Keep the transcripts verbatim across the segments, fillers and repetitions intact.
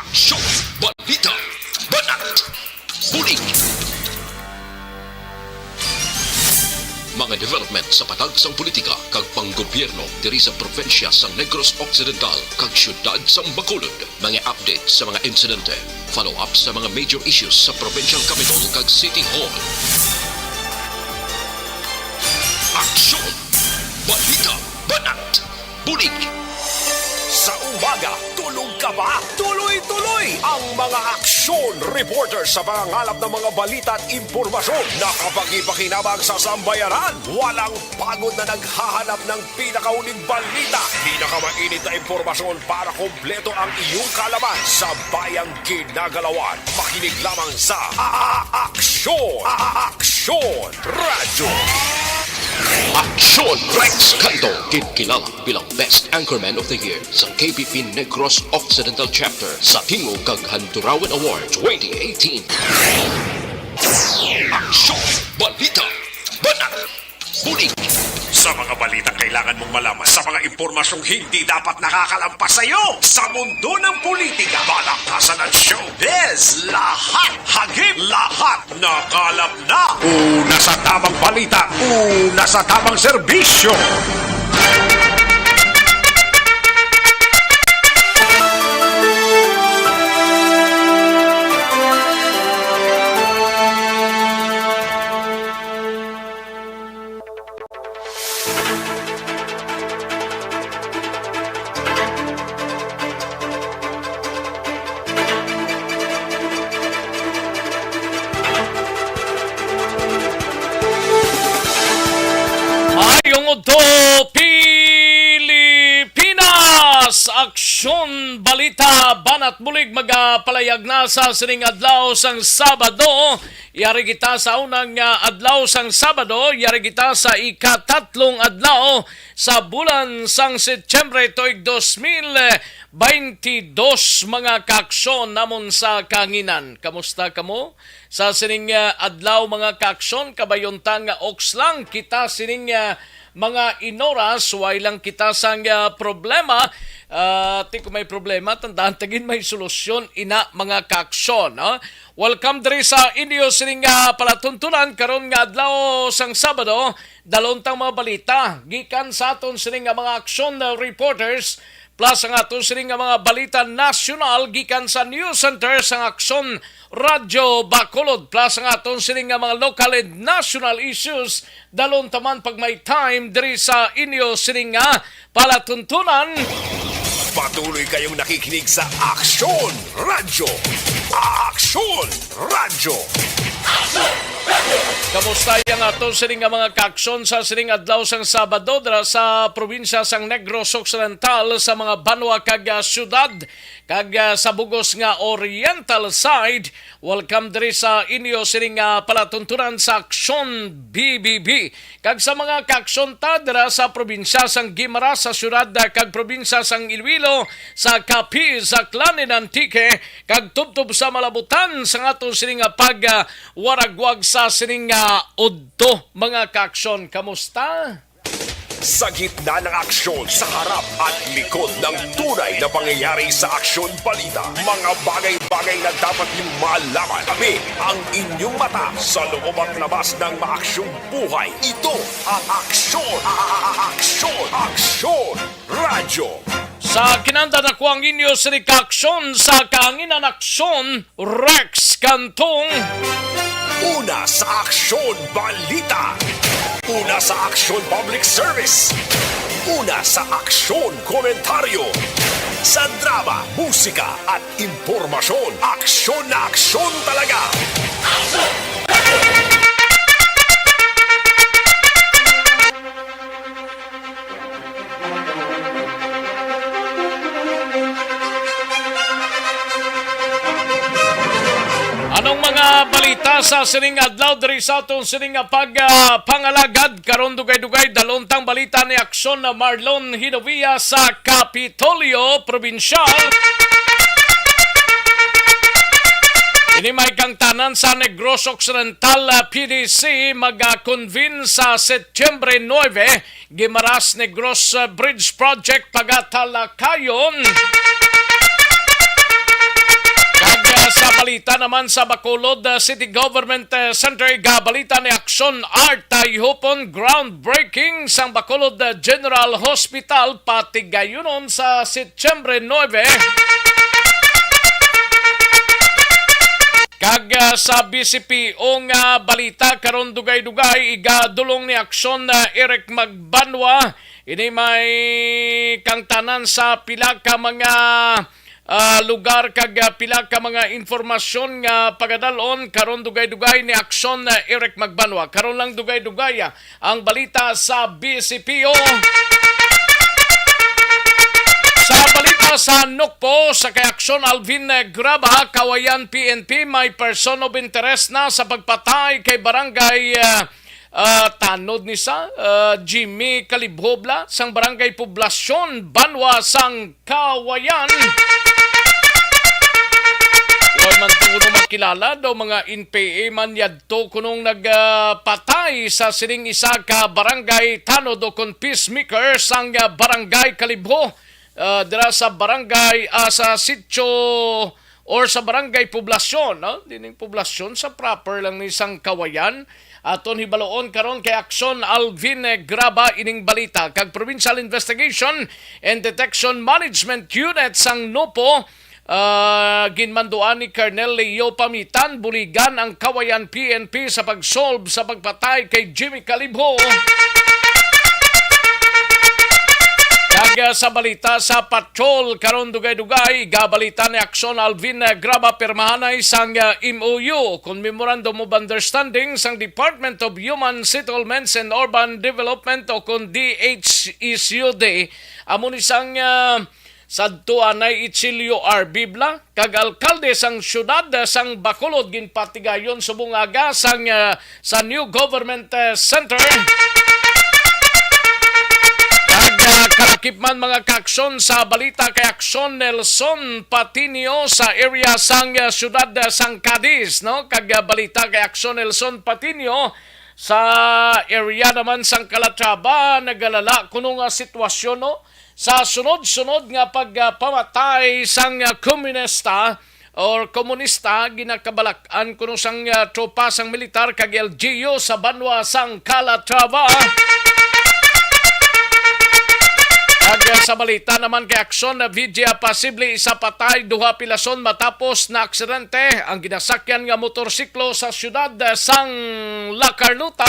Show, balita, banat, bulig. Mga development sa patag sang politika kag panggobyerno diri sa probinsya sang Negros Occidental kag siyudad sang Bacolod. Mga update sa mga insidente, follow-up sa mga major issues sa provincial capital kag city hall. Aksyon! Balita! Banat! Bulig! Sa umaga, tulog ka ba? Tuloy-tuloy ang mga aksyon reporter sa pangangalap ng mga balita at impormasyon na kapakipakinabang sa sambayanan. Walang pagod na naghahanap ng pinakauling balita, pinakamainit na impormasyon para kompleto ang iyong kaalaman sa bayang ginagalawan. Makinig lamang sa A-, A-, Aksyon! A-, Aksyon Radyo! Aksyon! Rex Canto, ginkilala bilang Best Anchorman of the Year sa K P P Negros Occidental Chapter sa Tingog kag Handurawan Award twenty eighteen. Aksyon! Balita! Banat! Bulig! Sa mga balitang kailangan mong malaman, sa mga impormasyong hindi dapat nakakalampas sa iyo, sa mundo ng politika, balaktasan at showbiz, lahat hagip, lahat nakalap na. Una sa tamang balita, una sa tamang serbisyo. Maayong udto, Pilipinas! Aksyon, balita, banat bulig magapalayag na sa sining adlaw sang Sabado. Yari kita sa unang, ah, adlaw sang Sabado, yari kita sa ikatatlong adlaw sa bulan sang Setyembre tuig dos mil baynte dos, mga kaaksyon namon sa kahanginan. Kamusta kamo sa sining, ah, adlaw, mga kaaksyon? Kabayon ta nga oks lang kita sining, ah, mga inoras, way lang kita sang, ah, problema. Ah, ti kung may problema, tandaan ta gid may solusyon ina, mga kaaksyon, no? Welcome diri sa inyo sining, ah, palatuntunan karon nga adlaw sang Sabado. Dalon tang mga balita gikan sa aton sining nga mga aksyon, ah, reporters, plus ang aton sining nga mga balita nasyonal gikan sa news center sang Aksyon Radyo Bacolod, plus ang aton sining nga mga local and national issues. Dalon ta man pag may time diri sa inyo sining nga palatuntunan. Patuloy kayong nakikinig sa Aksyon Radyo. Aksyon Radyo. Kamusta ang aton sining nga mga kaaksyon sa sining adlaw sang Sabado dira sa probinsya sang Negros Occidental, sa mga banwa kag, ah, syudad, kag, ah, sa bugos nga oriental side? Welcome diri sa inyo sining, ah, palatuntunan sa Aksyon B B B. Kag sa mga kaaksyon ta dira sa probinsya sang Guimaras, sa syudad, ah, kag probinsya sang Iloilo, sa Capiz, Aklan, and Antique, kag tubtob sa malabutan sang aton sining nga pag, ah, waragwag sa sining nga udto, mga kaaksyon. Kamusta? Sa gitna ng aksyon, sa harap at likod ng tunay na pangyayari sa Aksyon Balita, mga bagay-bagay na dapat niyong malaman. Kami ang inyong mata sa loob at labas ng maaksyong buhay. Ito ang Aksyon, Aksyon, Aksyon Radyo. Sa kinanda, ako ang inyo sining kaaksyon sa kahanginan, Aksyon Rex Cantong. Una sa Aksyon Balita. Una sa Aksyon Public Service. Una sa Aksyon Komentaryo. Sa drama, musika at impormasyon, aksyon na aksyon talaga. Anong mga balita sa sining adlaw diri sa aton sining nga pag, ah, pangalagad? Karon dugay-dugay, dalon tang balita ni Aksyon na Marlon Hinovia sa Kapitolyo Probinsyal. Ini may kangtanan sa Negros Occidental, ah, P D C mag-convene sa Setyembre nuebe, Guimaras Negros, ah, Bridge Project, Pagatalakayon. Sa balita naman sa Bacolod, uh, City Government, uh, Center, igabalita ni Aksyon Art Tayhupon groundbreaking sang Bacolod, uh, General Hospital patigayunon sa Setyembre nuebe. Kag, uh, sa B C P O nga balita karon, dugay-dugay, igadulong ni Aksyon, uh, Eric Magbanwa, ini may kangtanan sa pila ka mga ah, lugar kag, ah, pila ka mga impormasyon nga pagadalon karon, dugay-dugay ni Aksyon, ah, Eric Magbanwa. Karon lang dugay-dugay, ah, ang balita sa B C P O. Sa balita sa Nukpo, sa kay Aksyon Alvin, eh, Graba, Kawayan P N P, may person of interest na sa pagpatay kay Barangay, ah, ah, tanod ni sa, ah, Jimmy Kalibhobla sang Barangay Poblasyon, Banwa sang Kawayan. Wala man to kuno makilala daw mga N P A man yadto kunong nagpatay sa sining isa ka barangay tanod o kon peacemaker sang, ah, Barangay Kalibho, ah, dira sa barangay, ah, sa sitio or sa barangay Poblasyon, no? Dining Poblasyon sa proper lang ni sang Kawayan. Aton hibaloon karon kay Aksyon Alvin, eh, Graba ining balita kag Provincial Investigation and Detection Management Unit sang Nukpo, ah, ginmanduan ni Colonel Leo Pamitan buligan ang Kawayan P N P sa pag-solve sa pagpatay kay Jimmy Kalibho. Kag, ah, sa balita sa patrol karon, dugay-dugay, gabalita ni Aksyon Alvin, ah, Graba, pirmahanay sang, ah, M O U, kon Memorandum of Understanding sang Department of Human Settlements and Urban Development o kon D H S U D. Amo ni sang, ah, sadto anay Echilio R. Bibla kag alkalde sang siyudad, ah, sang Bacolod, ginpatigayon subong aga sang, ah, sa New Government, ah, Center. Kag, ah, kalakip man, mga kaaksyon, sa balita kay Aksyon Nelson Patinio sa area sang, ah, siyudad, ah, sang Cadiz, no? Kag, ah, balita kay Aksyon Nelson Patinio sa area naman sang Calatrava, nagalala kuno nga sitwasyon, no? Sa sunod-sunod nga pagpamatay sang, ah, komunista or komunista, ginakabalak-an kuno sang, ah, tropa sang militar kag L G U sa banwa sang Calatrava. Kag, ah, sa balita naman kay aksyon na V G A, posible isa patay, duha pilason matapos na aksidente ang ginasakyan nga motorsiklo sa siyudad, ah, sang La Carlota.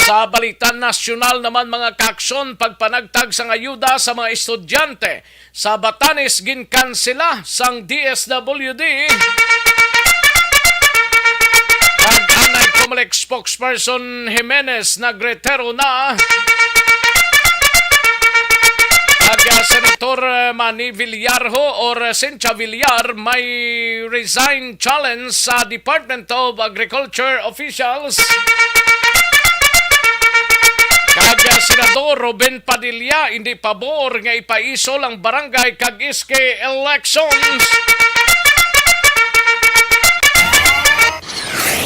Sa balita nasyonal naman, mga kaaksyon, pagpanagtag sang ayuda sa mga estudyante sa Batanes ginkansela sang D S W D. Kag anay Comelec spokesperson Jimenez nagretiro na. Kag, ah, Senator, ah, Manny Villar ho or Cynthia Villar may resign challenge sa Department of Agriculture officials. Kag, ah, Senador Robin Padilla, hindi pabor nga ipaisol ang barangay kag S K elections.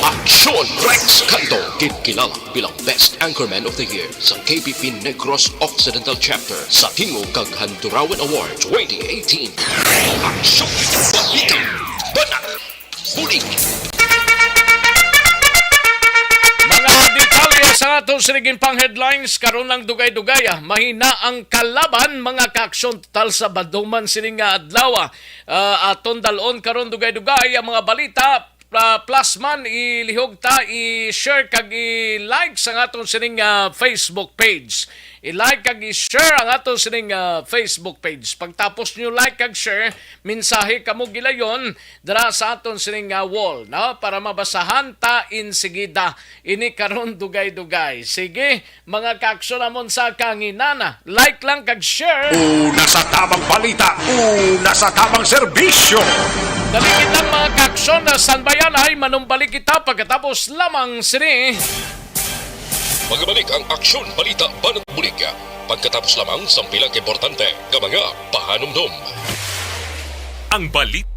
Aksyon Rex Canto, gikilala bilang Best Anchorman of the Year sa K P P Negros Occidental Chapter sa Tingog kag Handurawan Award twenty eighteen. Aksyon, balita, banat, bulig. Mga detalye sa aton sining pang headlines karon lang, dugay-dugay, ah. Mahina ang kalaban, mga kaaksyon, total Sabado man sini nga adlaw, ah. Ah, aton dalon karon, dugay-dugay, ang mga balita. Ah, plus man, ilihog ta, i-share kag i-like sa aton sining, ah, Facebook page. I-like kag i-share ang aton sining, ah, Facebook page. Pagtapos nyo like kag share, mensahe kamo gilayon dira sa aton sining, ah, wall, no? Para mabasahan ta insigida ini karon, dugay-dugay. Sige, mga kaaksyon namon sa kanginana, like lang kag share. Una sa tamang balita, una sa tamang serbisyo. Dali kitang mga kaaksyon na sanbayan ay manumbalik kita pagkatapos lamang sini. Magabalik ang aksyon, balita, banat, bulig pagkatapos lamang sang pila ka importante nga mga pahanumdom. Ang balit.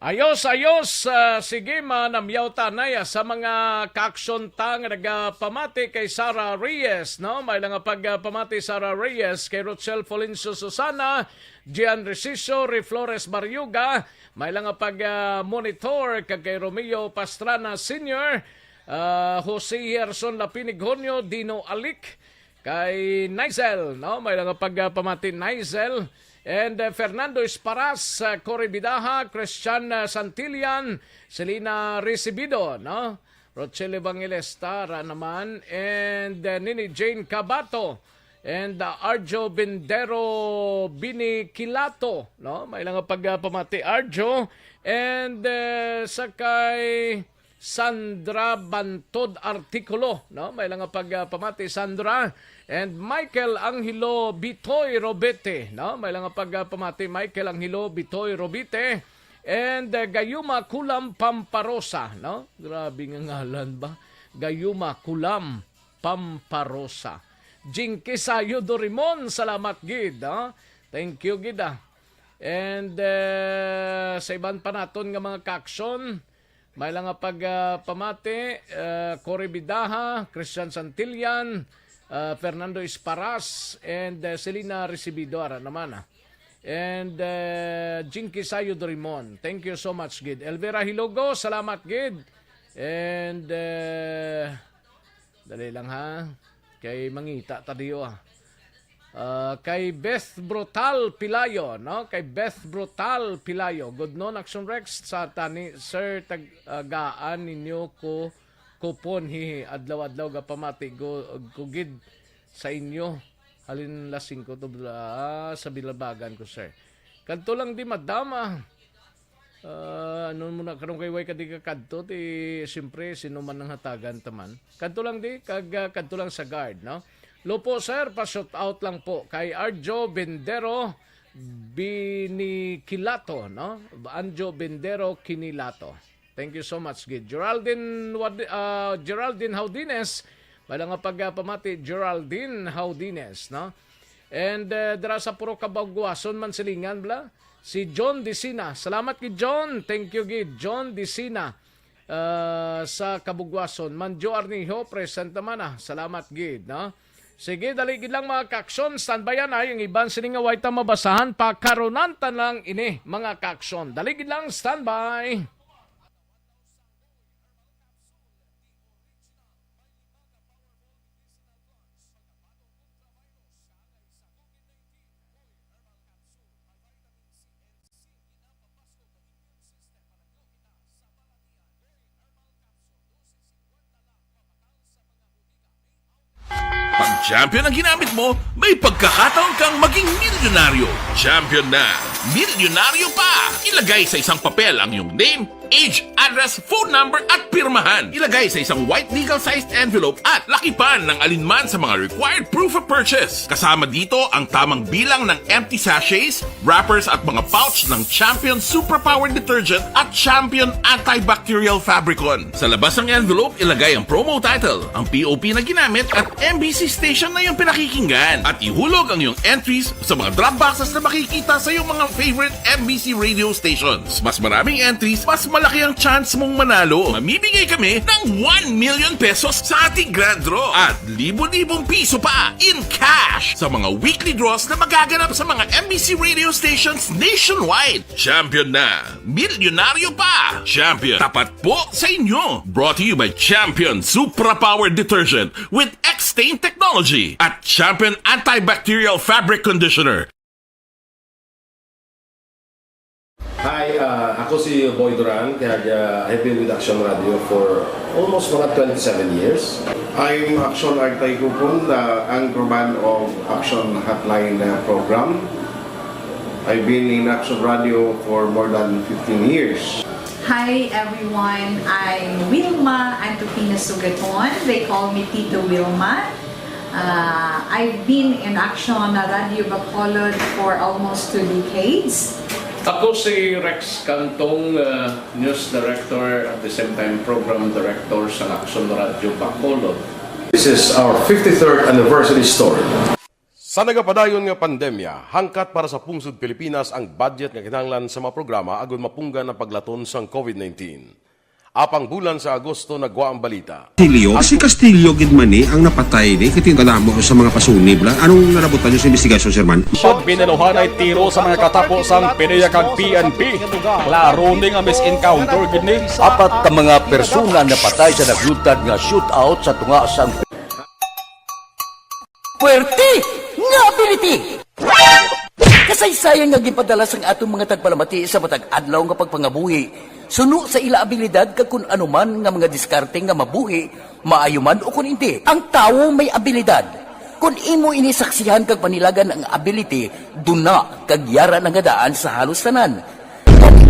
Ayos, ayos. Ah, sige, manamyaw ta na ya sa mga kaaksyon ta nga nagapamati kay Sarah Reyes, no? May lang nga pagpamati, Sarah Reyes, kay Rochelle Folencio Susana, Gian Reciso, Ri Flores Barriuga, may lang nga pag, ah, monitor kag kay Romeo Pastrana Senior, ah, Jose Gerson Lapinig Honyo, Dino Alic, kay Nizel, no? May lang nga pagpamati, Nizel. And, uh, Fernando Esparas, uh, Cory Bidaha, Christian, uh, Santillan, Selina Recibido, no? Rochelle Evangelista, ra naman, and, uh, Nini Jane Cabato, and, uh, Arjo Bindero Binikilato, no? May lang nga pagpamati, Arjo, and, uh, sa kay Sandra Bantod Artikulo, no? May lang nga pagpamati, Sandra. And Michael Angelo Bitoy Robete, no? May lang nga pagpamati, Michael Angelo Bitoy Robete. And, uh, Gayuma Kulam Pamparosa, no? Grabe nga ngalan ba? Gayuma Kulam Pamparosa. Jinky Sayo Dorimon, salamat gid, ha? Thank you gid, ah. And, uh, sa iban pa naton nga mga kaaksyon, may lang nga pag, ah, pamati, ah, Cory Bidaha, Christian Santillan, ah, Fernando Esparas, and, ah, Selina Recibido, ara naman, ah. And, ah, Jinky Sayo Dorimon. Thank you so much, gid. Elvira Hilogo, salamat, gid. And, ah, dali lang, ha. Kay mangita ta diyo, ah. Ah, kay Beth Brutal Pilayo, no? Kay Beth Brutal Pilayo. Good noon, Action Rex. Sa tani, sir, tag-, ah, gaan ninyo ko kupon, hihi. Adlaw-adlaw gapamati ko, ko gid sa inyo. Halin las singko to, ah, sa bilabagan ko, sir. Kadto lang di, madam, ah. Ah, ano mo na, karong kay way ka di ka kadto, ti, siyempre, sino man ang hatagan taman. Kadto lang di, kag, ah, kadto lang sa guard, no? Lupo, sir, pa-shout out lang po kay Arjo Bendero Binikilato, no? Anjo Bendero Kinilato. Thank you so much, gid. Geraldine Wad-, ah, Geraldine Haudines, wala nga pagpamati, Geraldine Haudines, no? And, uh, dira sa Purok Kabugwason man silingan, bla. Si John Dicina. Salamat kay John. Thank you gid, John Dicina, uh, sa Kabugwason. Manjo Arnijo, present naman, ah. Salamat gid, no? Sige, dali gid lang, mga kaaksyon. Standby yan, ay. Ang iban sini nga way ta mabasahan, pakarunan ta lang ini, mga kaaksyon. Dali gid lang, standby. Pag champion ang ginamit mo, may pagkakataon kang maging milyonaryo. Champion na, milyonaryo pa! Ilagay sa isang papel ang iyong name, age, address, phone number, at pirmahan. Ilagay sa isang white legal-sized envelope at lakipan ng alinman sa mga required proof of purchase. Kasama dito ang tamang bilang ng empty sachets, wrappers, at mga pouch ng Champion Superpower Detergent at Champion Antibacterial Fabricon. Sa labas ng envelope, ilagay ang promo title, ang P O P na ginamit, at M B C station na iyong pinakikinggan. At ihulog ang iyong entries sa mga drop boxes na makikita sa iyong mga favorite M B C radio stations. Mas maraming entries, mas malaki ang chance mong manalo. Mamimigay kami ng one million pesos sa ating grand draw at libo-libong piso pa in cash sa mga weekly draws na magaganap sa mga M B C radio stations nationwide. Champion na! Milyonaryo pa! Champion, tapat po sa inyo! Brought to you by Champion Supra Power Detergent with X-Stain Technology at Champion Antibacterial Fabric Conditioner. Hi, ah, ako si Boy Duran, kag, ah, I've been with Action Radio for almost mga twenty-seven years. I'm Action Artay Kupon, the anchorman of Action Hotline, uh, program. I've been in Action Radio for more than fifteen years. Hi everyone, I'm Wilma Antupina Sugaton. They call me Tito Wilma. Uh, I've been in Action Radio Bacolod for almost two decades. Ako si Rex Cantong, uh, news director, at the same time program director sa Action Radio Bacolod. This is our fifty-third anniversary story. Sa nagapadayon nga pandemya, hangkat para sa pungsod Pilipinas ang budget nga kinahanglan sa mga programa agud mapunggan ang paglaton sang covid nineteen. Apang bulan sa Agosto nagwa ang balita. Castillo, si Castillo gid man ni ang napatay ni, kay tingala mo sa mga pasunib la. Anong nalabutan niyo sa investigasyon, Sir Man? Pag binaluhan ay tiro sa mga katapo sang PDEA kag P N P. Klaro ni nga mis-encounter gid ni. Apat ka mga persona napatay sa naglutad nga shootout sa tunga sang Puwerte nga ability! Kasaysayan nga ginpadala sang aton mga tagpalamati sa matag adlaw nga pagpangabuhi, suno sa ila abilidad kag kun ano man nga mga diskarte nga mabuhi, maayo man o kun indi. Ang tawo may abilidad. Kun imo ini saksihan kag panilagan ang ability, duna kag yara na nga daan sa halos tanan.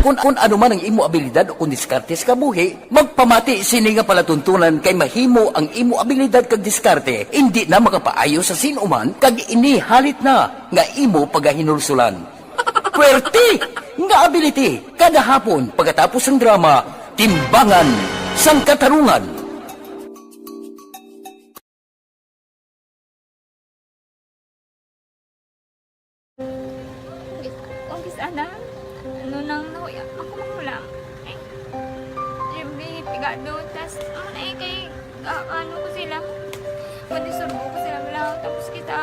Kung, kung ano man ang imo abilidad o kung diskarte sa kabuhi, magpamati sini nga palatuntunan, kay mahimo ang imo abilidad kag diskarte indi na makapaayo sa sin-o man, kag ini halit na nga imo pagahinulsulan. Puwerte nga ability, kada hapon pagkatapos sang drama, Timbangan sang Katarungan. Kung kis-, ana, ano nang nahuya, ako manghulam. Ay, Jimmy, pigado, tas, ano na eh, kay, ka-, ano ko sila, pwede surbo ko sila, wala, tapos kita,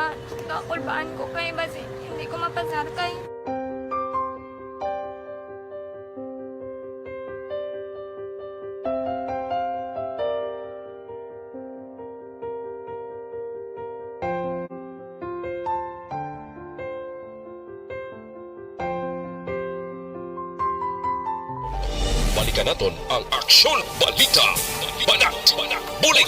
kakulbaan ko kay, basi, hindi ko mapasar kay. Balikan naton ang Aksyon Balita. Banat, Banat, Bulig.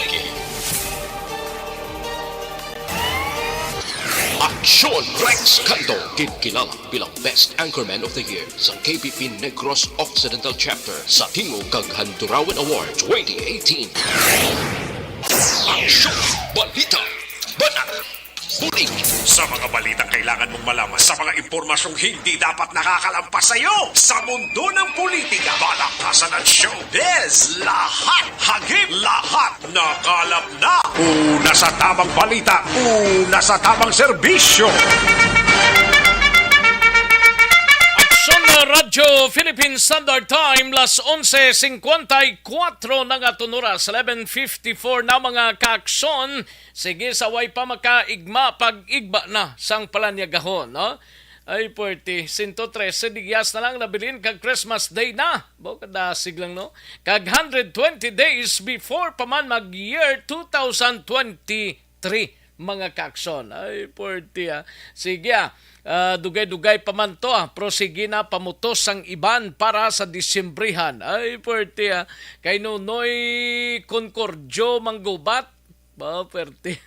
Aksyon Rex Canto, ginkilala bilang Best Anchorman of the Year sa K P P Negros Occidental Chapter sa Tingog kag Handurawan Award twenty eighteen. Aksyon Balita. Banat. Bulig. Sa mga balitang kailangan mong malaman, sa mga impormasyong hindi dapat nakakalampas sa iyo, sa mundo ng politika, palakasan at showbiz, lahat hagip, lahat nakalap na. Una sa tamang balita, una sa tamang serbisyo. Aksyon na Radyo Philippine Standard Time, las onse cincuenta y cuatro na nga aton oras, eleven fifty-four na, mga kaaksyon. Sige, sa way pa makaigma, pag-igba na sang palanyagahon, no? Ay, puwerte. Sento trese dias na lang nabilin kag Christmas Day na. Bo, kadasig lang, no? Kag hundred twenty days before pa man mag-year two thousand twenty-three, mga kaaksyon. Ay, puwerte, ah. Sige, ah. Ah, dugay-dugay pa man to, ah. Pero sige na, pamutos sang iban para sa Disyembrehan. Ay, puwerte, ah. Kay Nonoy Concordio Manggubat, ba, pwerte.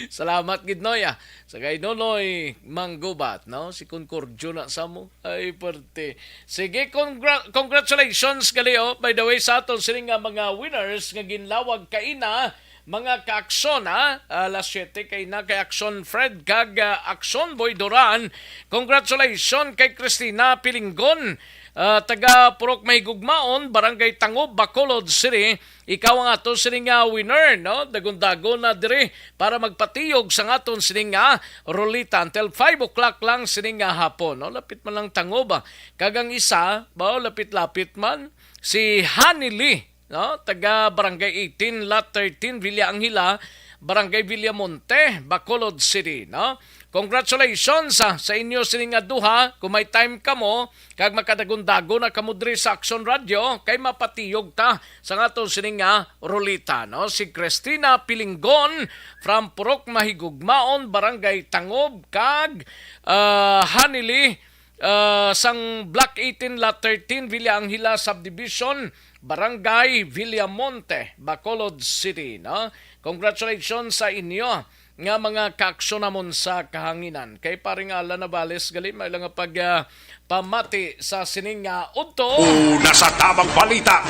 Salamat gid, Noy, ah. Sa kay Nonoy Manggubat, no? Si Concordio na sa mo. Ay, pwerte. Sige, congra-, congratulations, gali, oh. By the way, sa aton sini nga mga winners nga ginlawag kaina, mga kaaksyon, ha? Alas siyete kaina kay Aksyon Fred kag, ah, Aksyon Boy Duran. Congratulations kay Christina Pilinggon, ah, taga Purok Mahigugmaon, Barangay Tangob, Bacolod City. Ikaw ang ato sini nga winner, no? Dagon-dagon na diri para magpatiyog sa aton sini nga ruleta until five o'clock lang sini nga hapon, no? Lapit man lang Tangob, ah. Kag ang isa, ba, lapit-lapit man, si Honey Lee, no? Taga Barangay eighteen, Lot thirteen, Villa Angela, Barangay Villamonte, Bacolod City, no? Congratulations, ah, sa inyo sini nga duha. Kung may time kamo, kag makadagon-dagon na kamo diri sa Aksyon Radio, kay mapatiyog ta sa aton sini nga ruleta, no? Si Christina Pilinggon from Purok Mahigugmaon, Barangay Tangob, kag, ah, Hanili, ah, sang Block eighteen, Lot thirteen, Villa Angela Subdivision, Barangay Villamonte, Bacolod City, no? Congratulations sa inyo nga mga kaaksyon namon sa kahanginan. Kay paring Alan Navales gali, may lang nga pag, ah, pamati sa sining nga udto. Una sa tamang balita,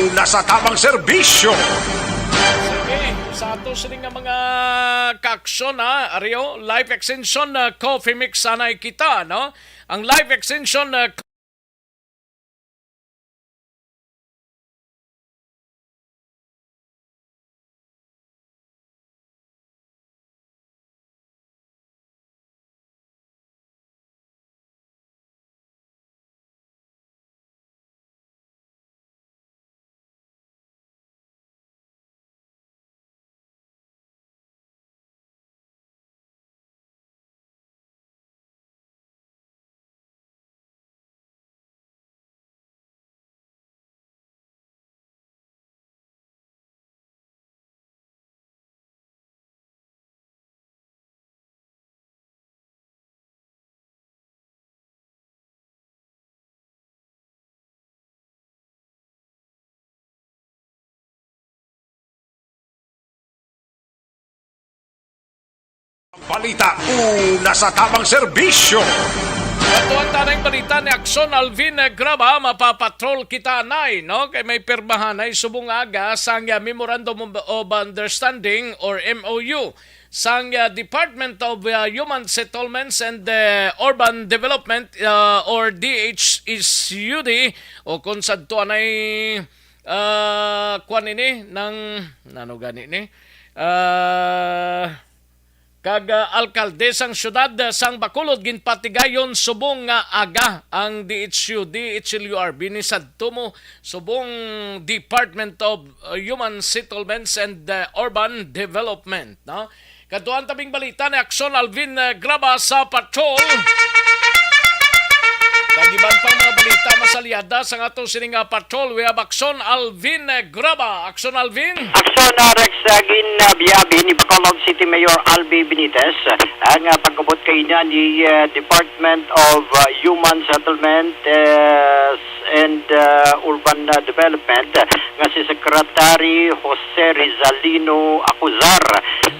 una sa tamang serbisyo. Sige, sa ato sining nga mga kaaksyon, ha, Ario, life extension, ah, coffee mix, sanay kita, no? Ang life extension, ah, Balita, una sa tamang serbisyo. Katuan tanang balita ni Akson Alvin Graba, mapapatrol kita anay, no? Kay may pirmahanay subong aga sang, uh, Memorandum of, of Understanding or M O U sang, uh, Department of, uh, Human Settlements and, uh, Urban Development, uh, or D H S U D, o kung sadto anay, uh, kwan ini, nang, nano gani ni? Uh, kag, ah, alkalde sang siyudad, ah, sang Bacolod ginpatigayon subong nga aga ang D H U D, H L U R B ni sadto mo subong Department of, ah, Human Settlements and, ah, Urban Development, no? Kadtuan tabing balita ni Akson Alvin, ah, Graba sa Patrol. Kag iban pang mga balita masalyada sang ato sining, ah, Patrol, we have Akson Alvin, ah, Graba. Akson Alvin. Akson, ah, Rex, ah, gin, ah, biyabi ni Bacolod City Mayor Albi Benitez, ah, ang, ah, pag-abot kaina ni, ah, Department of, ah, Human Settlement, ah, and, ah, Urban, ah, Development, ah, nga si Secretary Jose Rizalino Acuzar.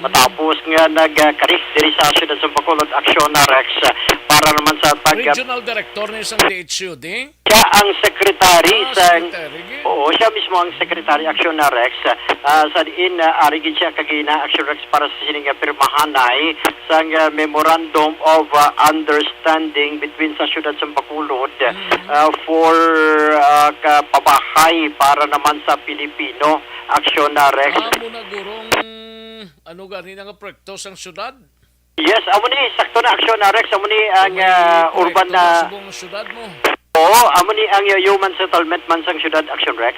Matapos nga nagkari diri sa siyudad sa Bacolod, Akson, ah, Rex, ah, para naman sa pag- Regional Director ni sang D H U D? Siya ang secretary Ah, sa secretary, gid. Oo, siya mismo ang secretary, Akson, ah, Rex. Ah, sa diin, ah, ari gid siya kagina, Akson, Rex, para sa sining nga pirmahanay sang, ah, Memorandum of, ah, Understanding between sa siyudad sa Bacolod, Mm. ah, for, ah, ka-, pabahay para naman sa Pilipino, Akson, ah, Rex. Ah, amo na gurong, ano gani na nga proyekto sang siyudad? Yes, amo ni, sakto na, Akson, ah, Rex, amo ni ang, May ah, proyekto urban na na subong siyudad mo. Oo, amo ni ang Human Settlement man sang siyudad, Akson, Rex,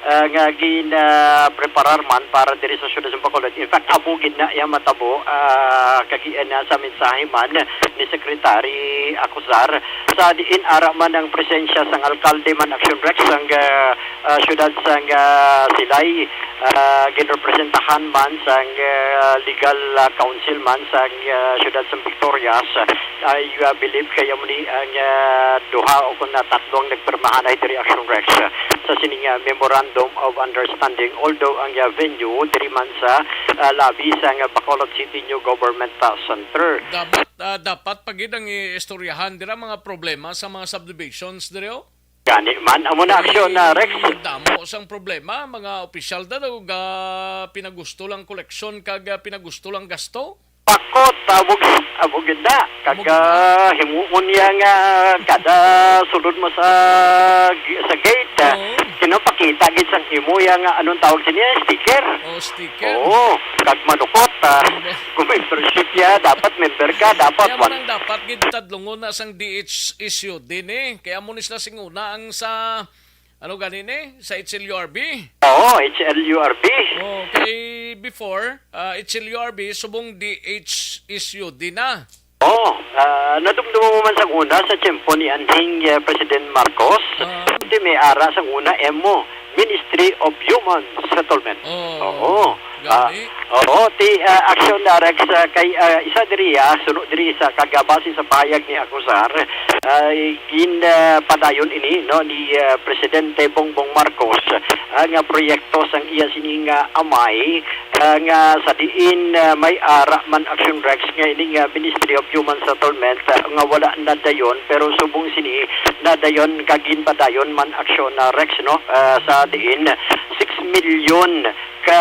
ah, nga gin, ah, preparar man para diri sa siyudad sa Bacolod. In fact, amo gid na iya matabo, ah, kag iya na sa mensahe man ni Secretary Acuzar. Sa diin ara man ang presensya sang alkalde man, Akson, Rex, sang, ah, ah, siyudad sang, ah, Silay, ah, ginrepresentahan man sang, ah, legal, ah, counsel man sang, ah, siyudad sang Victorias. I, ah, believe kay amo ni ang, ah, duha o kon na tatlo ang nagpirmahan ay diri, Akson, Rex, ah, sa sining, ah, Memorandum of Understanding, although ang, ah, venue diri man sa, ah, lobby sang, ah, Bacolod City New Government, ah, Center. Dapat, ah, dapat pa gid ang iistoryahan dira mga problema sa mga subdivisions diri, oh. Gani man, amo na, Akson, ah, Rex. Kay damo sang problema, mga opisyal na daw ga pinagusto lang koleksyon kag, ah, pinagusto lang gasto. Pakot, amo gid, amo gid na. Kag, Amo gid na. ah, himuon niya nga kada sulod mo sa, sa gate, ah, Oo. kinapakita gid sang imo ya nga, anong tawag sa niya, sticker. Oh, sticker. Oo, kag manukot, ah, Amo. Kung may membership ya, dapat member ka, dapat Kaya man one. Ang dapat gid tadlungon na sang D H S U D ni. Kaya mo ni sila singuna ang sa, ano gani ni? Sa H L U R B. Oo, H L U R B. Oh, kay before, ah, H L U R B, subong D H S U D na. Oo, ah, nadumduman mo man sang una sa tiyempo ni anhing, ah, President Marcos. Ah. Di may ara sang una, M O, Ministry of Human Settlement. Oh, Oo. Ah, gani. Oo, ti, ah, Akson, ah, Rex, ah, kay, ah, isa diri, ah, suno diri sa kagabasi sa pahayag ni Acuzar, ah, gin, ah, padayon ini, no, ni, ah, Presidente Bongbong Marcos, ah, nga proyekto sang iya sini nga amay, ah, nga sa diin, ah, may ara man, Akson, Rex, nga ini nga Ministry of Human Settlement, ah, nga wala nadayon, pero subong sini nadayon kag ginpadayon man, Akson, ah, Rex, no, ah, sa diin six million ka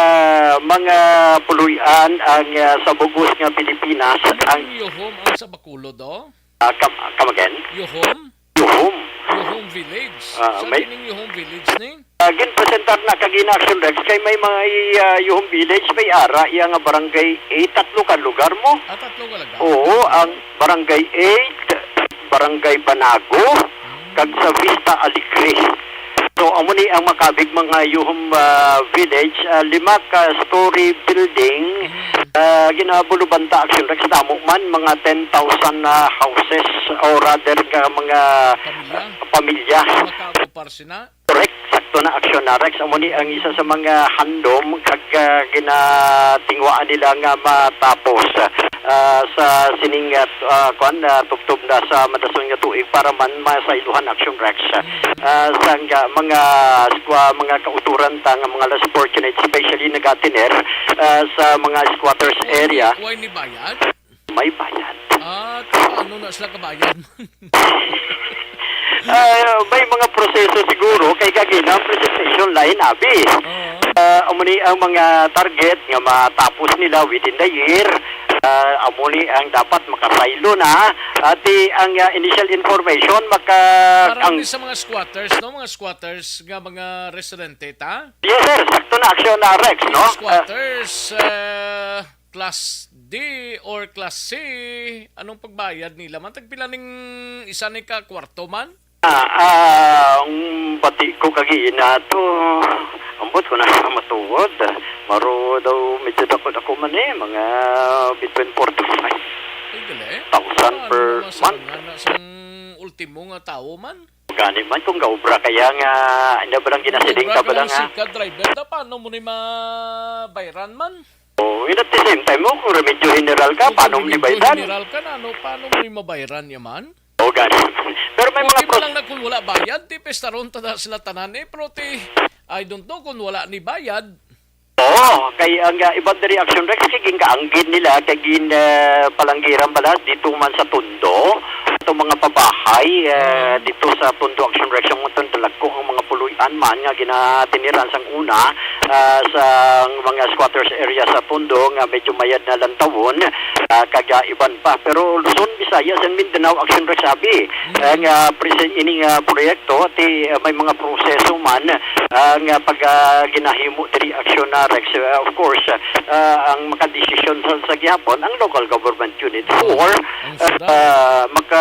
mga puloy-an ang, ah, sa bug-os nga Pilipinas. Ano ang ang Yuhom ang sa Bacolod, oh? Ah, come, come again? Yuhom? Yuhom. Yuhom Village. Ah, Sa may kining Yuhom Village ni? Ah, ginpresentar na kag in action, Rex, kay may mga, ah, Yuhom Village, may ara, iya nga barangay eight, tatlo ka lugar mo. Ah, tatlo ka lugar? Oo, ang Barangay eight, Barangay Banago, kag sa Vista Alegre. So, amo ni ang makabig mga Yuhom, ah, Village, ah, lima ka story building, ah, ginabulubanta, Action Rex, damo man, mga ten thousand na houses, or rather ka mga Pamilya? Pamilya. Makaokupar sina? Correct, sakto na, Action na, Rex. Amo ni ang isa sa mga handom kag, ah, ginatingwaan nila nga matapos, ah, sa sining, ah, t-, ah, kuan, ah, tubtob na sa madason nga tuig para man masaylohan, Action Rex. Ah, sang, ah, mga skwa-, mga kauturan ta nga mga less fortunate, especially nagatiner, ah, sa mga squatters area. Way ni bayad? may bayad. Ah, paano na sila kabayad? Ah, may mga proseso siguro kay kagina ang presentation line abi. Oo. Ah, amo ni ang mga target nga matapos nila within the year. Ah, amo ni ang dapat makasaylo na. Ati ang, ah, initial information maka Para ang ni sa mga squatters, no? Mga squatters nga mga residente, ta? Yes, sir. Sakto na action na Rex, no? Mga squatters, ah, class D or class C, anong pagbayad nila man? Tagpila ning isa ni ka kwarto man? Ah, ah, ang bati ko kagina to, ambot ko na matuod. Maro daw medyo dako-dako man eh, mga between four to five Ay, gali. Thousand Ano per naman sa month. Mga na sang ultimo nga tawo man? Gani man kung gaobra kaya nga, hindi ba lang ginasiling ka ba lang, ha? Sika driver na, paano mo ni mabayran man? Oh, and at the same time, oh, kung remedyo general ka, paano mo ni baydan? General ka na, no? Paano mo ni mabayran niya man? Oh, gani. Pero may mga Okay, pros- lang na kung wala bayad, ti pestaron ta na sila tanan eh. Pero ti, I don't know kung wala ni bayad. Oo, kay ang, ah, iban diri action Rex, kay ginkaanggid nila, kay gin, ah, palanggiran bala dito man sa Tondo, itong mga pabahay, ah, dito sa Tondo action Rex, ang mga Tondo, dako ang mga puloy-an man nga ginatiniran sang una, ah, sa mga squatters area sa Tondo nga medyo mayad na lantawon, ah, kag, ah, iban pa. Pero Luzon, Visayas, and Mindanao action Rex abi, ah, nga present ini nga proyekto, ti, ah, may mga proseso man, ah, nga pag, ah, ginahimo diri action na Rex. Ah, of course, ah, ang makadesisyon sa, sa gihapon ang local government unit or, Ang syudad. Ah, maka,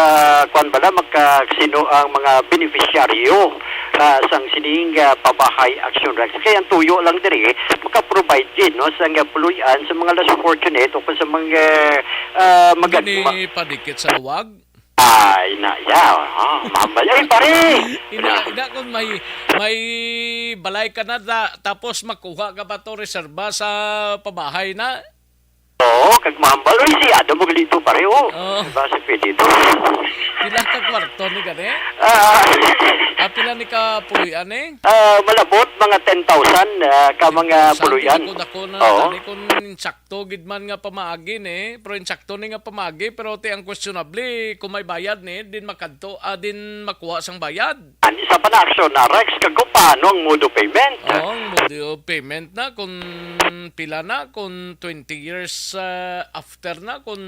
kuwan bala, maka, sino ang mga beneficiaryo, ah, sang sining, ah, pabahay action Rex. Kaya ang tuyo lang diri, maka-provide din, no, sa nga puloy-an sa mga less fortunate o kung sa mga, ah, magagma. Hindi padikit sa luwag? Ay, na, ya, oh, mabay. Ay, pare! Ina, ina, kung may, may balay ka na, da, tapos makuha ka ba to reserba sa pabahay na? Oo, kag mahambal. Uy, si Adam, magalito, pare, oh. Oo. Diba, si Pedro? Pila ka kwarto ni gani? Ah. Ah, pila ni ka puloy-an, eh? Ah, malabot, mga ten thousand, ah, ka mga ten thousand, puloy-an. Dako-dako na, Oo. Tani kung insakto gid man nga pamaagi, eh. Pero insakto ni nga pamaagi, pero ti ang questionable, kung may bayad ni, din makadto, ah, din makuha sang bayad. An isa pa na aksyon na, Rex, kag kung paano ang mode of payment? Oh, ang mode of payment na, kung pila na, kung twenty years, ah, after na, kung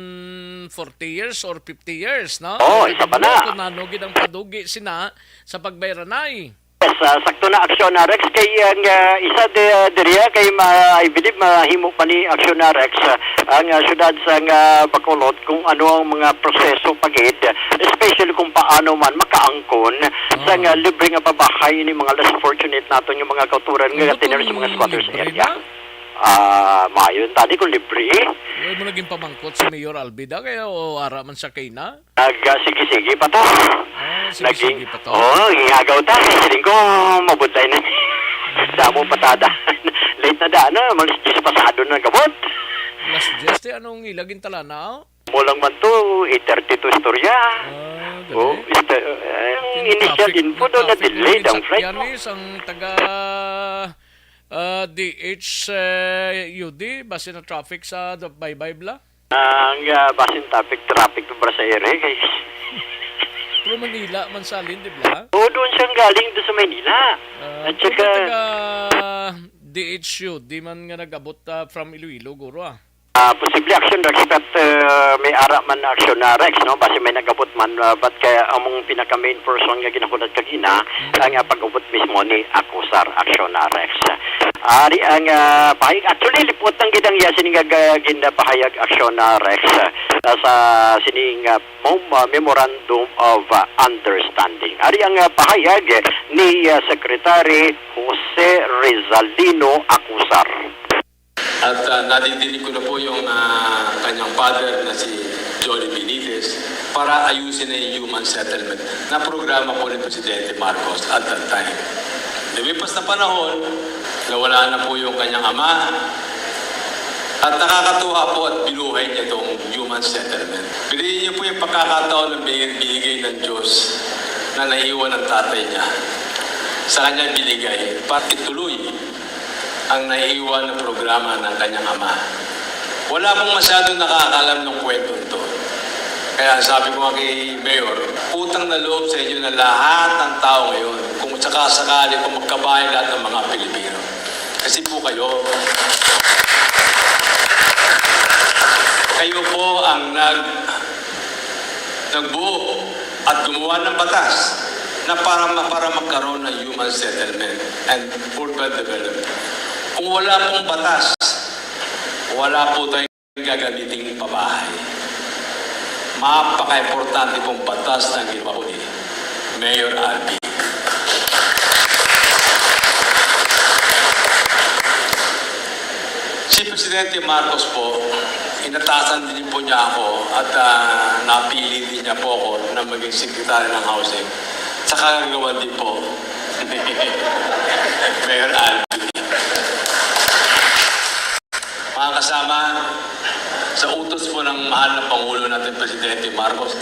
forty years or fifty years, no? Oh, isa pa na. Kung ano gid ang padugi sina sa pagbayranay. Yes, ah, sakto na aksyon na, Rex. Kay ang, ah, isa di, ah, diriya kay ma-, I believe mahimo pa ni aksyon na, Rex, ah, ang, ah, syudad sa nga Bacolod kung ano ang mga proseso pagid, especially kung paano man makaangkon sa nga libre nga pabahay ni mga less fortunate naton nga mga kauturan nga Ano tiner sa mga kung squatters libre area. Na? Ah, maayo tani kung libre. Wala mo naging pamangkot si Mayor Alvida kaya o ara man siya kay na? Nag, ah, sige-sige pa to. Ah, sige-sige pa to? Oo, gingagaw ta. Siling ko, mabudlay na. Damo patada. Late na da, ano? Mga alas diyes pasado na gabot. Alas diyes, te, anong ilagin tala na? Mo lang man to, eight thirty to istorya. Ah, Oh, dali. Ista-, eh, ang Yung initial traffic, info yung daw na traffic delayed yung ang flight sakyan mo. Ni, isang taga, ah, D H, eh, U D, base na traffic sa da-, baybay bla? Ang, ah, basin topic traffic to bra sa ere kay Pero Manila man salin, di ba? Oo, doon siyang galing doon sa Maynila. Ah, At pero saka taga D H U, di man nga nag-abot, ah, from Iloilo, guro, ah. Ah, posible action drugs, but, ah, may ara man action na Rex, no? Basi may nagabot man, ah, but kaya among pinaka main person nga ginahulat kagina, ang, ah, pag-abot mismo ni Akusar action na Rex. Ari ang, ah, pahayag. Actually, lipot ang gidang iya sining nga ga-, ginapahayag aksyon na Rex, ah, sa sining, ah, mom-, ah, Memorandum of, ah, Understanding. Ari ang, ah, pahayag ni, ah, Secretary Jose Rizalino Acusar. At, ah, nadidinig ko na po yung, ah, kanyang father na si Johnny Benitez para ayusin na yung human settlement na programa po ni Presidente Marcos at that time. Lumipas na panahon, nawala na po yung kanyang ama. At nakakatuwa po at binuhay niya itong human settlement. Piliin niyo po yung pagkakataon na bin-, binigay ng Diyos na naiwan ng tatay niya. Sa kanya binigay para ituloy ang naiwan na programa ng kanyang ama. Wala pong masyadong nakakaalam ng kwentong to. Kaya sabi ko nga kay Mayor, utang na loob sa inyo na lahat ng tao ngayon. Kung sakasakali kung magkabayan lahat ng mga Pilipino. Kasi po kayo, kayo po ang nag, nagbuo at gumawa ng batas na para, para magkaroon ng human settlement and urban development. Kung wala pong batas, wala po tayong gagamiting pabahay. Mapaka-importante pong batas na ginawa po ni Mayor Alvin. Si Presidente Marcos po, inatasan din po niya ako at, ah, napili din niya po ako na maging Secretary ng Housing. Sa kagagawan din po, Mayor Alvin. Mga kasama, sa utos po ng mahal na Pangulo natin, Presidente Marcos,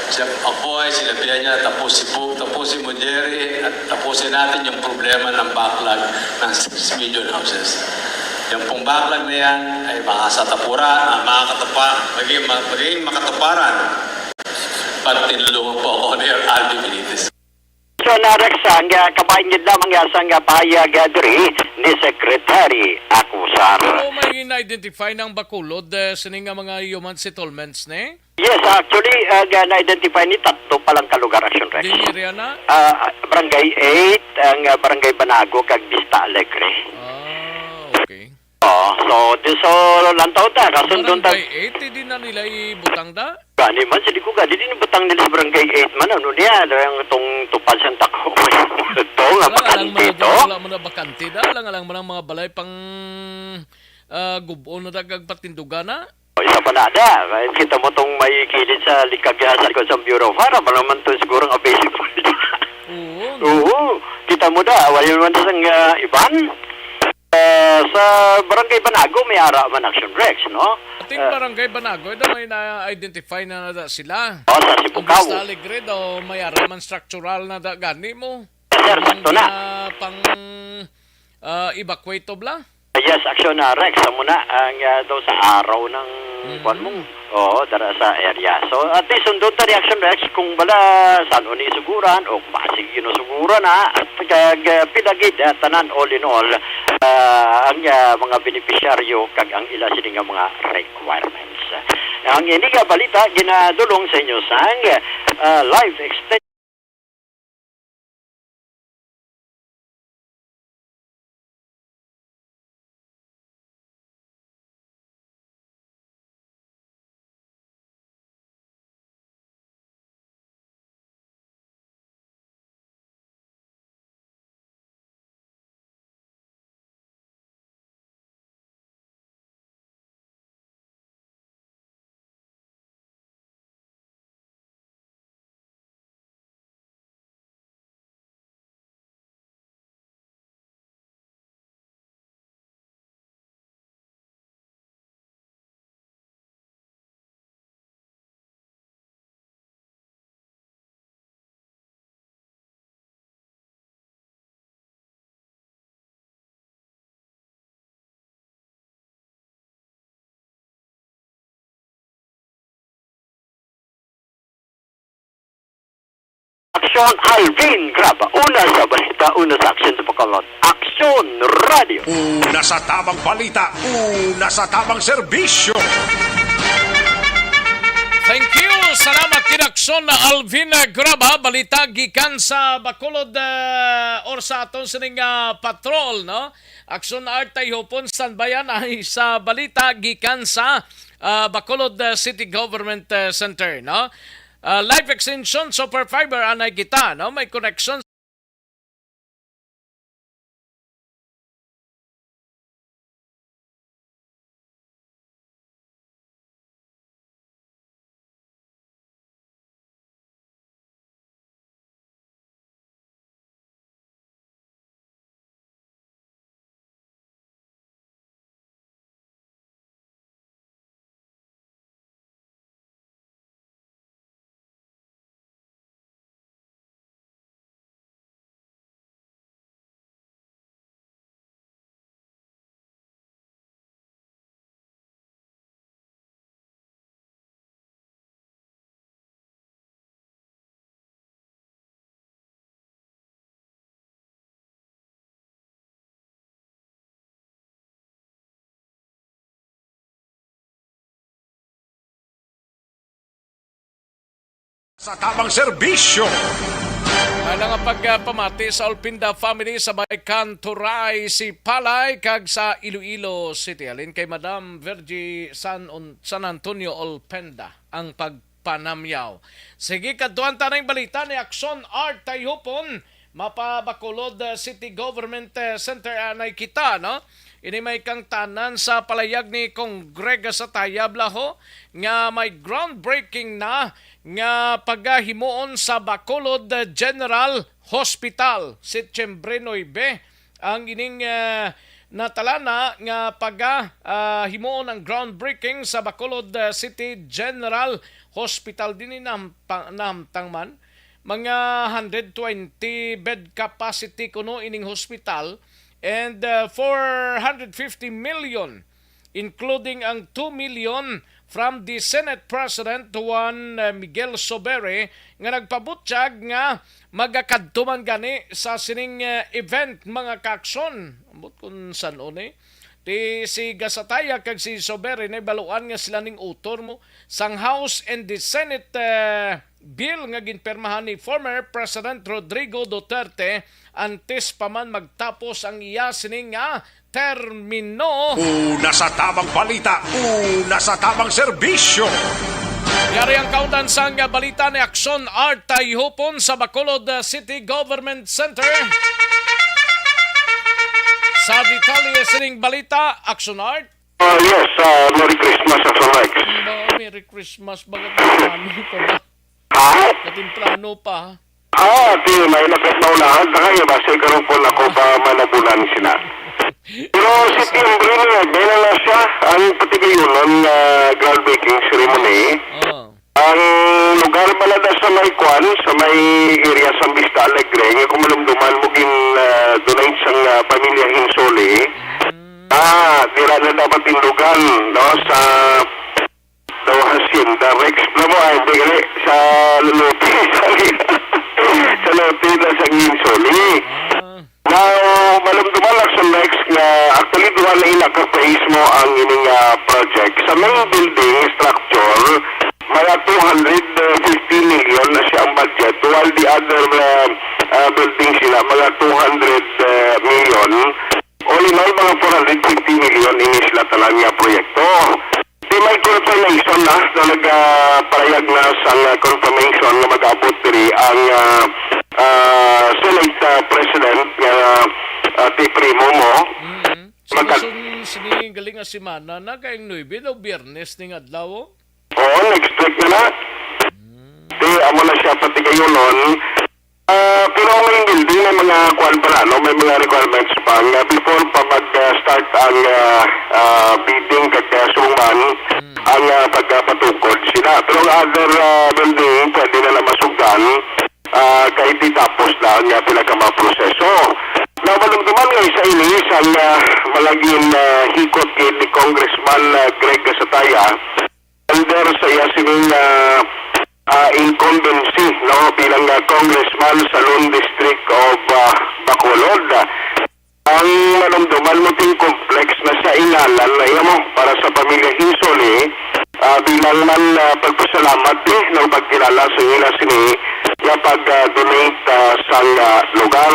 siya, ako ay sinabihan niya, "Tapusin po, tapusin mo, Jerry, at tapusin natin yung problema ng backlog ng six million houses." Yung pong backlog na yan ay makasatapuran, ah, makakatapa-, maging, ma-, maging makatuparan pag tinulungan po ako ni Alvin Benitez. So, na Rex, ang, ah, kabahin gid lamang, ah, sang, ah, pahayag, ah, diri ni Secretary Acuzar. Pero may gina-identify ng Bacolod, eh, sini nga mga human settlements, ne? Yes, actually, ah, ga-, na-identify ni tatlo pa lang ka lugar, Action Rex. Din area na? Ah, Barangay eight, ang, ah, Barangay Banago, kag Vista Alegre. Ah, okay. Oh, so, di, so, lantaw ta, kasundon ta. Barangay eight, di na nila ibutang da? Gani man, sige ko, gani, di nibutang nila sa Barangay eight man, ano niya, ano yung itong tupad sa tako, ito nga, wala lang bakante man, to? Wala man na bakante da, lang, lang man ang mga balay pang, ah, gubon na dagag patindugan na. Isa pa na da, kita mo tong may kilid sa likag, ah, sa likod sa Bureau of Fire, ba naman to siguro ang available? Oo, no? Oo, kita mo da, wala naman sa, ah, iban. Ah, sa Barangay Banago, may ara man, Action Rex, no? Ating, ah, Barangay Banago, ito may na-identify na nada sila. Oh, sa Ang Sibukaw. Vista Alegre daw, may ara man structural na da, gani mo. Sir, Ang sakto na. gina-, pang, ah, evacuate of la? Yes, Action, ah, Rex, amo na ang, ah, daw sa araw ng Mm. kwan mo. Oo, dara sa area. So, at least, sundon ta ni Action Rex kung bala saan ni suguran o basig yun suguran na at kag, ah, pila gid, ah, tanan all in all, ah, ang, ah, mga benepisyaryo kag ang ila sini nga mga requirements. Ang ini nga balita ginadulong sa inyo sang, ah, live extension. Aksyon, Alvin Graba. Una sa balita, una sa aksyon sa Bacolod. Aksyon Radio. Una sa tamang balita, una sa tamang serbisyo. Thank you. Salamat kinaksyon na Alvin Graba. Balita gikan sa Bacolod, eh, or sa aton sining, ah, patrol, no? Aksyon Art Tayhopon, standby yan ay sa balita gikan sa, ah, Bacolod, ah, City Government, ah, Center, no? Ah, live extension, super fiber, anay kita, no? May connection. Sa tamang serbisyo. May nga pagpamati sa Olpenda family sa may Kanturay, Sipalay, kag sa Iloilo City. Halin kay Madam Virgie San, Un-, San Antonio Olpenda ang pagpanamyaw. Sige, kadtuan ta ning balita ni Action Art Tayhupon. Mapa Bacolod, uh, City Government, uh, Center, uh, anay kita, no? Ini may kangtanan sa palayag ni Congregas Ataya Blaho nga may groundbreaking na nga pagahimuon sa Bacolod, uh, General Hospital, Setyembre nuebe. Ang ining, uh, natalana nga paga, uh, himuon ang groundbreaking sa Bacolod, uh, City General Hospital. Dinhi nam-, pa-, nahamtang man mga hundred twenty bed capacity kuno ining hospital, and, uh, four hundred fifty million, including ang two million from the Senate President Juan, uh, Miguel Sobere, nga nagpabutyag nga magakadto man gani sa sining, uh, event, mga kaakson. Ambot kung san-o ni. Ti si Gasataya kag si Sobere nahibaluan nga sila ning author mo sang House and the Senate, uh, bill nga ginpirmahan ni former President Rodrigo Duterte antes pa man magtapos ang iya sini nga termino. Una sa tamang balita, una sa tamang serbisyo. Yari ang kaundan sang balita ni Action Art Tayhupon sa Bacolod, uh, City Government Center. Sa detalye sining balita, Action Art. Ah, yes, ah, Merry Christmas, Action Art. Ba, Merry Christmas, baga temprano pa ba? Ha? Katemprano pa. Ah, di, may lapit na unahan na kayo. Basta karon po na ko pa manabunan sila. Pero Setyembre nuebe na lang siya, ang patigayunon nga groundbreaking ceremony. Oh. Ang lugar pala na sa may kwan, sa may area sa Vista Alegre, nga kung malumduman mo gin, ah, donate sang, ah, pamilya Hinsoli, ah, dira na dapat tindugan, no, sa daw Hacienda Rex na mo, ay, hindi gali, sa Lalote, sa Lalote na sa Hinsoli. Ah. Now, malumduman lang sa next nga actually duha na ila ka phase mo ang ining, ah, project. Sa main building structure, mga two hundred fifty million na siya ang budget, while the other, ah, ah, building sila, mga two hundred, ah, million. All in all, mga four hundred fifty million ini sila tanan nga proyekto. Di may confirmation na, na nagaparayag na sang, ah, confirmation nga mag-abot diri ang, ah, ah, Senate, ah, President nga, ah, ti Primo mo. Mm. Magka- Susunod sini galing nga semana na kay nuebe daw, Biyernes ning adlaw, oh. Oo, next week na na. Mm. Di, amo na siya patigayunon. Ah, pero ang main building may mga kuwan pala, no? May mga requirements pa nga before pa mag, ah, start ang, ah, ah, bidding kag, ah, suman, mm, ang, ah, pagpatukod sila. Pero ang other, ah, building, pwede na na masugdan, ah, kahit di tapos na ang, ah, pila ka mga proseso. Namalumduman nga isa ini sa, ah, mga gin, ah, hikot gid ni Congressman, ah, Greg Gasataya, under sa iya sining, ah, ah, incumbency, no, bilang, ah, congressman sa Lone District of, ah, Bacolod. Ang manumduman mo ting complex na sa ingalan na iya mo para sa pamilya Hinsoli, ah, bilang man, ah, pagpasalamat, eh, ng pagkilala sa ila sini nga pag, ah, donate, ah, sang, ah, lugar.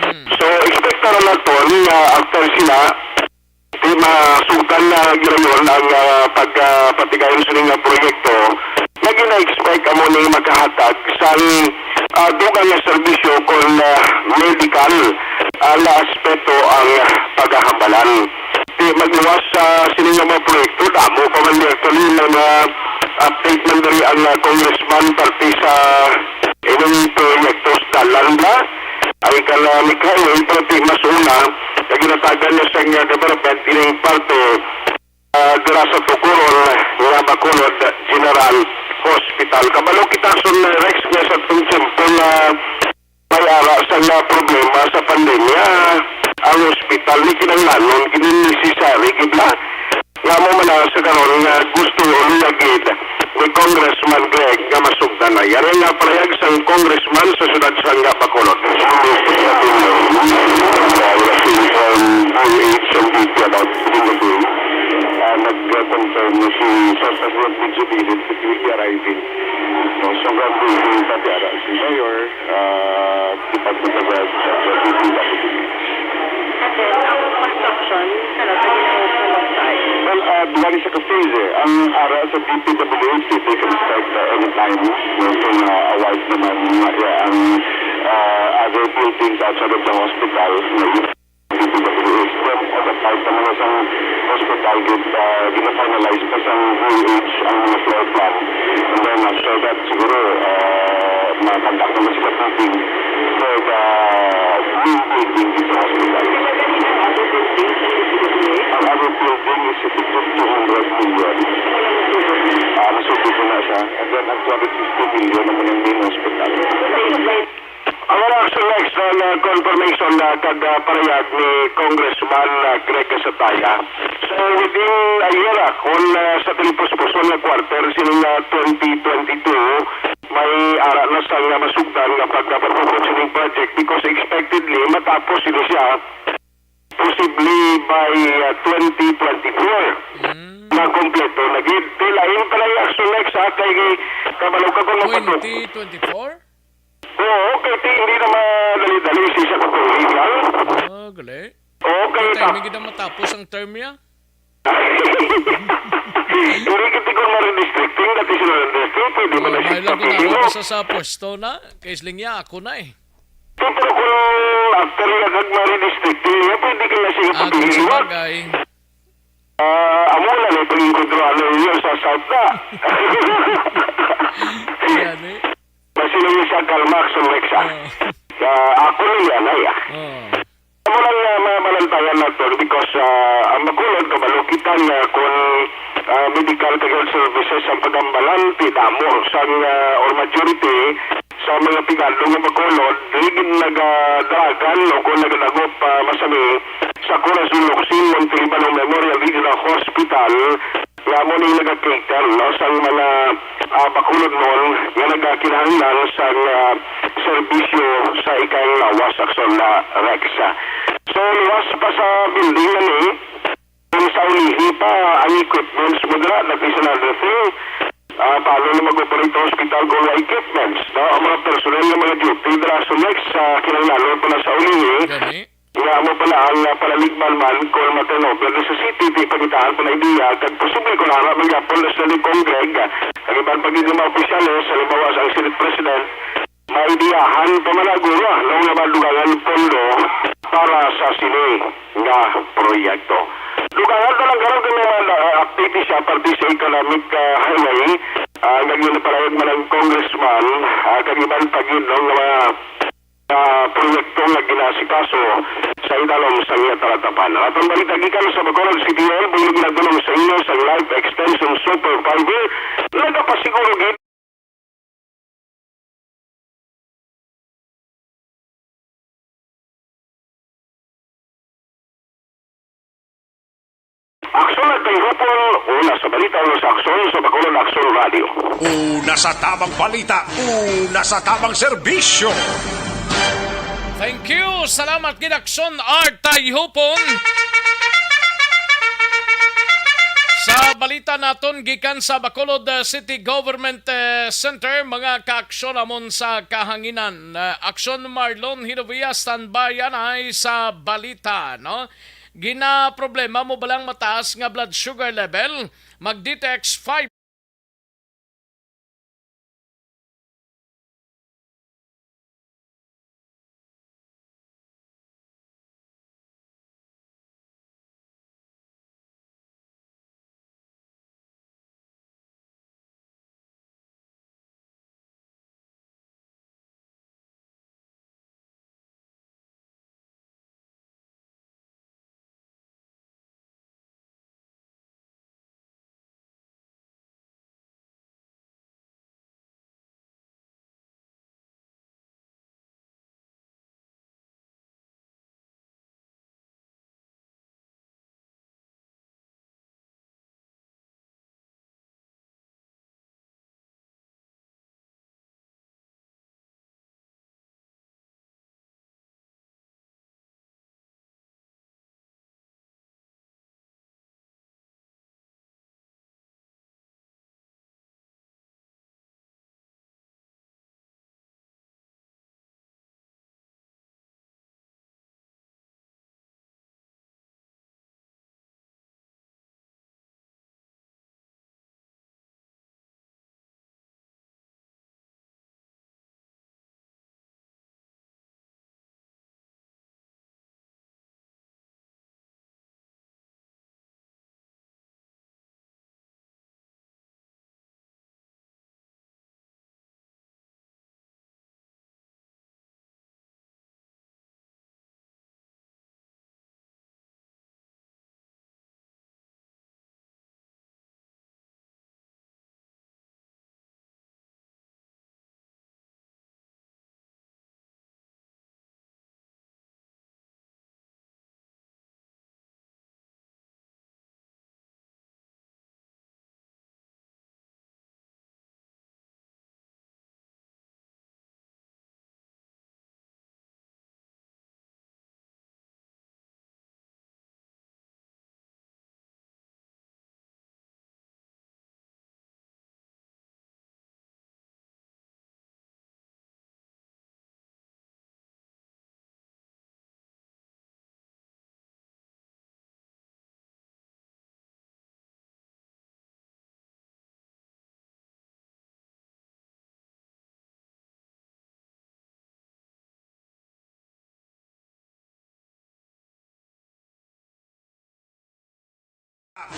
Hmm. So, expect na naton nga after sila, di masugdan na girayon ang, ah, pag, ah, patigayon sini nga proyekto, nga gina-expect amo ni makahatag sang, ah, dugang nga serbisyo kon, ah, medical, ah, nga aspeto ang paghahambalan. Di magluwas sa sini nga mga proyekto, damo pa man, actually, may mga update man diri ang, ah, congressman parte sa ilang proyekto sa dalan ba? Ay ka na, Mikhail, pero di mas una, nga ginatagan na sa nga development ining parte, ah, dira sa Tuguron nga Bacolod General Hospital. Kabalo kita, Son Rex, nga sa itong tiyempo nga may ara sa nga problema sa pandemya, ang hospital ni kinahanglanon, kini necessary gid na. Nga mo man na sa karon nga gusto niya gid ni Congressman Greg nga masugdan na. Yari nga parayag sang congressman sa siyudad sa nga Bacolod. Ah, nag-confirm na si Sacerdote Jubilate that will be arriving. No, so, Well, uh, duha ni sa ka phase, eh. Ang ara sa D P W H, they can start, uh, anytime. No? Kung, uh, award naman nga, yeah, ang, uh, other buildings outside of the hospital, no? D P W H. Then, uh, the part naman sa hospital, gid, uh, gina-finalize pa sa V H ang mga floor plan. And then, after that, siguro, uh, ma-conduct naman sila meeting for the new building dito sa hospital. Ang other building is siguro two hundred million. Ah, nasubo ko na siya. And then, ang two hundred fifty million naman ang main hospital. Our action next on, uh, confirmation, uh, kag, uh, parayag ni Congressman, uh, Greg Gatchalian. So, within a year, ah, kung, uh, sa pinipuspuson nga quarter sining, uh, twenty twenty-two, may ara na sang, uh, masugdan nga pagkapapupot sining project because expectedly matapos ini siya possibly by, uh, twenty twenty-four. Mm. Na kompleto na gid. Lain pa lang yung action next, ha, kay kabalo ka kung mapatok. Twenty twenty-four? Oo, kay ti-, hindi na madali-dali siya sa kukuligan. Ah, gali. Okay, Kay ta- timing gid ang matapos ang term niya. Hindi kita kung ma-redistricting, dati sila redistricting, pwede mo na May siya lang gid papili ako mo. sa, sa pwesto na. Kay siling niya, ako na eh. Ti, pero kung after nga kag ma-redistricting niya, pwede ka na siya Ah, kung papili mo. sabagay. Ah, amo na ni pag-inkwentro ano niyo sa South na. Yan eh. Basi lang yung sa Karl Marx ang Rex, ah. Oo. Ah, ako na yan, ay, ah. Oo. Amo lang nga mabalantayan nato because, ah, ang Bacolod, kabalo kita nga kung, ah, medical kag health services ang pagambalan, ti damo sang, ah, or majority sa mga pigado nga Bacolod, dili gid nagadagan o kung nagadagop pa masami sa Corazon Locsin Montalban Memorial Regional Hospital, nga amo ni naga-cater, no, sang mga, ah, Bacolodnon nga nagakinahanglan sang, ah, serbisyo sa ikang lawas, Aksyon na Rex. So, luwas pa sa building na ni, kung sa ulihi pa ang equipments mo dira, that is another thing. Ah, paano na mag-operate ang hospital kung wala equipments, no? Ang mga personnel nga mga duty dira, so next, sa kinahanglan pa na sa ulihi, Gani? Nga amo pala ang, ah, palaligman man kon ma-turnover sa city, ti pangitaan pa na idea, kag posible kon ara man gyapon na sila ni Congreg, ah, kag iban pa gid nga mga opisyales, halimbawa sa ang Senate President, maideyahan pa man aguro, ah, no, nga madugangan pondo para sa sini nga proyekto. Dugangan na lang karon kung may mga, ah, update siya parte sa economic, ah, highway, ah, nga ginapalahad man ang congressman, ah, kag iban pa gid, no, nga mga nga proyekto nga ginaasikaso sa idalom sang iya talatapan. Ang atong balita gikan sa Bacolod City Hall, bulig ginadulong sa inyo sang Life Extension Super Fiber. Nagapasiguro gid Aksyon nagpahihupon, una sa balita, una sa aksyon sa Bacolod Aksyon Radio. Una sa tabang balita, una sa tabang serbisyo. Thank you. Salamat gid, Aksyon Art Tayhupon. Sa balita naton gikan sa Bacolod, uh, City Government, uh, Center, mga kaaksyon amon sa kahanginan. Uh, Aksyon Marlon Hinovia, standby anay sa balita, no? Ginaproblema mo ba lang mataas nga blood sugar level? Mag-Detox five.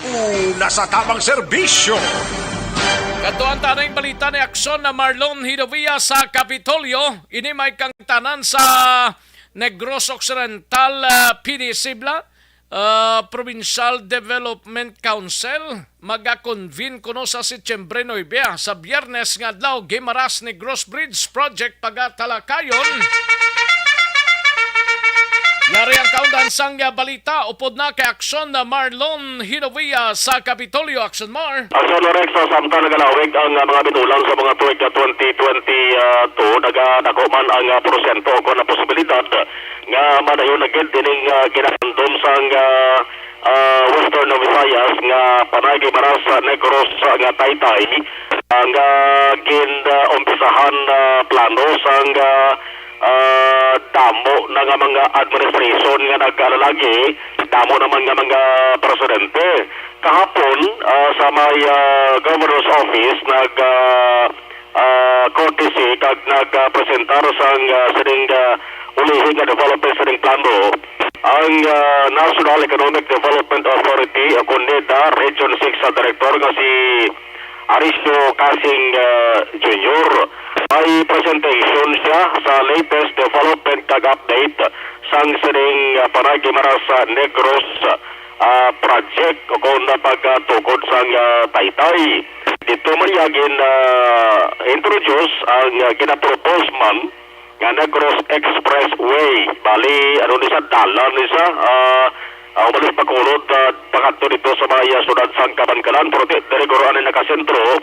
Una sa tamang serbisyo. Kadtuan ta ning balita ni Aksyon na Marlon Hidovia sa Kapitolyo. Ini may kangtanan sa Negros Occidental, ah, P D Sibla, ah, Provincial Development Council. Maga-convene kuno sa Setyembre nuebe, ah, sa Biyernes nga adlaw, Guimaras Negros Bridge Project pagatalakayon. Yari ang kaundan sang, ah, balita upod na kay Aksyon na Marlon Hidovia sa Kapitolyo. Aksyon Mar. Aksyon Rex, sa samtang nagalawig ang, ah, mga binulang sa mga tuig, ah, twenty twenty-two, nagadako man ang, ah, porsyento o kon ang posibilidad nga madayon na gid ining, ah, ginahandom sang, ah, ah, Western Visayas nga Panay Guimaras, ah, Negros, ah, nga taytay, ah, nga gin, ah, umpisahan, ah, plano sang, ah, ah, damo na nga mga administration nga nag-alalagi, damo naman nga mga presidente. Kahapon, ah, sa may, ah, Governor's Office, nag, ah, ah, courtesy kag nagpresentar sang, ah, sining, ah, ulihi nga development sining plano ang, ah, National Economic Development Authority o kon NEDA Region six sa direktor nga si Arisio Casing, ah, Junior. May presentation siya sa latest development kag update sang sining, ah, Panay Guimaras, ah, Negros, ah, project o kon na pagtukod sang, ah, taytay. Dito man niya gin, ah, introduce ang, ah, ginapropose man nga Negros Expressway. Bali, ano ni sa dalan ni sa, ah, ah, umalis Bacolod, ah, pakadto dito sa may, ah, siyudad sang Kabankalan, pero di, diri guro ani nakasentro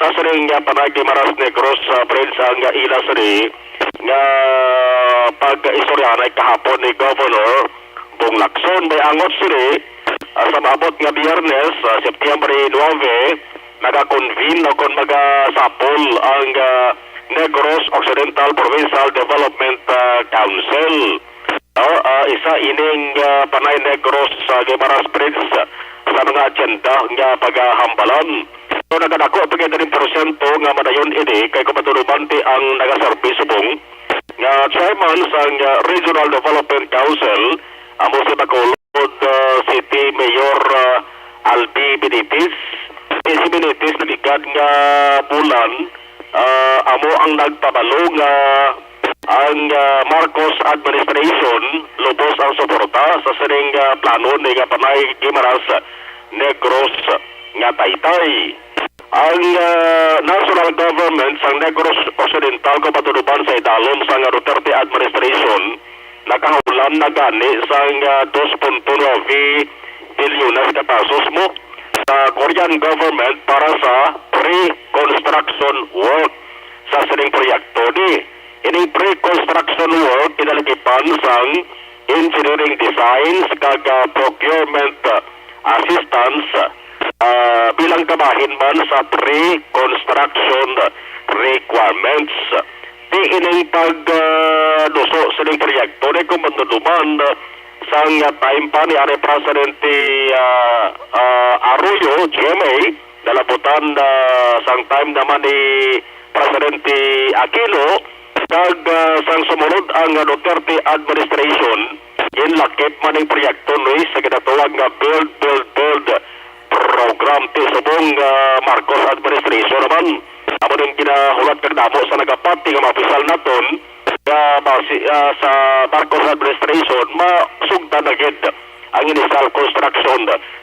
sa sining, ah, Panay Guimaras Negros, ah, Bridge ang, ah, ila sini nga pag-istoryahan ay kahapon ni Governor Bong Lacson. May angot sini, ah, sa maabot nga Biyernes, ah, September nuebe, nagakonvene o kon magasapol ang, ah, Negros Occidental Provincial Development, ah, Council. No, ah, isa ining, ah, Panay Negros sa Guimaras Bridge sa mga agenda nga pagahambalan. So, nagadako pa gid ang porsyento nga madayon ini kay kumatunuman ti ang nagaserbi subong nga chairman sang, ah, Regional Development Council, amo si Bacolod, ah, City Mayor, ah, Albi Benitez. Si Benitez, naligad nga bulan, ah, amo ang nagpabalo nga ang, ah, Marcos administration lubos ang suporta sa sining, ah, plano ni nga Panay Guimaras Negros nga taytay. Ang, ah, national government sang Negros Occidental, kung matunuban sa idalom sang Duterte administration, nakahulam na gani sang, ah, dos punto nuebe bilyones ka pesos mo sa Korean government para sa pre-construction work sa sining proyekto ni. Ining pre-construction work ginaligipan sang engineering designs kag, ah, procurement, ah, assistance, ah, bilang kabahin man sa pre-construction requirements. Ti ining pag, ah, duso sining proyekto ni kumbanduduman sang, ah, time pa ni ari Presidente, ah, ah, Arroyo, G M A, nalabutan, ah, sang time naman ni Presidente Aquino, kag, ah, sang sumunod ang Duterte administration, ginlakip man ang proyekto, Luis, sa ginatawag nga build, build, build program ti subong, ah, Marcos administration naman. Amo ning ginahulat kag damo sa nagapati nga mga opisyal naton nga basi, ah, sa Marcos administration, masugdan na gid ang initial construction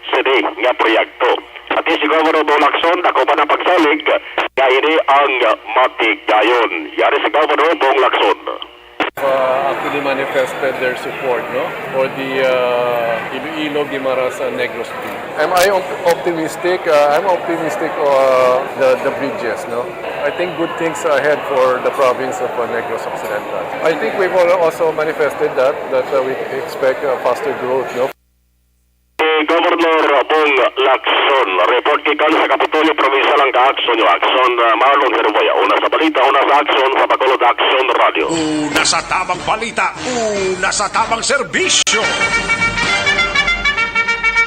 sini nga proyekto. Pati si Governor Bong Lacson, dako man ang pagsalig nga ini ang matigayon. Yari si Governor Bong Lacson. Uh, actually manifested their support, no, for the, uh, Iloilo Guimaras, uh, Negros Bridge. Am I op-, optimistic? Uh, I'm optimistic, uh, the, the bridges, no. I think good things ahead for the province of, uh, Negros Occidental. I think we've al-, also manifested that, that, uh, we expect, uh, faster growth, no. Si Governor Bong Lacson, report gikan sa Kapitolyo Provincial ang ka-aksyon nga aksyon, uh, Marlon Herboya. Una sa balita, una sa aksyon, sa Bacolod Action Radio. Una sa tamang balita, una sa tamang serbisyo.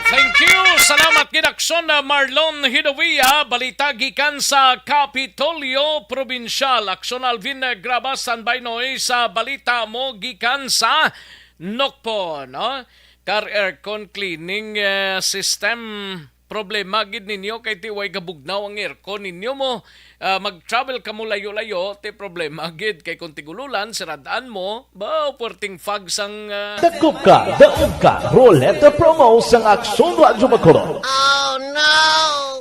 Thank you. Salamat gid, aksyon na Marlon Hidovia. Balita gikan sa Kapitolyo Provincial. Aksyon Alvin Grabas, standby noy sa balita mo gikan sa Nokpo, no? car aircon cleaning, eh, system. Problema gid ninyo kay ti way kabugnaw ang aircon ninyo mo. Ah, mag-travel kamo layo-layo, ti problema gid kay kung tig-ululan, sirad-an mo, ba, puwerteng fog sang, ah, Dakop ka, daog ka, Roleta Promo sang Aksyon Radyo Bacolod.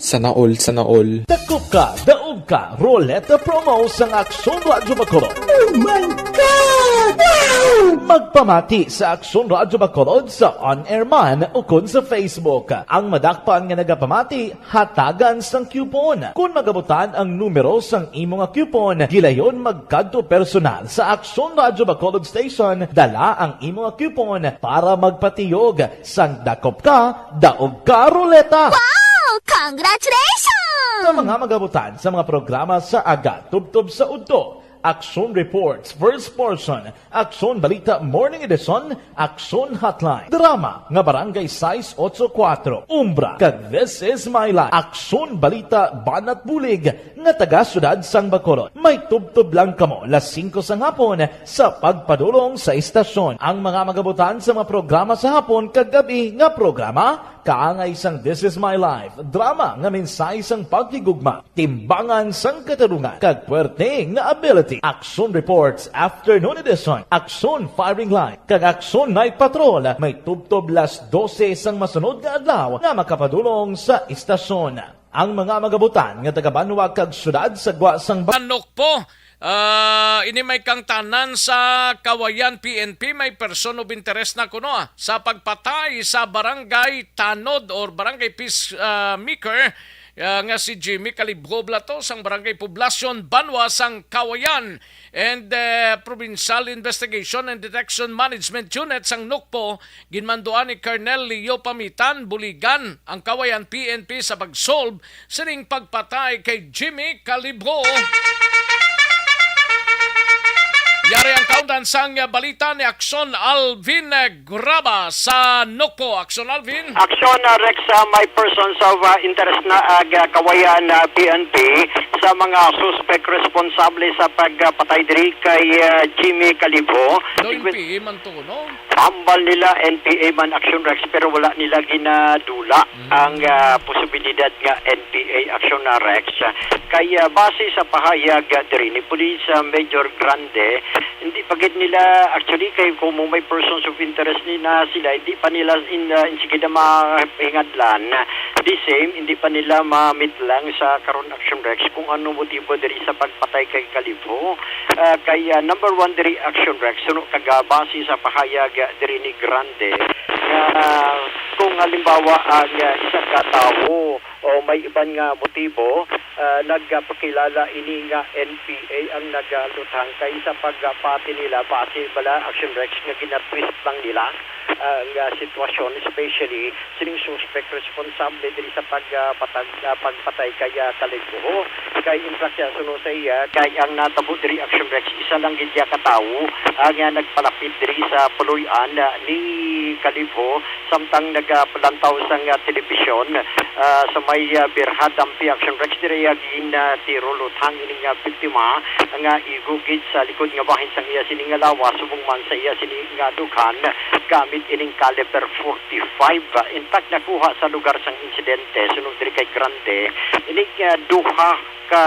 Sana all, sana all. Dakop ka, daog ka, Roleta Promo sang Aksyon Radyo Bacolod. Oh my God! Wow! Magpamati sa Aksyon Radyo Bacolod sa on-air man ukon sa Facebook. Ang madakpan nga nagapamati, hatagan sang coupon. Kon magabutan ang numero sang imo nga coupon, gilayon magkadto personal sa Aksyon Radyo Bacolod Station, dala ang imo nga coupon para magpatiyog sang dakop ka, daog ka, Roleta. Wow! Congratulations! Sa mga magabutan sa mga programa sa aga, tubtob sa udto, Aksyon Reports, First Portion, Aksyon Balita Morning Edition, Aksyon Hotline, drama nga Barangay sais otso kuwatro, Umbra, kag This Is My Life, Aksyon Balita Banat Bulig nga taga Siyudad sang Bacolod. May tubtob lang kamo las singko sang hapon sa pagpadulong sa istasyon. Ang mga magabutan sa mga programa sa hapon kag gabi nga programa, kaangay sang This Is My Life, drama nga mensahe sang paghigugma, timbangan sang katarungan, kag puwerte nga ability. Aksyon Reports Afternoon Edition, Aksyon Firing Line, kag Aksyon Night Patrol, may tubtob las dose sang masunod nga adlaw nga makapadulong sa istasyon. Ang mga magabutan nga taga-banwa kag siyudad sa gwa sang ba- Nokpo, ah, ini may kangtanan sa Kawayan P N P, may person of interest na kuno, ah, sa pagpatay sa barangay tanod or barangay peace, ah, maker, ah, nga si Jimmy Kalibho Blato sang Barangay Poblacion, Banwa sang Kawayan, and, eh, Provincial Investigation and Detection Management Unit sang Nokpo, ginmanduan ni Colonel Leo Pamitan Buligan ang Kawayan P N P sa pag-solve sining pagpatay kay Jimmy Kalibho. Yari ang kaundan sang balita ni Aksyon Alvin Graba sa Nokpo. Aksyon Alvin. Aksyon, uh, Rex, uh, may persons of, uh, interest na ag, uh, Kawayan, uh, P N P sa mga suspek responsable sa pagpatay diri kay, uh, Jimmy Kalibho. No, N P A man to, no? Hambal nila N P A man, Aksyon Rex, pero wala nila ginadula Mm. ang, ah, posibilidad nga N P A, Aksyon na Rex. Kay, ah, base sa pahayag, ah, diri ni Police, ah, Major Grande, hindi pa gid nila, actually, kay kung may persons of interest ni na sila, hindi pa nila in, ah, in sige na mahingadlan. The same, hindi pa nila ma-meet lang sa karon, Aksyon Rex, kung ano motibo diri sa pagpatay kay Kalibho. Ah, kay, ah, number one diri, Aksyon Rex, suno kag, ah, base sa pahayag, ah, diri ni Grande, nga kung halimbawa ang, ah, isa ka tawo o may iban nga motibo, ah, nagpakilala ini nga N P A ang nagaluthang kay sa pagpati nila, base bala, Aksyon Rex, nga ginatwist lang nila ang, ah, sitwasyon, especially sining suspek responsable diri sa pag, ah, patag-, ah, pagpatay kay, ah, Kalibho. Kay in fact, ah, suno sa iya, kay ang natabo diri, Aksyon Rex, isa lang gid iya ka tawo, ah, nga nagpalapit diri sa puloy-an, ah, ni Kalibho, samtang nagapalantaw sang, ah, telebisyon, ah, sa may, ah, Birha Dampi, Aksyon Rex, diri, ah, gin, ah, tiro luthang ining, ah, biktima nga igo gid sa likod nga bahin sang iya sini nga lawas, subong man sa iya sini nga dughan gamit ining caliber forty-five. In fact, nakuha sa lugar sang insidente, suno diri kay Grande, ining, ah, duha ka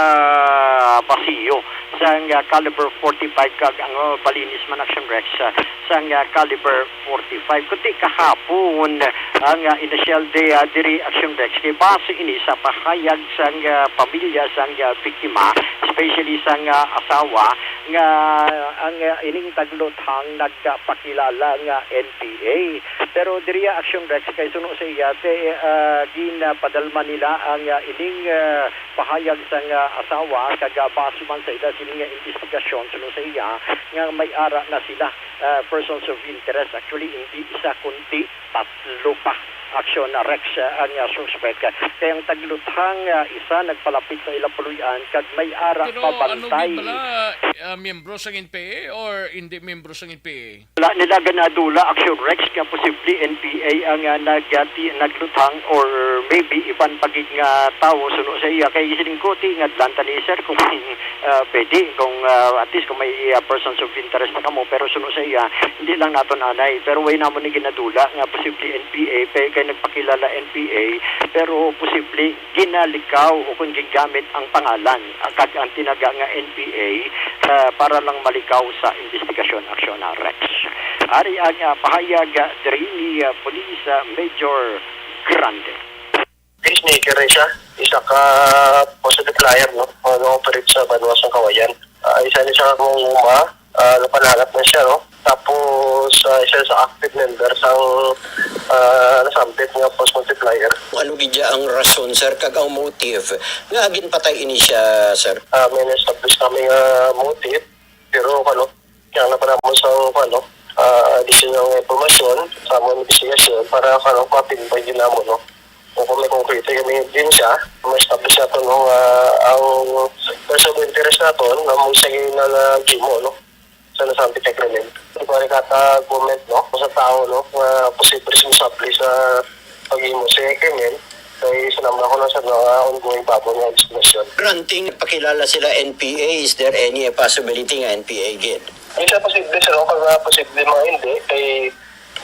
basiyo sang, ah, caliber forty-five kag ang, ah, balinis man, Aksyon Rex, ah, sang, ah, caliber forty-five. Kundi kahapon ang, ah, initial day, ah, diri, Aksyon Rex, kay base ini sa pahayag sang, ah, pamilya sang, ah, biktima, especially sang, ah, asawa, nga ang, ah, ining tagluthang nagpakilala nga N P A. Pero diri, Aksyon Rex, kay suno sa iya, te, ah, ginapadalma nila ang, ah, ining, ah, pahayag sang, ah, asawa, kag, ah, base man sa ila sini nga investigasyon, suno sa iya, nga may ara na sila, ah, persons of interest. Actually, hindi isa kundi tatlo pa, Aksyon, ah, Rex, ah, ang, ah, suspek. Kay ang tagluthang, ah, isa nagpalapit sa ila puloy-an kag may ara Pero pa ano bantay. Gid bala, ah, miyembro sang N P A or hindi miyembro sang N P A? Wala nila ganadula, Aksyon Rex, nga posible N P A ang, ah, nagati-, nagluthang or maybe iban pa gid nga tawo suno sa iya. Kay siling ko, ti, nga dlan ta ni sir kung, ah, pwede, kung, ah, at least kung may, ah, persons of interest na kamo, pero suno sa iya, hindi lang naton anay. Pero way namon ni ginadula nga posible N P A, kay, kay nagpakilala N P A, pero posible ginalikaw o kung gingamit ang pangalan, ah, kag ang tinaga nga N P A, ah, para lang malikaw sa investigasyon, Aksyon, ah, Rex. Ari ang, ah, pahayag, ah, diri ni, ah, Police, ah, Major Grande. Peacemaker rin siya. Isa ka positive flyer, no? Ano, operate sa banwa sa Kawayan. Ah, isa ni sa akong uma, ah, napanalap na siya, no? Tapos, ah, isa sa active member sang, ah, nasambit nga post multiplier. Ano gid ang rason, sir, kag ang motive nga ginpatay ini siya, sir? Ah, may na-establish kami nga motive, pero, ano, kailangan pa namon sa, ano, ah, additional nga impormasyon sa among investigasyon para, ano, ma-pinpoint din namon, no? O kung may concrete kami din siya, ma-establish nato, no, nga ang person of interest nato, na mo siya ginagimo, no, sa nasambit nga krimen. Hindi ko rin kata-comment, no, sa tao, no, nga posible responsable sa paghimo sa krimen, kay sinamla ko lang sa mga ongoing babo nga investigasyon. Granting, pakilala sila N P A, is there any possibility nga N P A gid? Hindi siya posible, sir, no, kag, ah, posible mga hindi, kay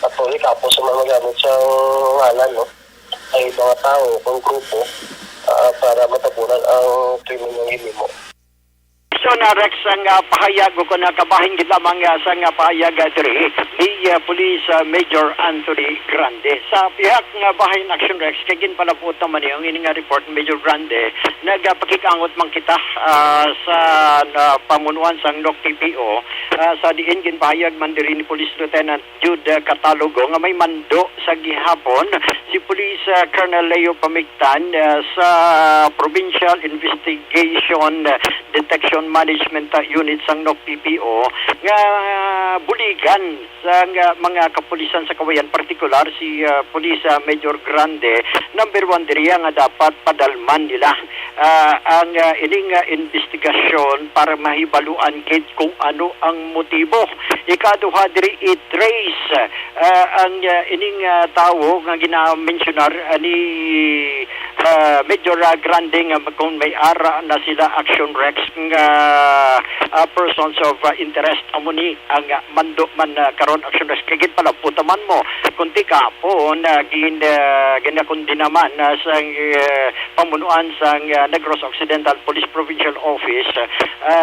actually, kapos sa mga magamit sa ngalan, no, ay mga tao o grupo, ah, para matabunan ang krimen nga ginhimo. So, na Rex, ang, ah, pahayag ko na kabahin gid lamang, ah, sa nga pahayag, ah, diri ni, ah, Police, ah, Major Anthony Grande. Sa pihak nga bahin, Action Rex, kay ginpalabot naman niya ang ini nga report, Major Grande, nagapakig-angot man kita, ah, sa, ah, pamunuan sang N O C P P O, ah, sa diin ginpahayag man diri ni Police Lieutenant Jude Catalogo nga may mando sa gihapon si Police, ah, Colonel Leo Pamigtan, ah, sa Provincial Investigation, ah, Detection Management, ah, Unit sang N O C P P O nga buligan sang, ah, mga kapulisan sa Kawayan, partikular si, ah, Police, ah, Major Grande, number one diriya nga dapat padalman nila, ah, ang, ah, ining, ah, investigasyon para mahibaluan gid kung ano ang motibo. Ikaduha diri, i-trace, ah, ang, ah, ining, ah, tawo nga ginamensionar, ah, ni, ah, Major, ah, Grande nga kung may ara na sila, Action Rex, nga, ah, persons of, ah, interest. Amo ni ang, ah, mando man, ah, karon, Action Rex, kay ginpalabot man mo kung ti kahapon, ah, gin-, ah, ginakundina man, ah, sang, ah, pamunuan sang, ah, Negros Occidental Police Provincial Office, ah,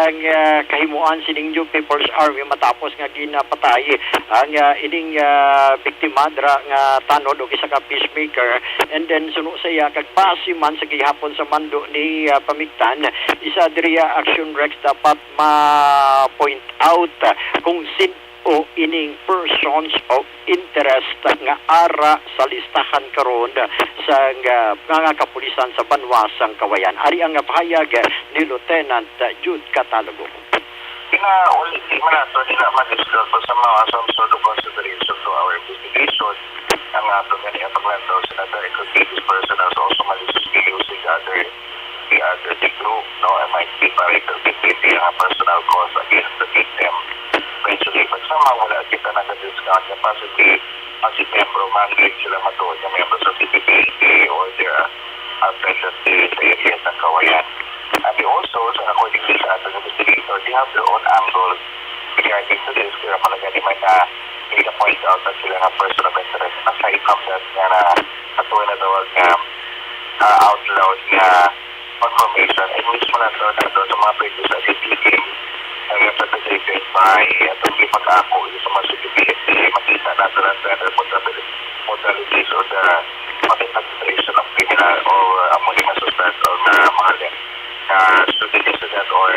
ang, ah, kahimuan sining New People's Army matapos nga ginapatay ang, ah, ining, ah, biktima dira nga tanod og isa ka peacemaker, and then suno sa iya kag base man sa gihapon sa mando ni, ah, Pamigtan, isa diri, ah, Action Rex, dapat ma-point out, ah, kung sin-o ining persons of interest nga ara sa listahan karon sang, ah, mga kapulisan sa banwa sang Kawayan. Ari ang pahayag ni Lieutenant Jude Catalogo. Kinauli, di man nato nila ma-disclose sa mga some sort of consideration to our investigation. Ang ato gani ang paglantaw sa nata, it could be this person has also maliciously using other, the other, the group, no? It might be para ito, depende ang personal cause against the victim. Eventually, pag somehow wala kita nag-discount na possibly ang si membro man, di sila matuod nga membro sa C P P N P or their, uh, presence diri sa area sa Kawayan. And they also, so according to sa ating investigator, they have their own angle regarding to this. Kaya pala gani may na, may na-point out na sila nga person of interest. Aside from that, nga na, atuon na tawag nga, uh, out loud nga confirmation, and mismo na to, na to sa mga previous activity, ang representative by atong gipag-ako sa mga security, makita na to lang sa other modali-, modalities or the, uh, concentration of criminal or, uh, amo ni mga suspect or na mga le-, na student incident or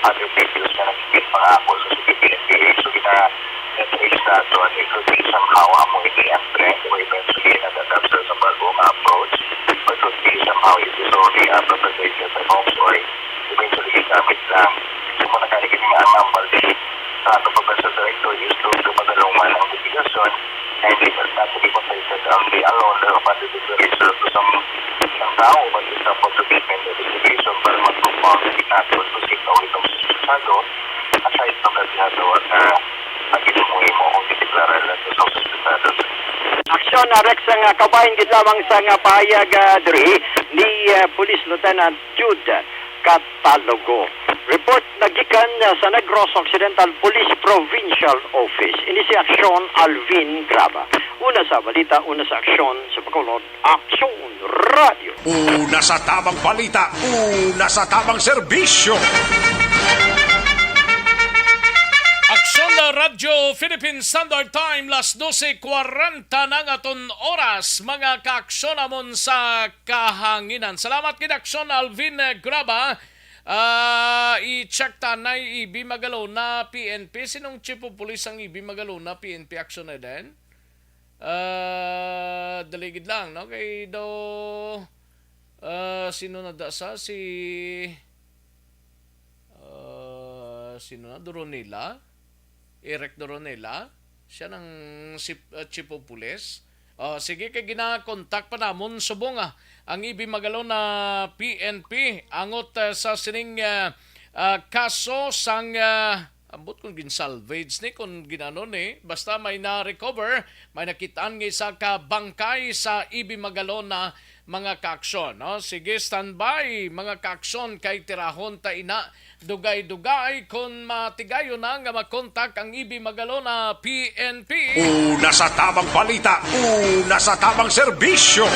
other previous na nagpipag-ako sa security. So, gina-, na-trace nato, it could be somehow amo ini ang trend or eventually nag-adapt sa, sa bago nga approach, or could be somehow it is only a perpetrator by hoax or eventually ginamit lang. So, kung nakaligid nga ang number di sa ato, Professor Director, is to, to padalungan ang investigasyon, and it has not to be considered only alone upon the declaration to some, isang tao, but it's a possible investigation para mag-confirm nato to sino itong suspetsado, aside from that, ginagawa na ang ginamuhimo kung gideklara nila sa suspetado. Aksyon, ah, Rex, ang, ah, kabahin gid lamang sa nga pahayag, ah, diri ni, ah, Police Lieutenant Jude Catalogo. Report nagikan sa Negros Occidental Police Provincial Office. Ini si Aksyon Alvin Graba. Una sa balita, una sa aksyon sa Bacolod, Aksyon Radio. Una sa tamang balita, una sa tamang serbisyo. Aksyon na Radyo Philippine Standard Time, las dose kwarenta na nga aton oras, mga kaaksyon namon sa kahanginan. Salamat gid, Aksyon Alvin Graba. Ah, i-check ta na, E B Magalona, P N P. Sinong chief of police sang E B Magalona, P N P, Aksyon Alvin? Ah, dali gid lang, no? Kay daw, ah, sino na da sa si, ah, sino na? Doronila? Eric Doronila? Siya nang si, ah, chief of police? Oh, sige, kay gina-contact pa namon subong, ah, ang E B Magalona P N P angot, ah, sa sining, ah, ah, kaso sang, ah, ambot kung gin-salvage ni, kung ginano ni, basta may na-recover, may nakitaan nga isa ka bangkay sa E B Magalona, mga kaaksyon, no? Sige, standby, mga kaaksyon, kay tirahon ta ina dugay-dugay kon matigayon na nga makontak ang E B Magalona P N P. Una sa tamang balita, una sa tamang serbisyo.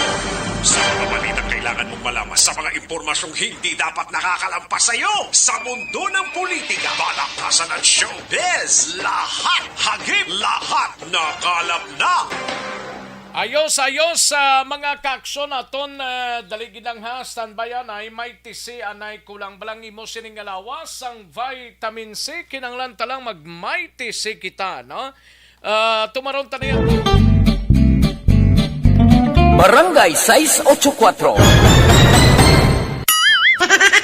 Sa mga balitang kailangan mong malaman, sa mga impormasyong hindi dapat nakakalampas sa iyo, sa mundo ng politika, balaktasan at showbiz, lahat hagip, lahat nakalap na. Ayos, ayos, sa mga kaaksyon naton, eh, dali gid lang ha, standby anay, may tisi anay, kulang ba lang imo sining nga lawas sang vitamin C, kinahanglan ta lang mag may tisi kita, no? Ah, tumaron ta niya. Barangay sais ocho kuatro.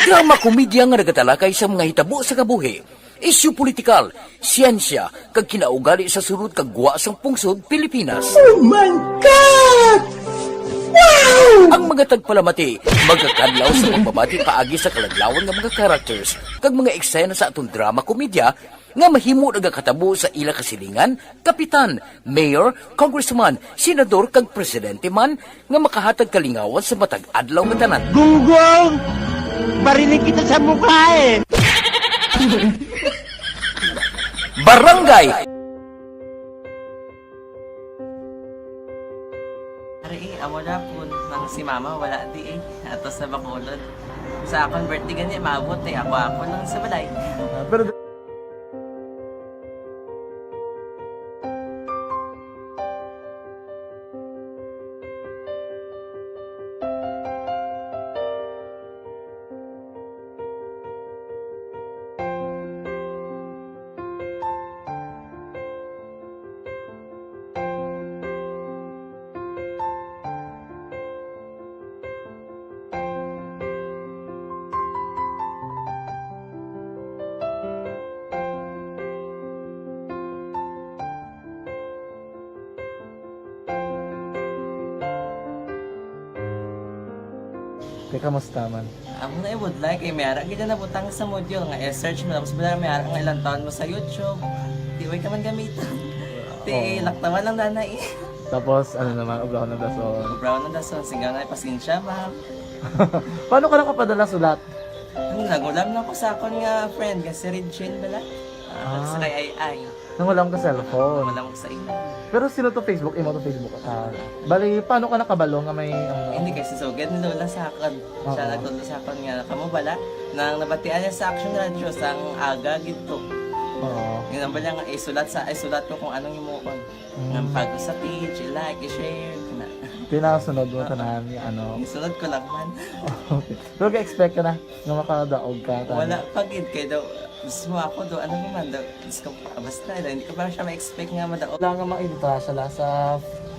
Drama komedya nga nagatalakay sa mga hitabo sa kabuhi, isyu politikal, siyensya, kag kinaugali sa sulod kag gwa sang pungsod Pilipinas. Oh my God! Wow! Ang mga tagpalamati magakadlaw sa pagbabati paagi sa kaladlawan nga mga characters kag mga eksena sa aton drama komedya nga mahimo nagakatabo sa ila kasilingan, kapitan, mayor, congressman, senador, kag presidente man nga makahatag kalingawan sa matag adlaw nga tanan. Gunggong! Barinig kita sa mukha eh! Barangay! Ari, eh, amo na po nang si mama wala di eh. Ato sa Bacolod. Sa akon birthday gani, maabot eh. Ako, ako lang sa balay. Ah, pero Kay kamusta man? Amo na ibudlay kay may ara gid na butang sa module nga i-search mo, tapos wala may ara nga ilang taon mo sa YouTube. Di way ka man gamiton. Ti Oo. Laktawan lang dana eh. Tapos ano naman, ubraw na dason. Ubraw na dason, sige na, pasensya, ma'am. Paano ka nakapadala sulat? Ano, nagulam na ko sa akon nga friend nga si Regine bala. Ah, Ah. Sa kay Ay Ay. Nangulam ka cellphone? Nangulam ko sa imo. Pero sino to Facebook? Imo to Facebook? Ah, bali, paano ka nakabalo nga may, ano? Hindi, kay si Sugad ni Lola sa akon. Oo. Siya nagtudlo sa akon nga, kamo bala, nang nabatian niya sa Action Radio, sang aga gid to. Oo. Yun ang bala nga, isulat sa, isulat ko kung anong imuon. Mm. Nga pag sa page, i-like, i-share, na. Pinasunod mo Ah. tanan yung ano? Isunod ko lang man. Okay. Pero ka-expect ka na nga makadaog ka, tama? Wala pa gid, kay daw, gusto mo ako daw, ano naman daw, gusto ko, ah, basta, daw, hindi ko pa siya ma-expect nga madaog. Wala nga maintra siya la sa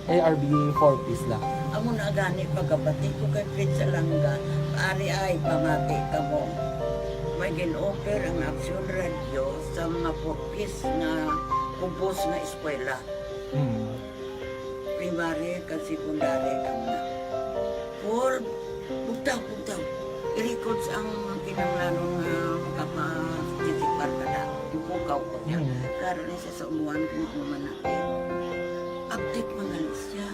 A R B four Ps la. Amo na gani pagkabati ko kay Fred Salanga, ari ay pamati ka mo. May gin-offer ang Action Radio sa mga four Ps nga kubos nga eskwela. Mm. Primary kag secondary kamo na. Paul, bugtaw, bugtaw. I-records ang kinahanglanon nga makapa-, participar ka na. Ipukaw ko niya. Mm. Karon ni sa, sa umuan kung ano man natin. Update man gali siya.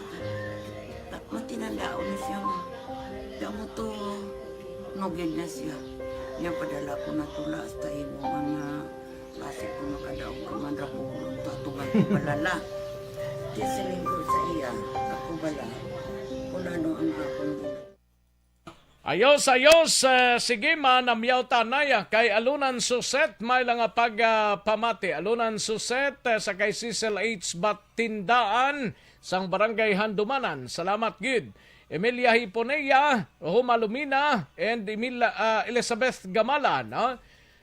Ta-, matinandaon na siya. Kamo to, nugid na siya. Niya padala ko na tula sa imo nga basi ko makadaog ka man ra ko, tutugan ko balala. Di siling ko sa iya, ako bala, kung ano ang akong gina- Ayos, ayos. Eh, sige, manamyaw tanay, ah, kay Alunan Suset, may lang nga pag, ah, pamati. Alunan Suset, eh, sa kay Cecil H. Batindaan, sang Barangay Handumanan. Salamat gid. Emilia Hiponea, Roma Lumina, and Emil-, ah, Elizabeth Gamala, no?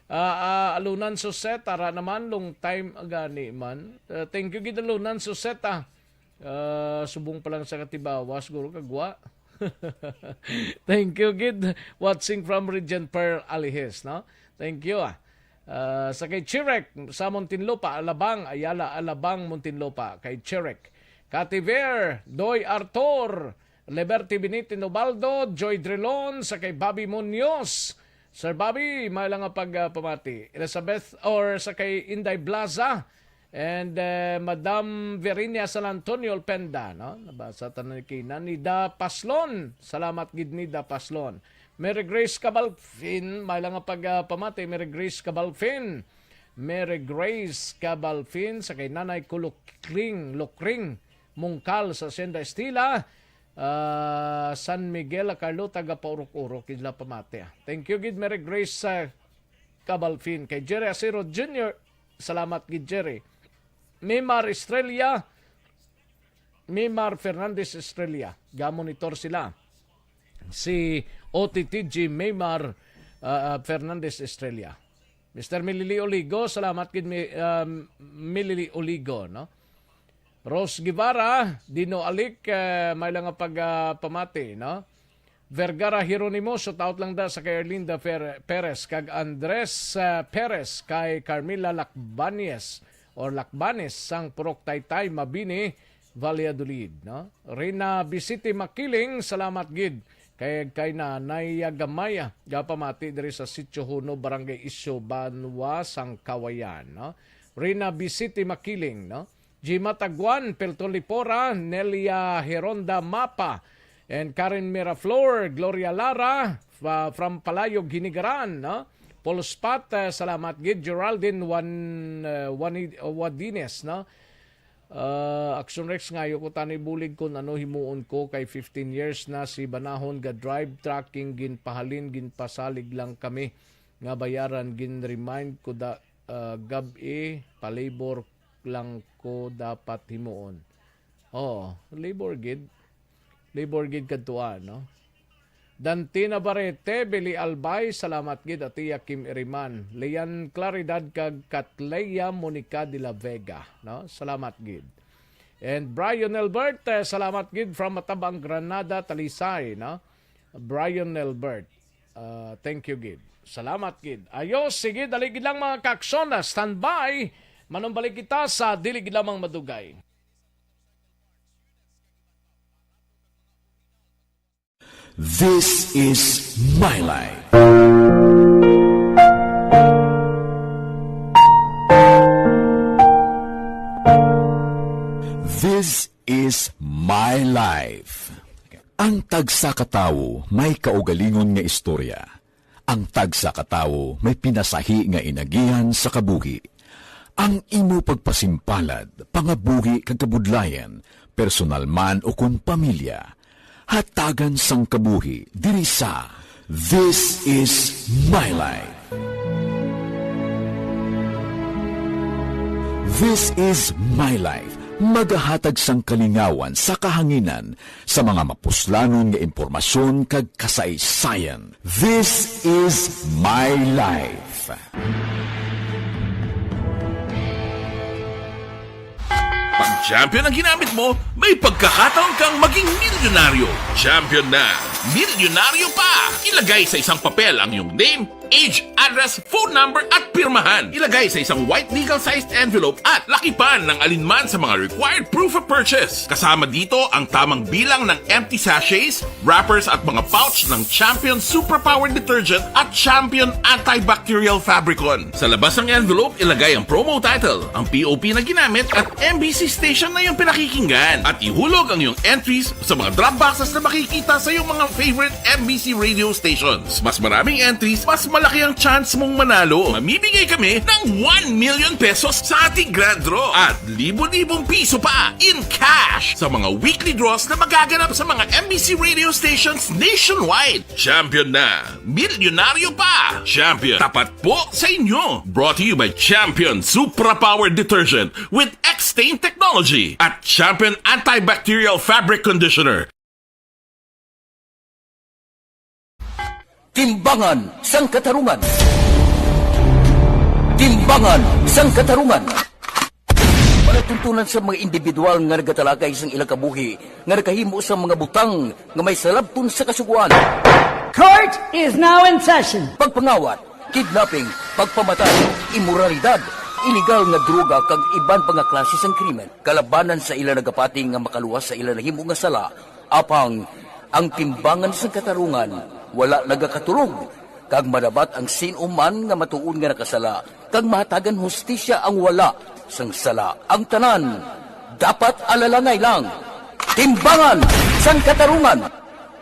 Ah, ah, Alunan Suset, ara naman, long time gani man. Ah, thank you gid, Alunan Suset, ah. Ah, subong pa lang sa Katibawa, siguro kagwa. Thank you gid. Watching from Regent Pearl Alihis, no? Thank you, ah. Ah, sa kay Chirek sa Muntinlupa, Alabang, Ayala, Alabang, Muntinlupa, kay Chirek. Kativer, Doy Arthur, Liberty Binitin Ubaldo, Joy Drilon, sa kay Bobby Munoz. Sir Bobby, may lang nga pag, ah, pamati. Elizabeth, or sa kay Inday Blaza, and, eh, Madam Verinia San Antonio Olpenda, no? Nabasa ta na ni Kina. Nida Paslon. Salamat gid, Nida Paslon. Mary Grace Cabalfin, may lang nga pag, ah, pamati. Mary Grace Cabalfin. Mary Grace Cabalfin, sa kay Nanay Kulukring, Lukring, Mungkal sa Hacienda Estila, ah, San Miguel, Carlo, taga Paurok-Urok, Isla Pamate, ah. Thank you gid, Mary Grace, ah, Cabalfin. Kay Jerry Acero Junior, salamat gid, Jerry. Mimar Estrella, Mimar Fernandez Estrella. Ga-monitor sila. Si O T T G Mimar, ah, ah, Fernandez Estrella. Mister Milili Oligo, salamat gid, Mi-, ah, Milili Oligo, no? Rose Guevara, Dino Alic, eh, may lang nga pag, ah, pamati, no? Vergara Jeronimo, shout out lang da sa kay Erlinda Fer-, Perez, kag Andres, ah, Perez, kay Carmela Lacbanes or Lacbanes, sang Purok Taytay, Mabini, Valladolid, no? Rina Bisiti Makiling, salamat gid kay, kay Nanay Gamay, ah, gapamati diri sa Sitio Huno, Barangay Isyo, Banwa, sang Kawayan, no? Rina Bisiti Makiling, no? Jima Taguan, Pelton Lipora, Nelia Heronda Mapa, and Karen Miraflor, Gloria Lara, fa-, from Palayog, Hinigaran, no? Paul Spot, eh, salamat gid. Geraldine Wan-, eh, Wani-, Wadines, no? Ah, Action Rex, ngayo ko tani bulig kung ano himuon ko kay fifteen years na si Banahon ga drive trucking, ginpahalin, ginpasalig lang kami nga bayaran, gin-remind ko da, ah, gab-i, pa-labor lang ko dapat himuon. Oo, labor gid. Labor gid kadtuan, no? Dante Navarrete, Billy Albay, salamat gid, Atiya Kim Iriman. Leon Claridad kag Katleya Monica de la Vega, no? Salamat gid. And Brian Elbert, eh, salamat gid from Matabang, Granada, Talisay, no? Brian Elbert, ah, thank you gid. Salamat gid. Ayos, sige, dali gid lang, mga kakson, ah, standby. Manumbalik kita sa dili gid lamang madugay. This is My Life. This is My Life. Ang tagsa ka tawo may kaugalingon nga istorya. Ang tagsa ka tawo may pinasahi nga inagihan sa kabuhi. Ang imo pagpasimpalad, pangabuhi kag kabudlayan, personal man o kon pamilya, hatagan sang kabuhi diri sa This Is My Life. This Is My Life, magahatag sang kalingawan sa kahanginan sa mga mapuslanon nga impormasyon kag kasaysayan. This is My Life. Pag champion ang ginamit mo, may pagkakataon kang maging milyonaryo. Champion na, milyonaryo pa! Ilagay sa isang papel ang iyong name, age, address, phone number, at pirmahan. Ilagay sa isang white legal-sized envelope at lakipan ng alinman sa mga required proof of purchase. Kasama dito ang tamang bilang ng empty sachets, wrappers, at mga pouch ng Champion Superpower Detergent at Champion Antibacterial Fabricon. Sa labas ng envelope, ilagay ang promo title, ang P O P na ginamit, at M B C station na iyong pinakikinggan. At ihulog ang iyong entries sa mga drop boxes na makikita sa iyong mga favorite M B C radio stations. Mas maraming entries, mas Laki ang chance mong manalo. Mamimigay kami ng one million pesos sa ating grand draw at libo-libong piso pa in cash sa mga weekly draws na magaganap sa mga M B C radio stations nationwide. Champion na! Milyonaryo pa! Champion, tapat po sa inyo! Brought to you by Champion Supra Power Detergent with X-Stain Technology at Champion Antibacterial Fabric Conditioner. Timbangan sang Katarungan. Timbangan sang Katarungan. Palatuntunan sa mga individual nga nagatalakay sang ilang kabuhi nga nakahimo sang mga butang nga may salabton sa Kasugoan. Court is now in session. Pagpangawat, kidnapping, pagpamatay, imoralidad, iligal nga droga kag iban pa nga klase sang krimen kalabanan sa ila nagapati nga makaluwas sa ila nahimo nga sala. Apang ang timbangan sang katarungan wala nagakatulog, kag madabat ang sin-o man nga matuod nga nakasala, kag mahatagan hustisya ang wala sang sala. Ang tanan dapat alalangay lang. Timbangan sang Katarungan,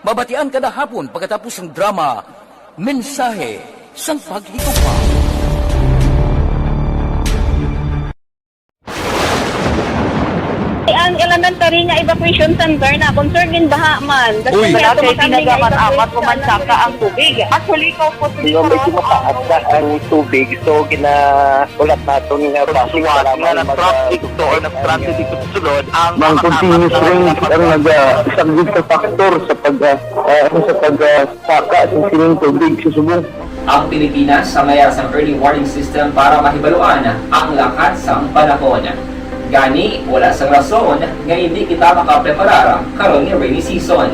mabatian kada hapon pagkatapos sang drama, Mensahe sang Paghigugma. Ang elementary nga evacuation center na concerned gin baha man. Uy, wala kay tinaga man amat ko man saka ang tubig. Actually, ko po medyo mataas na ang tubig, so gina ulat naton nga basi nga nag-traffic to or nag-traffic dito sa sulod ang mga continuous rain ang nagasaglit sa factor sa pag ah, ah, ano, sa pag ah, saka sa sining tubig sa subong. Ang Pilipinas ang mayar sang early warning system para mahibaluan ang lakat sang panahon. Gani, wala sang rason nga indi kita makapreparar karon nga rainy season.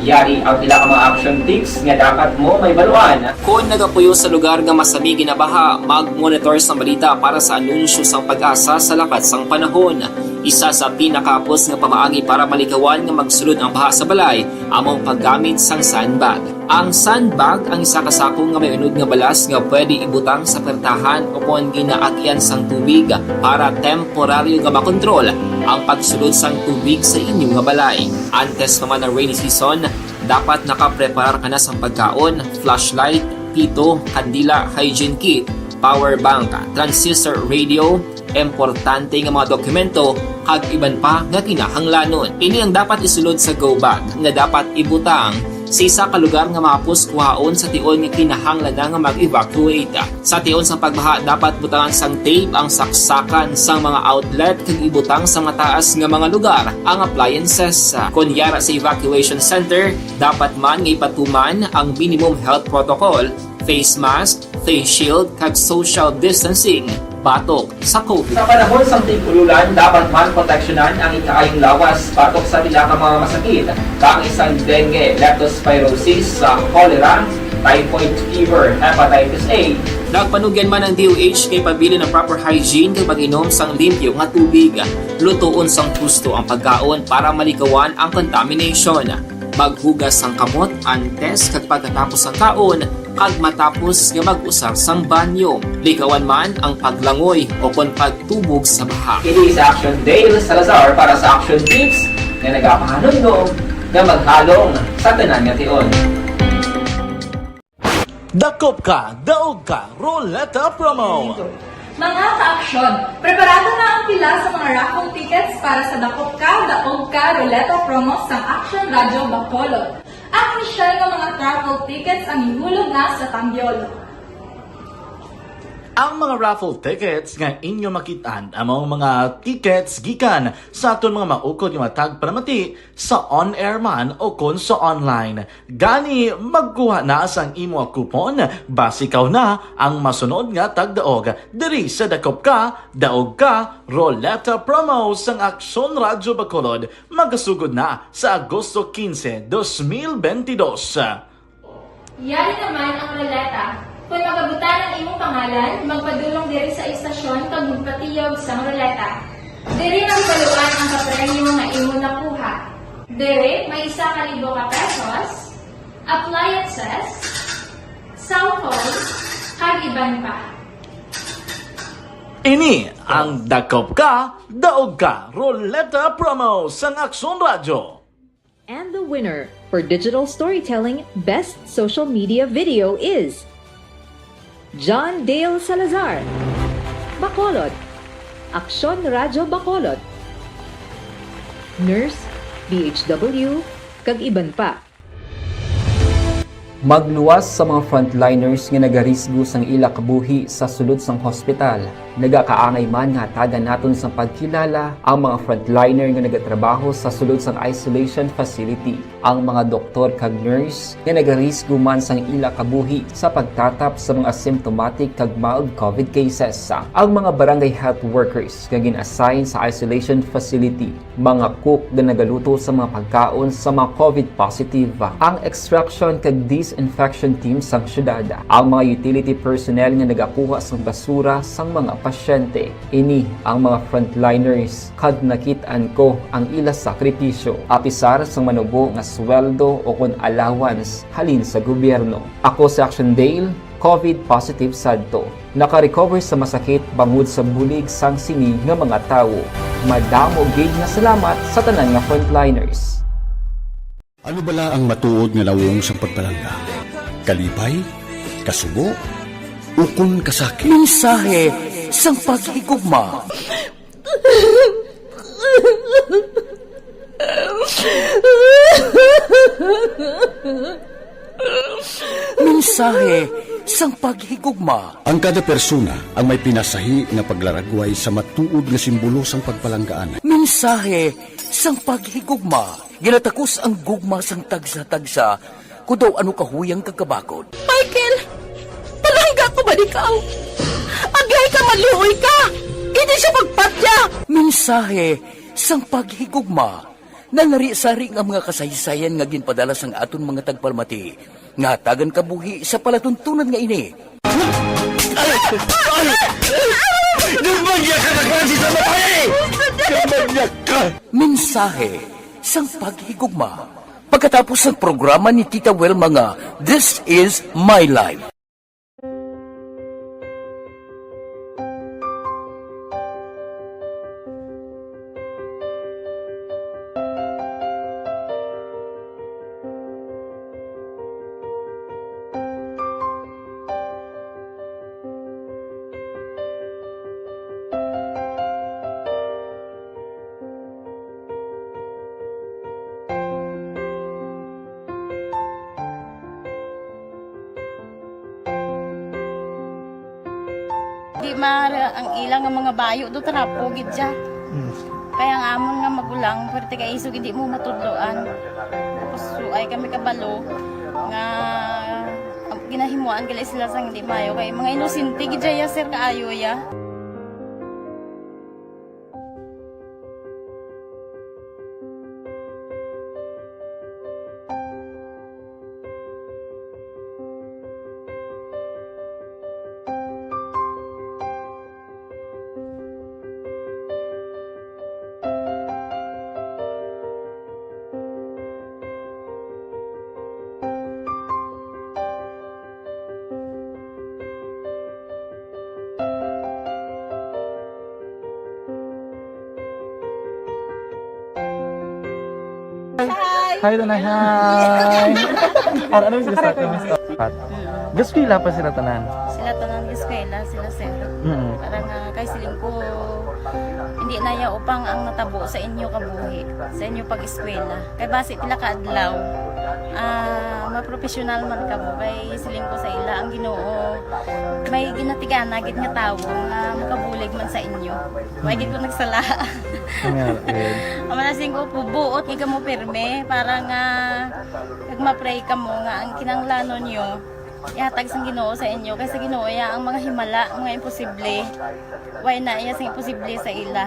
Yari ang pila ka mga action tips nga dapat mo mahibaluan. Kon nagapuyo sa lugar nga masami ginabaha, mag-monitor sang balita para sa anunsyo sang PAGASA sa lakat sang panahon. Isa sa pinakahapos nga pamaagi para malikawan nga magsulod ang baha sa balay amo ang paggamit sang sandbag. Ang sandbag ang isa ka sako nga may unod nga balas nga pwede ibutang sa pertahan ukon ginaagyan sang tubig para temporaryo nga makontrol ang pagsulod sang tubig sa inyo nga balay. Antes pa man ang rainy season, dapat nakapreparar ka na sang pagkaon, flashlight, pito, kandila, hygiene kit, power bank, transistor radio, importante nga mga dokumento, kag iban pa nga kinahanglanon. Ini ang dapat isulod sa go bag nga dapat ibutang sa isa ka lugar nga mahapos kuhaon sa tion nga kinahanglan na nga mag-evacuate. Sa tion sang pagbaha, dapat butangan sang tape ang saksakan sang mga outlet kag ibutang sa mataas nga mga lugar ang appliances. Kon yara sa evacuation center, dapat man nga ipatuman ang minimum health protocol, face mask, face shield, kag social distancing batok sa COVID. Sa panahon sang tig-ululan, dapat man proteksyonan ang ikaayong lawas batok sa pila ka mga masakit, kaangay sang dengue, leptospirosis, sa cholera, typhoid fever, hepatitis A. Nagpanugyan man ang D O H nga ipabilin ang proper hygiene kag pag-inom sang limpyo nga tubig. Lutoon sang husto ang pagkaon para malikawan ang contamination. Maghugas sang kamot antes kag pagkatapos sang kaon, kag matapos nga mag-usar sang banyo. Likawan man ang paglangoy ukon pagtubog sa baha. Ini si Action Dale Salazar para sa Action Tips nga nagapahanumdom nga maghalong sa tanan nga tion. Dakop ka, daog ka, Roleta Promo! Mga ka-aksyon, preparado na ang pila sa mga raffle tickets para sa Dakop Ka, Daog Ka Roleta Promo sang Action Radio Bacolod. Ang inisyal nga mga raffle tickets ang ihulog na sa Tambiol. Ang mga raffle tickets nga inyo makit-an amo ang mga tickets gikan sa aton mga maukod nga mga tagpanamati sa on-air man o kon sa online. Gani, magkuha na sang imo coupon, basi ikaw na ang masunod nga tagdaog diri sa Dakop Ka, Daog Ka, Roleta Promo sang Aksyon Radyo Bacolod, magasugod na sa Agosto quince, dos mil veintidós. Yari naman ang roleta. Kon magabutang ang imong pangalan, magpadulong diri sa istasyon kag magpatiyog sang roleta. Diri mahibaluan ang kapremyo nga imo nakuha. Diri may isa ka libo ka pesos, appliances, cellphone, kag iban pa. Ini ang Dakop Ka, Daog Ka Roleta Promo sang Aksyon Radyo. And the winner for digital storytelling best social media video is John Dale Salazar, Bacolod, Aksyon Radyo Bacolod, nurse, B H W, kag iban pa. Magluwas sa mga frontliners nga nagarisgo sang ila kabuhi sa sulod sang hospital. Nagakaangay man nga hatagan naton sang pagkilala ang mga frontliner nga nagatrabaho sa sulod sang isolation facility, ang mga doktor kag nurse nga nagarisgo man sang ila kabuhi sa pagtatap sa mga asymptomatic kag mild covid cases, ang mga barangay health workers nga gin-assign sa isolation facility, mga cook nga nagaluto sa mga pagkaon sa mga covid positive, ang extraction kag disinfection team sang syudad, ang mga utility personnel nga nagakuha sang basura sang mga pasyente. Ini ang mga frontliners, kag nakit-an ko ang ila sakripisyo, apisar sang manubo nga sweldo o kon allowance halin sa gobyerno. Ako si Action Dale, covid positive sadto. Naka-recover sa masakit bangod sa bulig sang sini nga mga tawo. Madamo gid nga salamat sa tanan nga frontliners. Ano bala ang matuod nga nawong sang pagpalangga? Kalipay? Kasubo? Ukon kasakit? Mensahe sang paghigugma. Mensahe sang paghigugma. Ang kada persona ang may pinasahi nga paglaragway sa matuod nga simbolo sang pagpalanggaan. Mensahe sang paghigugma. Ginatakos ang gugma sang tagsa-tagsa, kon daw ano kahuyang kag kabakod. Michael, palangga ko ba ikaw? Agay ka, maluoy ka! Hindi siya pagpatya! Mensahe sang paghigugma. Nalari-sari nga mga kasaysayan nga ginpadala sang aton mga tagpalamati nga hatagan kabuhi sa palatuntunan nga ini. Ay! Ay! Ay! Nagmanyag ka na klase sa babae! Nagmanyag ka! Mensahe sang paghigugma. Pagkatapos sang programa ni Tita Wilma nga This Is My Life. Di ma-, ang ila nga mga bayo do trapo gid siya. Mm. Kaya ang amon nga magulang, pwerte kay isog hindi mo matudloan. Tapos suay kami kabalo nga ginahimuan gali sila sang hindi maayo. Kay mga inosente gid siya, sir, kaayo ya. Hi. Hi, Tanay. Hi. Ano, ano yung sila sa akin? Pat. Gaskwela pa sila tanan? Sila tanan gaskwela, sila sir. Mm. Parang, ah, kay siling ko, hindi na ya upang ang natabo sa inyo kabuhi, sa inyo pag-eskwela. Kay basi pila ka adlaw, ah, mapropesyonal man kamo. Kay siling ko sa ila, ang Ginoo, may ginatigana gid nga tawo nga makabulig man sa inyo. May gid ko nagsala. Nga, eh. Ang mga siling ko, buot gid kamo pirme para nga kag ma-pray kamo nga ang kinahanglanon nyo ihatag sang Ginoo sa inyo, kay sa Ginoo iya ang mga himala, mga imposible. Way na iya sing imposible sa ila.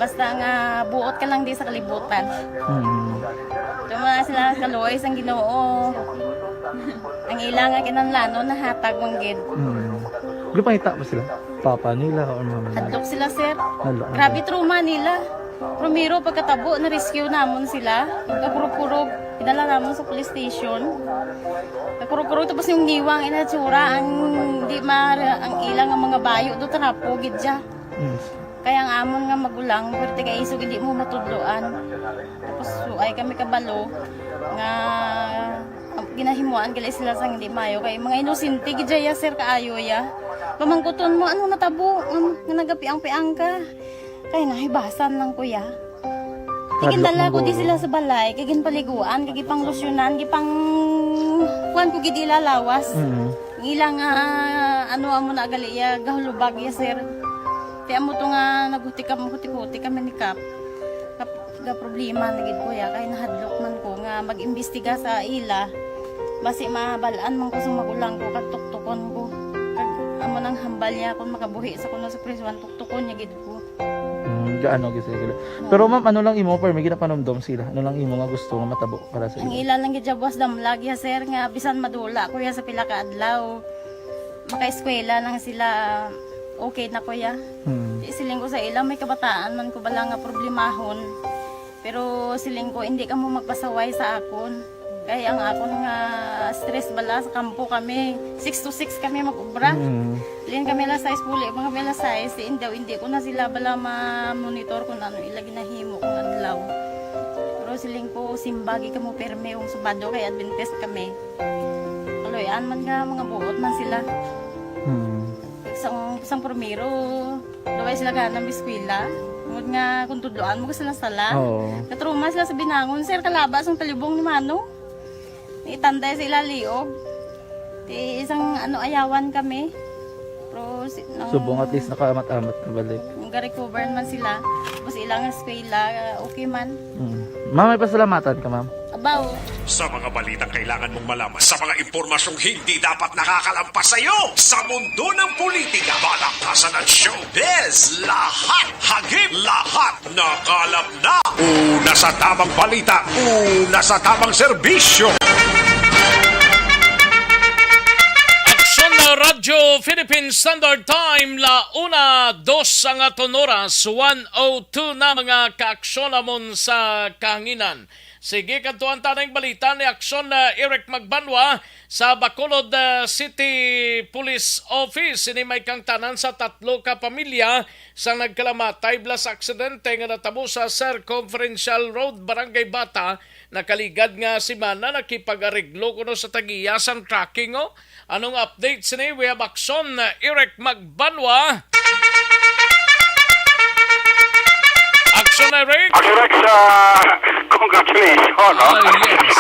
Basta nga buot ka lang di sa kalibutan. Mm. Tuma sila kaluoy sang Ginoo. Ang ila nga kinahanglanon nahatag man gid. Mm. Gipangita ba sila? Papa nila or mama nila? Hadlok sila, sir. Hadlok, Grabe okay. Trauma nila. Primero, pagkatabo, na-rescue namon sila. Kakurog-kurog, idala namon sa police station. Kakurog-kurog, tapos yung niwang inatsura, ang di ma-, ang ilang ang mga bayo, do trapo, gid siya. Mm. Kaya ang amon nga magulang, pwerte kay isog, hindi mo matudloan. Tapos, suay kami kabalo nga, ang Ginahimuan gali sila sang hindi maayo kay mga inosente gid ya, sir, kaayo ya. Pamangkuton mo, "Ano natabo? Um, nga nagapiang-piang ka?" Kay nahibasan lang ko ya. Hadlok. Tigindala ko di sila sa balay, kay ginpaliguan, kay gipanglusyonan, gipang kuan ko gid ila lawas. Mm. Ang ila nga, ano, amo na gali ya, gahulubag ya, sir. Ti amo to nga naghutik kam-, hutik-hutik kami ni Kap. Kap-, ga problema na gid ko ya, kay nahadlok man ko nga mag-imbestiga sa ila. Basi mabal-an man ko sa magulang ko, kag tuktukon ko. Kag amo nang hambal niya kung makabuhi sa kuno sa prisuan, tuktukon niya gid ko. Mm, gaano gid sila. Oo. Pero ma'am, ano lang imo, pero may ginapanumdom sila? Ano lang imo nga gusto nga matabo para sa ila? Ang ila lang gid ya buwas damlag ya, sir, nga bisan madula ko ya sa pila ka adlaw, makaeskwela lang sila, okay na ko ya. Hmm. Di siling ko sa ila, may kabataan man ko bala nga problemahon. Pero siling ko, hindi kamo magpasaway sa akon. Kay ang akon nga stress bala sa kampo kami, six to six kami mag-ubra. Mm. Lin kami alas sais, puli pa kami alas sais. Si Indaw, hindi ko na sila bala ma-monitor kung ano ila ginahimo kung adlaw. Pero siling ko, simbagi kamo pirme kung Sabado kay Adventist kami. Kaluy-an man nga mga buot man sila. Mm. Sang, sang primero, Luway sila gana mag-eskwela. Tungod nga kung tudloan mo ka sila sala. Oo. Natrauma sila sa binangon, sir, kalaba sang talibong ni Mano. Itanday sa ila liog. Ti isang ano, ayawan kami. Pero si, nang Subong at least nakaamat-amat na balik. Nang ga-recover man sila. Tapos ilang eskwela, okay man. Mm. Ma'am, may pasalamatan ka, ma'am? Abaw. Sa mga balitang kailangan mong malaman, sa mga impormasyong hindi dapat nakakalampas sa iyo, sa mundo ng politika, balaktasan at showbiz, lahat hagip, lahat nakalap na. Una sa tamang balita, una sa tamang serbisyo. Aksyon na Radyo Philippine Standard Time, la una, dos ang aton oras, one oh two na mga kaaksyon namon sa kahanginan. Sige, kadtuan ta ning balita ni Aksyon, ah, Eric Magbanwa sa Bacolod, ah, City Police Office. Ini may kangtanan sa tatlo ka pamilya sa nagkalamatay bala sa aksidente nga natabo sa Circumferential Road, Barangay Bata. Nakaligad nga semana, nakipag-areglo kuno sa tagiya sang tracking, oh. Anong update sini? We have Aksyon, Eric Magbanwa. Aksyon, Eric! Aksyon, Rex, ah, congratulations, no? Ah, yes.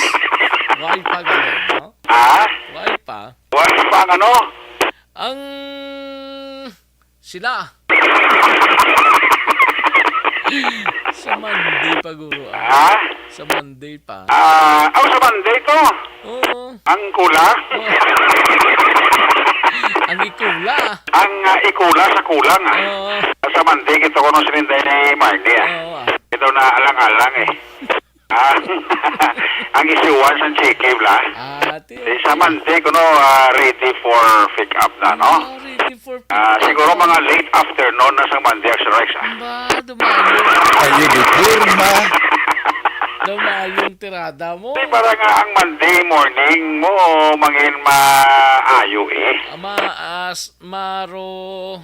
Why pa ganun, no? Ah? Why pa? Why pa ang ano? Ang sila. Sa Monday pa, guro, ah. Ha? Sa Monday pa. Ah, oh, sa Monday to. Oo. Ang kula? Oo. Ang ikula. Ang, ah, ikula sa kulang, ah. Oo. Sa Monday, kita ko nung sininday ni Marnie, ah. Oo, ah. Ito na alang-alang, eh. Ah, ang isuwan sa chiki, bla. Ah, ti, Eh, sa Monday, kuno, ah, ready for pick up na, no? Ah, ready for pick Ah, up. Siguro mga late afternoon na sa Monday, Aksyon Rex, ah. Ba, dumayo. Ayo, di pirma. Dumayo ang tirada mo. Di, para nga ang Monday morning mo, mangin maayo, eh. Ama, as, maro,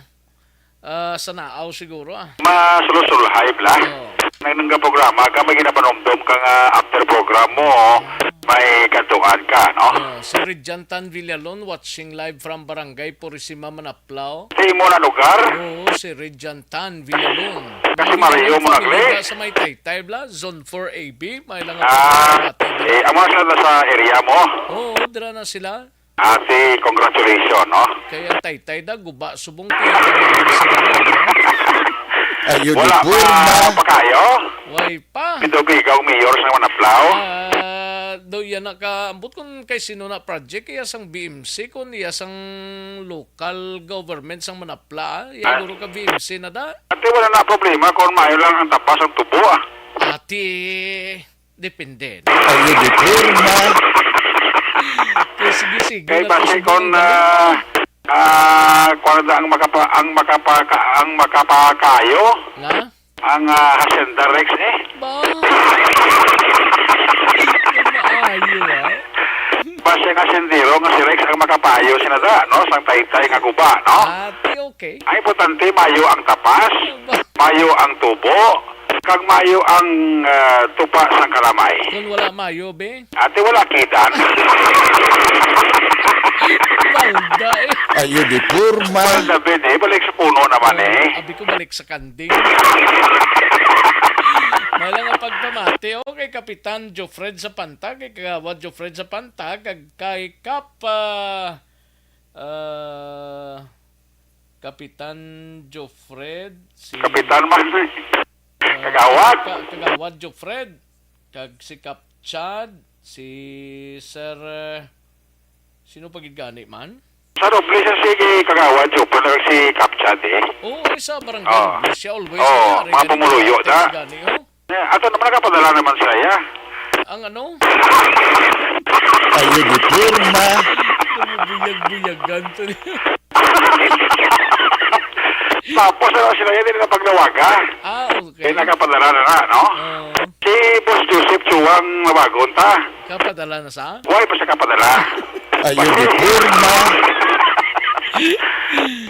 ah, sa naaw siguro, ah. Masulusulhay, bla. Oo. Nang nanggaprograma ka, may ginapanumdom ka nga after program mo, may kadtuan ka, no? Oo, si Regent Tan Villalon watching live from Barangay Purisima, Manaplao. Sa imo na lugar? Oo, si Regent Tan Villalon. Kasi Mario mo nagli? Sa may Taytay, bla, Zone four A B, may lang Ah, ako eh, amo sa, sa area mo? Oo, dira na sila. Ate, congratulations, no? Kaya ang Taytay da, guba, subong ko yung mga sila, no? Ayun, Wala di pa puwerma. pa kayo? Way pa. Pito ka ikaw, mayor sa Manaplao? Ah, do yan naka, ambot kung kay sino na project, iya sang B M C, kung iya sang local government sang Manapla, ah. Iya Ah. guro ka B M C na da. Ate, wala na problema kung maayo lang ang tapas ang tubo, ah. Ate, Depende, no? Ay, di pirma. Kay sige, sige Kay na to basi sa kon, mga ah, ah, kwan na ang makapa-, ang makapaka-, ang makapakayo, Nga? ang, ah, Hacienda Rex, eh. Ba? Maayo, ah. Basi ang hasendero nga si Rex ang makapayo sina da, no? Sang Taytay nga guba, no? Ah, ti, okay. Ang importante, mayo ang tapas, Ba? mayo ang tubo, Kag maayo ang, ah, tupa sang kalamay. Kung wala maayo, be? Ate, wala kidan. Balda, eh. Ayo di porma. Balda, be, eh. Balik sa puno naman, eh. Abi ko, balik sa kanding. May lang ang pagpamati, oh, kay Kapitan Jofred sa Pantag, kay Kagawad Jofred sa Pantag, kag kay Kap, ah, ah, Kapitan Jofred, si, Kapitan man. ah, Kagawad. Ka-, Kagawad Jofred, kag si Kap Chad, si Sir, eh, sino pa gid gani man? Sa doble sa sige, Kagawad Jofred, si Kap Chad, eh. Oo, eh, sa barangay. Oo. Siya always Oo, nangyari, mga ganun, pumuluyo, mga da. Gani, oh. Eh, ato naman, nakapadala naman siya, ya. Ang ano? Ayo di porma. Buyag-buyagan to niya. Tapos, ano, sila yan, hindi na paglawaga. Ah, okay. Eh, nakapadala na na, no? Oo. Si Boss Joseph Chuwang Mabagon ta. Kapadala na sa? Why pa siya kapadala? Ayo di porma.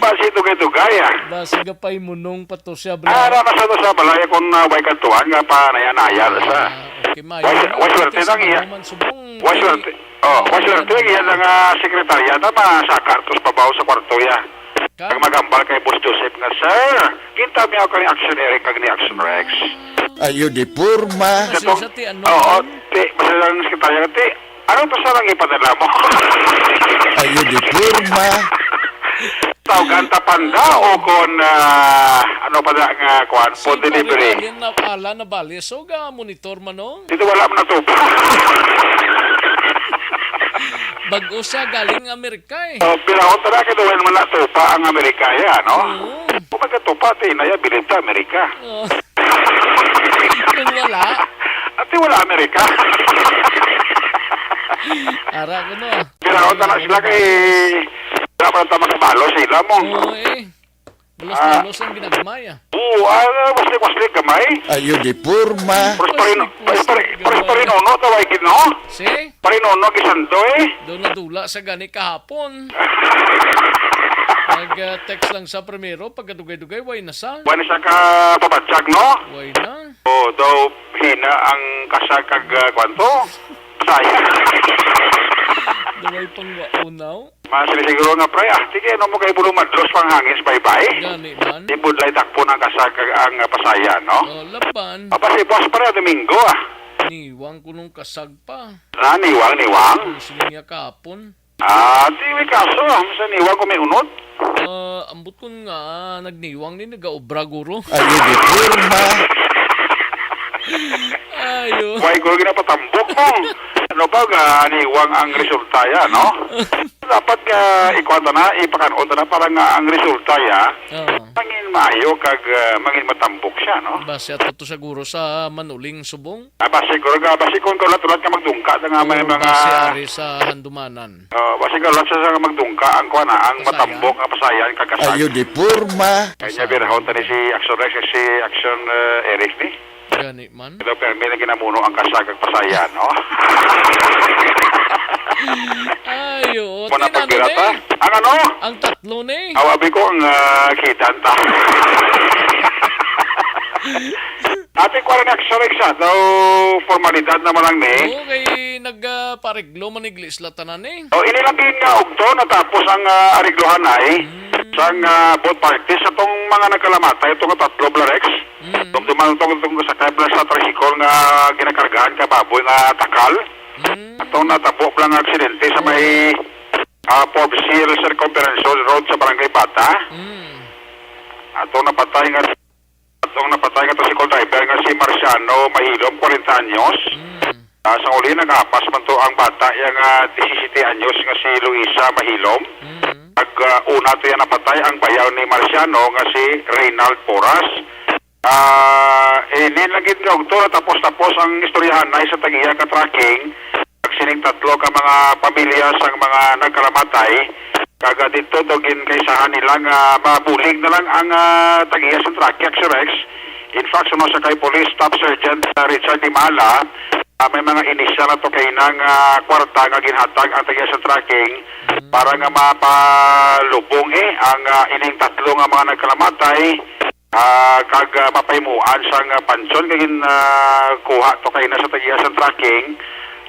Basi dugay-dugay, ah. Basi gapay munong pa to siya, bro. Ah, na, nasa to sa balay kung, ah, way kadtuan nga pa naya-naya sa. Ah, okay, maayo. Way, way swerte lang iya. Mahuman subong. Way swerte. Oh, way swerte lang iya nga sekretarya. Tama, sa kartos pabaw sa kwarto ya. Ka? Ang magambal kay Boss Joseph nga, "Sir, kinta mi ako ni Action Eric kag ni Action Rex." Ayo di porma. Kasi katong, sa ti, ano, oo, ti, basta lang sekretarya nga, ti, ano to sa lang ipadala mo? Ayo di porma. Tawgan ta panda o kon, ah, ano pa na nga, kuan, food delivery. Alin na, ala na bali. So, ga monitor man, no? Dito wala man natupa. Bag-o siya galing Amerika, eh. Oh, pero ako talaga doon man natupa ang Amerika, ya, no? Oo. Kung magkatupa, ti, inaya, bilib ta, Amerika. Oo. Kung wala? Ati, wala Amerika. Ara ko, no? Pero ako talaga sila kay, wala pa lang tama sa balo sila mo. Oo, eh. Ah. Bulos-bulos ang ginagmay, ah. Oo, ah, waslik-waslik gamay. Ayo di porma. Pros parino-, Waslik-waslik pros pari-, pros gamay. Parinono, tawag gid, no? Si? Parinono, gisando, eh. Daw nadula sa gani kahapon. Nag, ah, text lang sa primero, pagkadugay-dugay, way na sa. Way na sa kapabadyag, no? Way na. Oh, daw hina ang kasag kag, ah, kwanto? Sayang. Daway pang waunaw. Mas siguro nga, pre, ah, sige, ano mo kay bulo madlos pang hangin sa baybay? Gani man. Di budlay dakpon ang kasag kag ang, ah, pasayan, no? Oh, laban. Papasipuas pa rin, Domingo, ah. Niwang kunong kasag pa. Ah, niwang, niwang. Oh, sige niya kahapon. Ah, di may kaso, ah, sa niwang kung may unod. Ah, ambot kun nga, ah, nagniwang ni nagaobra, guro. Ayo, di porma. Ayo. Why, guro, ginapatambok mo? Ano ba, ga, niwang ang resulta ya, no? Dapat nga ikuan ta na, ipakan-on ta na para nga ang resulta ya, Oo. mangin maayo kag, ah, mangin matambok siya, no? Base ato to siguro sa manuling subong? Ah, base ko, ga, base kung kaulat-ulat nga magdungka na nga may Oo, mga base ari sa handumanan. Oh, basi ka lang sa, sa magdungka ang kuan, ah, ang Pasayan? Matambok nga pasayan kag kasag. Ayo di porma. Kanya birahon tani si Action Rex, si Action, eh, Eric ni. Gani man. Pero permi na ginamuno ang kasag kag pasayan, no? Ayo, Muna tinano pagbirata. ni. Ang ano? Ang tatlo ni. Awabi ko ang, ah, kitan ta. Ate, kuwan na, sorry, sa daw formalidad naman lang ni. Oo, kay nag, ah, pareglo man iglesia tanan eh. O, ini lang din nga ugto natapos ang, ah, ariglohan ay Mm. sang, ah, both parties sa tong mga nagkalamatay, itong tatlo, Blarex. Mm. Dumduman itong, itong sakay pala sa tricycle nga ginakargahan ka baboy nga takal. Mm. Atong natabo pala nga aksidente sa may, ah, Forbes Hill Circumferential Road sa Barangay Bata. Mm. Atong napatay nga Atong napatay nga tricycle driver nga si Marciano Mahilom, kwarenta anyos. Mm. Ah, sa uli, nag-apas man to ang bata, yang, ah, disisiyete anyos nga si Luisa Mahilom. Mm. Nag, ah, una to yang napatay ang bayaw ni Marciano nga si Reynald Porras. Ah, ini lang gid nga ugto, tapos-tapos ang istoryahanay sa tag-iya ka tracking. Kag sining tatlo ka mga pamilya sang mga nagkalamatay, kag, ah, didto daw ginkaisahan nila nga mabulig na lang ang, ah, tag-iya sang tracking, Sir Rex. In fact, suno sa kay Police Staff Sergeant, ah, Richard Dimala, ah, may mga inisyal na to kay nang, ah, kwarta nga ginhatag ang tag-iya sang tracking Mm. para nga mapalubong, eh, ang, ah, ining tatlo nga mga nagkalamatay. Ah, kag, ah, mapahimuan sang, ah, pansyon kay gin, ah, kuha to kay na sa tag-iya sang tracking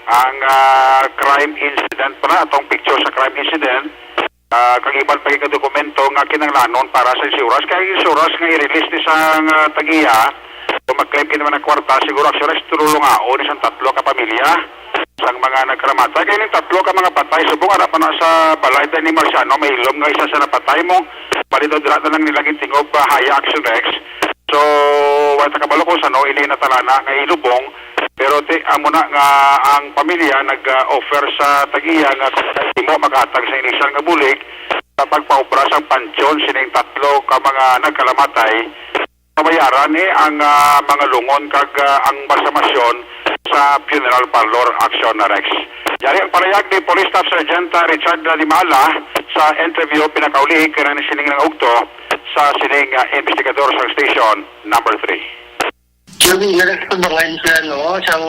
ang, ah, crime incident pala, atong picture sa crime incident, ah, kag iban pa gid nga dokumento nga kinahanglanon para sa insurance. Kay ang insurance nga i-release ni sang, ah, tag-iya, kung mag-claim gid naman ang kwarta, siguro actually tulungaon ni sang tatlo ka pamilya sang mga nagkalamatay. Kay ning tatlo ka mga patay, subong ara pa na sa balay ta ni Marciano, mahilom nga isa sa napatay mo. Bali daw dira na lang nila gintingob, ah, Haya Action Rex. So, wala ta kabalo kung sano ini natalana nga ilubong. Pero ti, amo na nga ang pamilya nag-offer sa tag-iya nga kung imo makahatag sa initial nga bulig sa pagpaobra sang pansyon sining tatlo ka mga nagkalamatay, mabayaran ni ang, ah, mga lungon kag, ah, ang balsamasyon sa funeral parlor. Action na Rex. Yari ang parayag ni Police Staff Sergeant, ah, Richard Limala sa interview pinakauli kanang sining nga ugto sa sining, ah, investigador sa station number three. Sabi na nagtubangan sa, ano, sang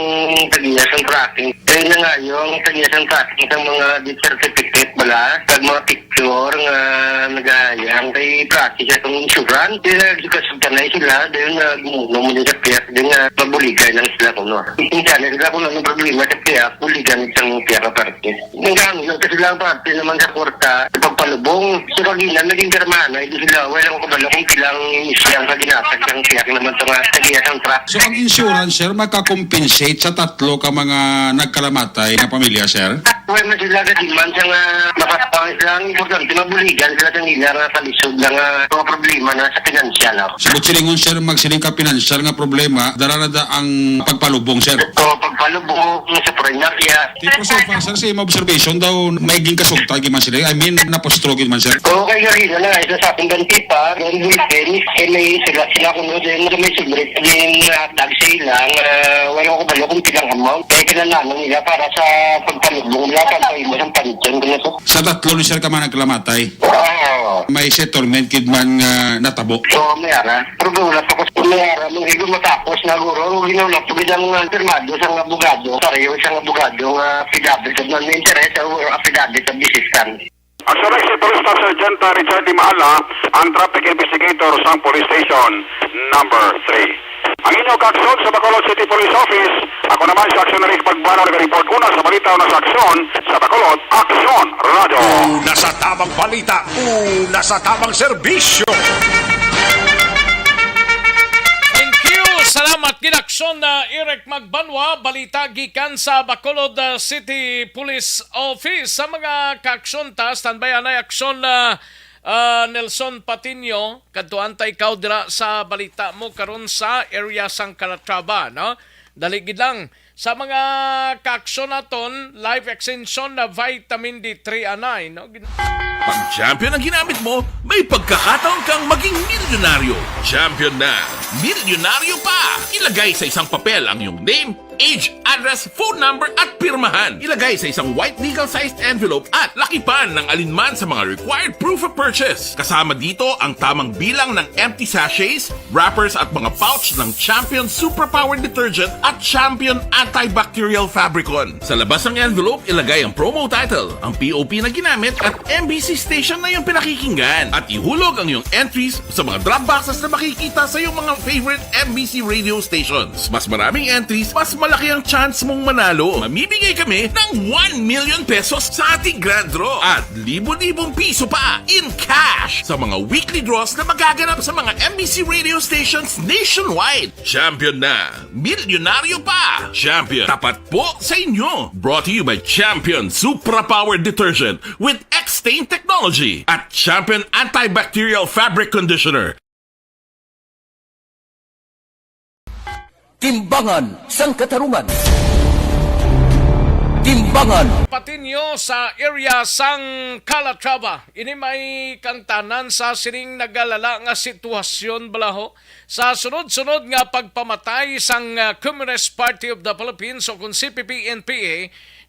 tag-iya sang tracking. Kaya na nga yung tag-iya sang tracking sang mga death certificate bala, kag mga picture nga nagahayang kay practice sa itong insurance. Kaya nagkasutanay sila, dahil na gumuno mo din sa piyak, din na mabuligay lang sila kuno. Intindihan na sila kung anong problema sa piyak, buligan sa piyak na parte. Nagkano lang kasi lang parte naman sa kwarta, sa pagpalubong. Sa pagina, naging pirmahan na, hindi sila, wala ko kabalo kung pilang siyang sa ginatag ng piyak naman sa mga tag-iya sang truck. So, ang insurance, sir, magka-compensate sa tatlo ka mga nagkalamatay nga pamilya, sir? Wala na sila ka demand sa nga makapangit lang, importante mabuligan sila sa nila nga kalisod lang nga mga problema na sa pinansyal, ah. So, but silingon, sir, magsiling ka pinansyal nga problema, dara na da ang pagpalubong, sir? O, pagpalubong sa prinarya. Tipo, so far, sir, sa imong observation daw, may ginkasugta gid man sila. I mean, napostro gid man, sir. Oo, kay ganina na nga, isa sa ating ganti pa, yung bulletin, eh, may sila, sila kuno din, may sumrit, din, ah, tag sa ilang, ah, wala ko balo kung pilang amount. Kaya kinalaman nila para sa pagpalubong nila, pagpahimo sa panityan, kuno to. Sa tatlo ni sir ka man nagkalamatay, Oo. may settlement gid man nga natabo. Oo, may ara. Pero wala pa ko sa may ara, nung higo matapos na guro, ang ginawa na, pagkita mga pirmado sa abogado, pareho sa abogado nga affidavit, at non-interest, or affidavit of desistance. Ang Surrey Police Staff Sergeant, ah, Richard Dimala, ang traffic investigator sa Police Station number three. Ang inyong kaaksyon sa Bacolod City Police Office, ako naman si Aksyon Rick Pagbanwa, nag-report una sa balita, una sa aksyon sa Bacolod Aksyon Radyo. Una sa tamang balita, una sa tamang serbisyo. Thank you. Salamat, Ginaksyon na Eric Magbanwa. Balita gikan sa Bacolod, ah, City Police Office. Sa mga kaaksyon ta, standby anay aksyon na, ah, Nelson Patiño. Kadtuan ta ikaw dira sa balita mo karon sa area sang Calatrava, no? Dali gid lang. Sa mga kaaksyon naton, life extension na vitamin D three anay, no? Gin- Pag champion ang ginamit mo, may pagkakataon kang maging milyonaryo. Champion na, milyonaryo pa! Ilagay sa isang papel ang iyong name, age, address, phone number, at pirmahan. Ilagay sa isang white legal-sized envelope at lakipan ng alinman sa mga required proof of purchase. Kasama dito ang tamang bilang ng empty sachets, wrappers, at mga pouch ng Champion Superpower Detergent at Champion Antibacterial Fabricon. Sa labas ng envelope, ilagay ang promo title, ang P O P na ginamit, at M B C station na iyong pinakikinggan. At ihulog ang iyong entries sa mga drop boxes na makikita sa iyong mga favorite M B C radio stations. Mas maraming entries, mas malaki ang chance mong manalo. Mamimigay kami ng one million pesos sa ating grand draw at libo-libong piso pa in cash sa mga weekly draws na magaganap sa mga M B C radio stations nationwide. Champion na! Milyonaryo pa! Champion, tapat po sa inyo! Brought to you by Champion Supra Power Detergent with X-Stain Technology at Champion Antibacterial Fabric Conditioner. Timbangan sang Katarungan. Timbangan. Patiño sa area sang Calatrava. Ini may kangtanan sa sining nagalala nga sitwasyon balaho sa sunod-sunod nga pagpamatay sang, ah, Communist Party of the Philippines o kon C P P N P A,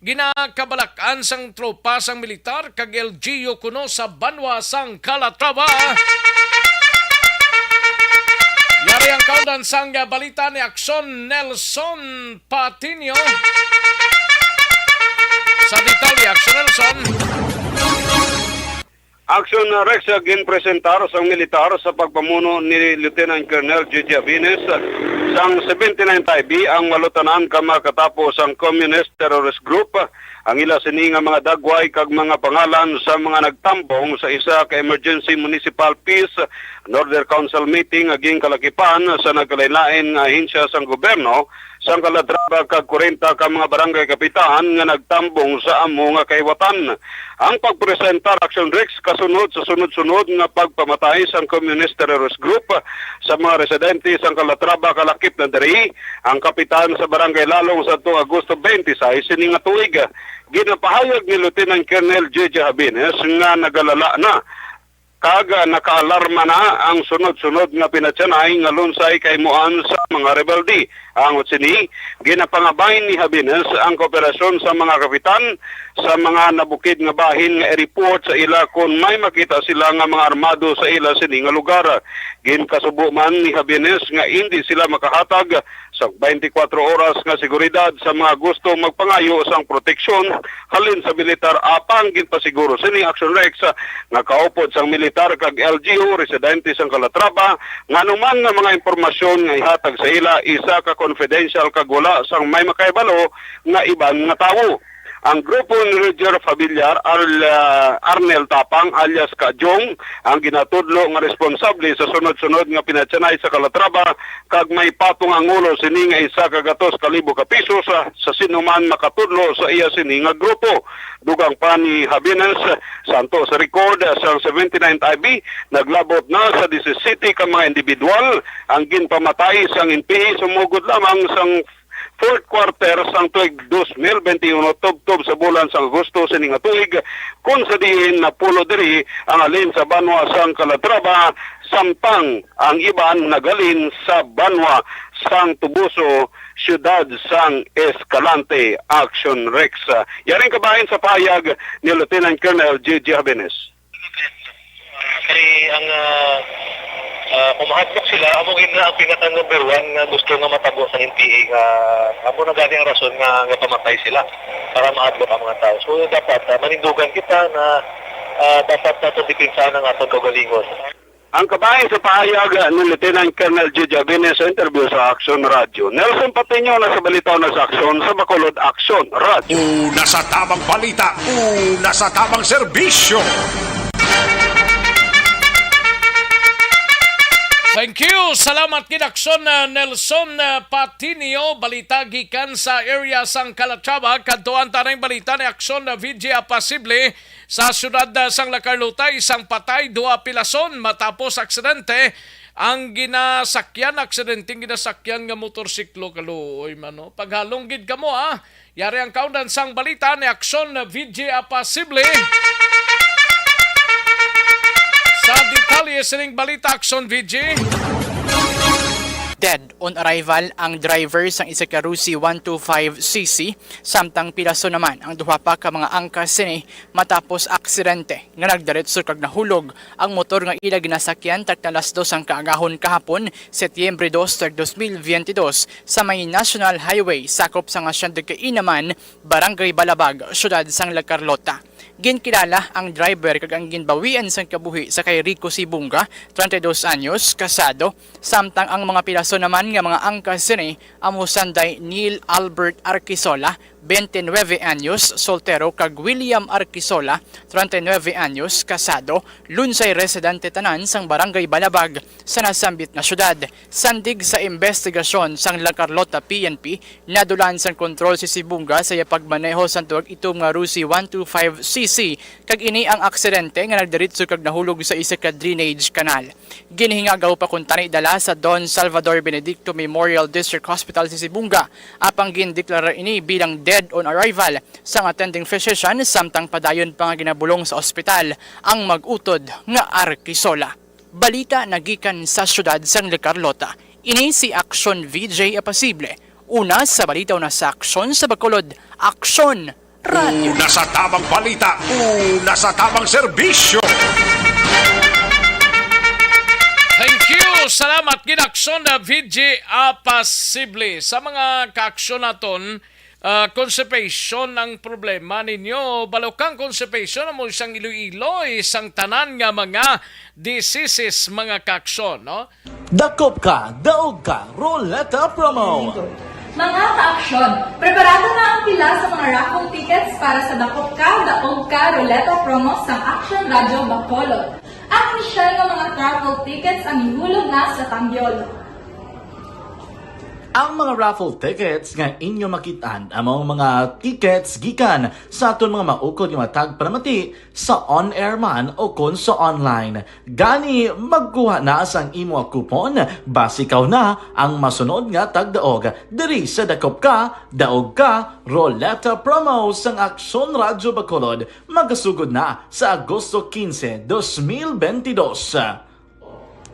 ginakabalak-an sang tropa sang militar kag L G U kuno sa banwa sang Calatrava. Yari ang kaundan sang, ah, balita ni Aksyon Nelson Patiño. Sa detalye, Aksyon Nelson. Action Rex, ah, ginpresentar sang militar sa pagpamuno ni Lieutenant Colonel Gigi Avines sang seventy-ninth I B ang malutanan ka makatapo sang Communist Terrorist Group, ah, ang ila sini nga mga dagway kag mga pangalan sa mga nagtambong sa isa ka emergency municipal peace and order council meeting nga ginkalakipan sa nagkalain-lain nga ahensya sang gobyerno sang Calatrava kag kwarenta ka mga barangay kapitan nga nagtambong sa amo nga kahiwatan. Ang pagpresentar, Action Rex, kasunod sa sunod-sunod nga pagpamatay sang Communist Terrorist Group sa mga residente sang Calatrava kalakip na diri ang kapitan sa Barangay Lalong sa tuong Agosto twenty-six sini nga tuig. Ginapahayag ni Lieutenant Colonel J J Habines nga nagalala na kag nakaalarma na ang sunod-sunod nga pinatyanay nga lunsay kahimuan sa mga rebelde. Angot sini, ginapangabay ni Habines ang kooperasyon sa mga kapitan sa mga nabukid nga bahin nga i-report sa ila kon may makita sila nga mga armado sa ila sini nga lugar. Ginkasubo man ni Habines nga indi sila makahatag sa twenty-four oras nga seguridad sa mga gusto magpangayo sang proteksyon halin sa militar, apang ginpasiguro sini, Action Rex, nga kaupod sang militar kag L G U residente sang Calatrava nga anuman nga mga impormasyon nga ihatag sa ila isa ka confidential kag wala sang may makahibalo nga iban nga tawo. Ang grupo ni Roger Fabiliar, Arl-, ah, Arnel Tapang alias Kajong, ang ginatudlo nga responsable sa sunod-sunod nga pinatyanay sa Calatrava, kag may patong ang ulo sini nga isa ka gatos ka libo ka pisos sa, sa sino man makatudlo sa iya sini nga grupo. Dugang pa ni Habines, santo sa record sang seventy-ninth I B, naglabot na sa disisete ka mga individual ang ginpamatay sang N P A sumugod lamang sang fourth quarter sang tuig dos mil bente uno tubtob sa bulan sang Agosto sini nga tuig, kun sa diin napulo diri ang halin sa banwa sang Calatrava, samtang ang iban naghalin sa banwa sang Toboso, siyudad sang Escalante. Action Rex. Yaring kabahin sa pahayag ni Lieutenant Colonel J J Habenes. Kay ang, ah, ah, kung mahadlok sila, amo gid na ang pinaka number one nga gusto nga matabo sa N P A, nga amo na gani ang rason nga, nga pamatay sila, para mahadlok ang mga tao. So, dapat, ah, manindugan kita na, ah, dapat nato depensahan ang aton kaugalingon. Ang kabahin sa pahayag ni Lieutenant Colonel Gigi Avines sa interview sa Aksyon Radyo. Nelson Patiño na sa Balita na sa Aksyon sa Bacolod, Aksyon Radyo. Una sa tamang balita, una sa tamang serbisyo. Thank you. Salamat gid, Aksyon, uh, Nelson, uh, Patiño. Balita gikan sa area sang Calatrava. Kadtuan ta ning balita ni Aksyon, uh, V J Apasible. Sa siyudad, ah, sang La Carlota, isang patay, duha pilason matapos aksidente ang ginasakyan, aksidenteng ginasakyan nga motorsiklo. Kaluoy man, no? Paghalong gid kamo, ah. Yari ang kaundan sang balita ni Aksyon V J Apasible. Sa detalye sining balita, Aksyon V J. Dead on arrival ang driver sang isa ka Rusi one two five C C, samtang pilason naman ang duha pa ka mga angkas sini matapos aksidente nga nagdiretso kag nahulog ang motor nga ila ginasakyan takna alas dos sang kaagahon kahapon, Setyembre dos, tuig dos mil biyente dos, sa may National Highway sakop sang Hacienda Kainaman, Barangay Balabag, Siyudad sang La Carlota. Ginkilala ang driver kag ang ginbawian sang kabuhi sa kay Rico Sibunga, treinta y dos anyos, kasado, samtang ang mga pilason naman nga mga angkas sini amo sanday Neil Albert Arquisola, twenty-nueve anyos, soltero, kag William Arquisola, treinta y nueve anyos, kasado, lunsay residente tanan sang Barangay Balabag sa nasambit nga syudad. Sandig sa imbestigasyon sang La Carlota P N P, nadulan sang kontrol si Sibunga sa iya pagmaneho sang duwag itom nga Rusi one two five C C, kag ini ang aksidente nga nagdiretso kag nahulog sa isa ka drainage canal. Ginhingagaw pa kuntani dala sa Don Salvador Benedicto Memorial District Hospital si Sibunga, apang gindeklara ini bilang dead on arrival sang attending physician, samtang padayon pa nga ginabulong sa ospital ang mag-utod nga Arquisola. Balita nagikan sa siyudad sang La Carlota. Ini si Aksyon V J Apasible. Una sa balita, una sa aksyon sa Bacolod, Aksyon Radyo. Una sa tamang balita, una sa tamang serbisyo. Thank you. Salamat gid, Aksyon V J Apasible. Sa mga kaaksyon naton, Ah, constipation ang problema ninyo, balukang constipation amo sang iloy-iloy sang tanan nga mga diseases, mga kaaksyon, no? Dakop Ka, Daog Ka, Roleta Promo! Mga kaaksyon, preparado na ang pila sa mga raffle tickets para sa Dakop Ka, Daog Ka, Roleta Promo sang Aksyon Radyo Bacolod. Ang opisyal nga mga raffle tickets ang ihulog na sa tambyol. Ang mga raffle tickets nga inyo makit-an amo ang mga tickets gikan sa aton mga maukod nga mga tagpalamati sa on-air man o kon sa online. Gani, magkuha na sang imo coupon, basi ikaw na ang masunod nga tagdaog diri sa Dakop Ka, Daog Ka, Roleta Promo sang Aksyon Radyo Bacolod. Magasugod na sa Agosto quince, dos mil veintidós.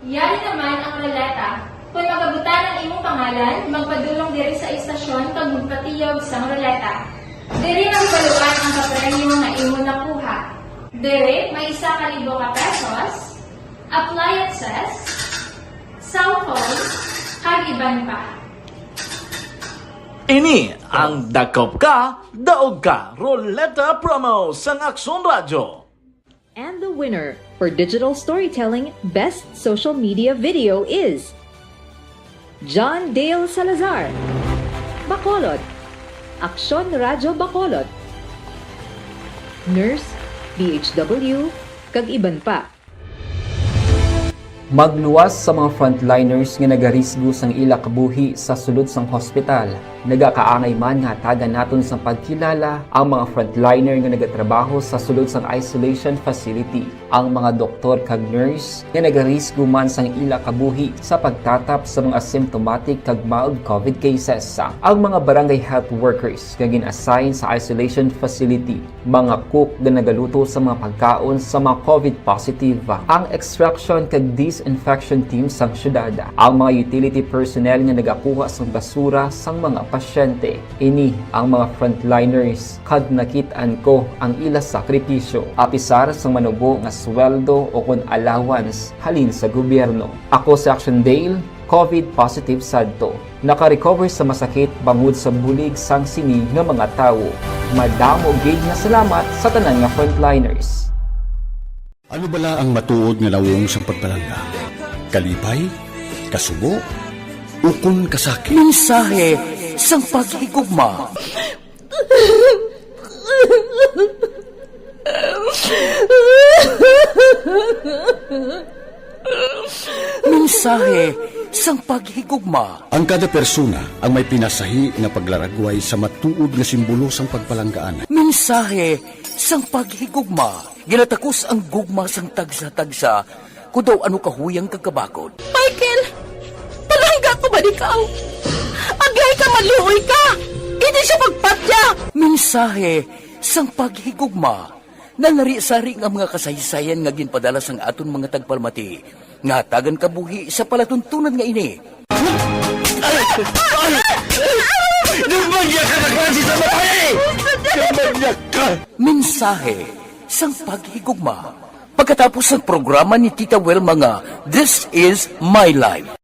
Yari naman ang roleta. Kon magabutan ang imong pangalan, magpadulong diri sa istasyon kag magpatiyog sang roleta. Diri mahibaluan ang kapremyo nga imo nakuha. Diri may isa ka libo ka pesos, appliances, cellphone, kag iban pa. Ini ang Dakop Ka, Daog Ka, Roleta Promo sang Aksyon Radyo. And the winner for digital storytelling best social media video is John Dale Salazar, Bacolod, Aksyon Radyo Bacolod, Nurse, B H W, kag iban pa. Magluwas sa mga frontliners nga nagarisgo sang ila kabuhi sa sulod sang hospital. Nagakaangay man nga hatagan naton sang pagkilala ang mga frontliner nga nagatrabaho sa sulod sang isolation facility, ang mga doktor kag nurse nga nagarisgo man sang ila kabuhi sa pagtatap sa mga asymptomatic kag mild covid cases, ang mga barangay health workers nga gin-assign sa isolation facility, mga cook nga nagaluto sa mga pagkaon sa mga covid positive, ang extraction kag disinfection team sang syudad, ang mga utility personnel nga nagakuha sang basura sang mga pasyente. Ini ang mga frontliners, kag nakit-an ko ang ila sakripisyo. Apisar sang manubo nga sweldo o kon allowance halin sa gobyerno. Ako si Action Dale, covid positive sadto. Naka-recover sa masakit bangod sa bulig sang sini nga mga tawo. Madamo gid nga salamat sa tanan nga frontliners. Ano bala ang matuod nga nawong sang pagpalangga? Kalipay? Kasubo? Ukon kasakit? Mensahe sang paghigugma. Mensahe sang paghigugma. Ang kada persona ang may pinasahi nga paglaragway sa matuod nga simbolo sang pagpalanggaan. Mensahe sang paghigugma. Ginatakos ang gugma sang tagsa-tagsa, kon daw ano kahuyang kag kabakod. Michael, palangga ko ba ikaw? Aglay ka, maluoy ka! Hindi siya pagpatya! Mensahe sang paghigugma. Nanari-sari nga mga kasaysayan nga ginpadala sang aton mga tagpalamati nga hatagan kabuhi sa palatuntunan nga ini. Ay! Ay! Ay! Nagmanya ka na klase sa babae! Nagmanya ka! Mensahe sang paghigugma. Pagkatapos sang programa ni Tita Wilma nga This Is My Life.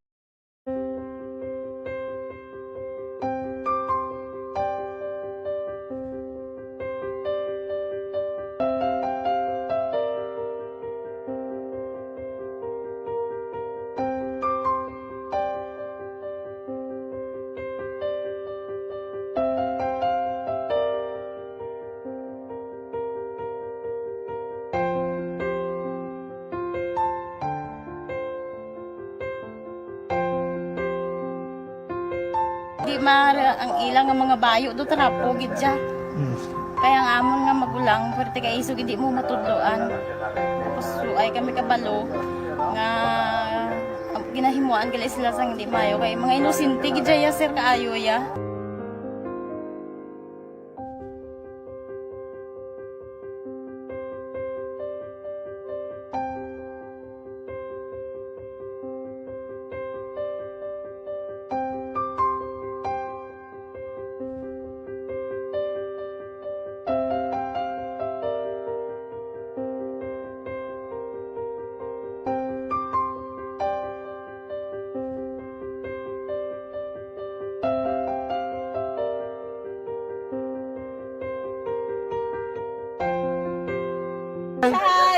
Di ma-, ang ila nga mga bayo do trapo gid siya. Mm. Kaya ang amon nga magulang, pwerte kay isog hindi mo matudloan. Tapos suay kami kabalo nga ginahimuan gali sila sang hindi maayo. Kay mga inosente gid siya, sir, kaayo ya.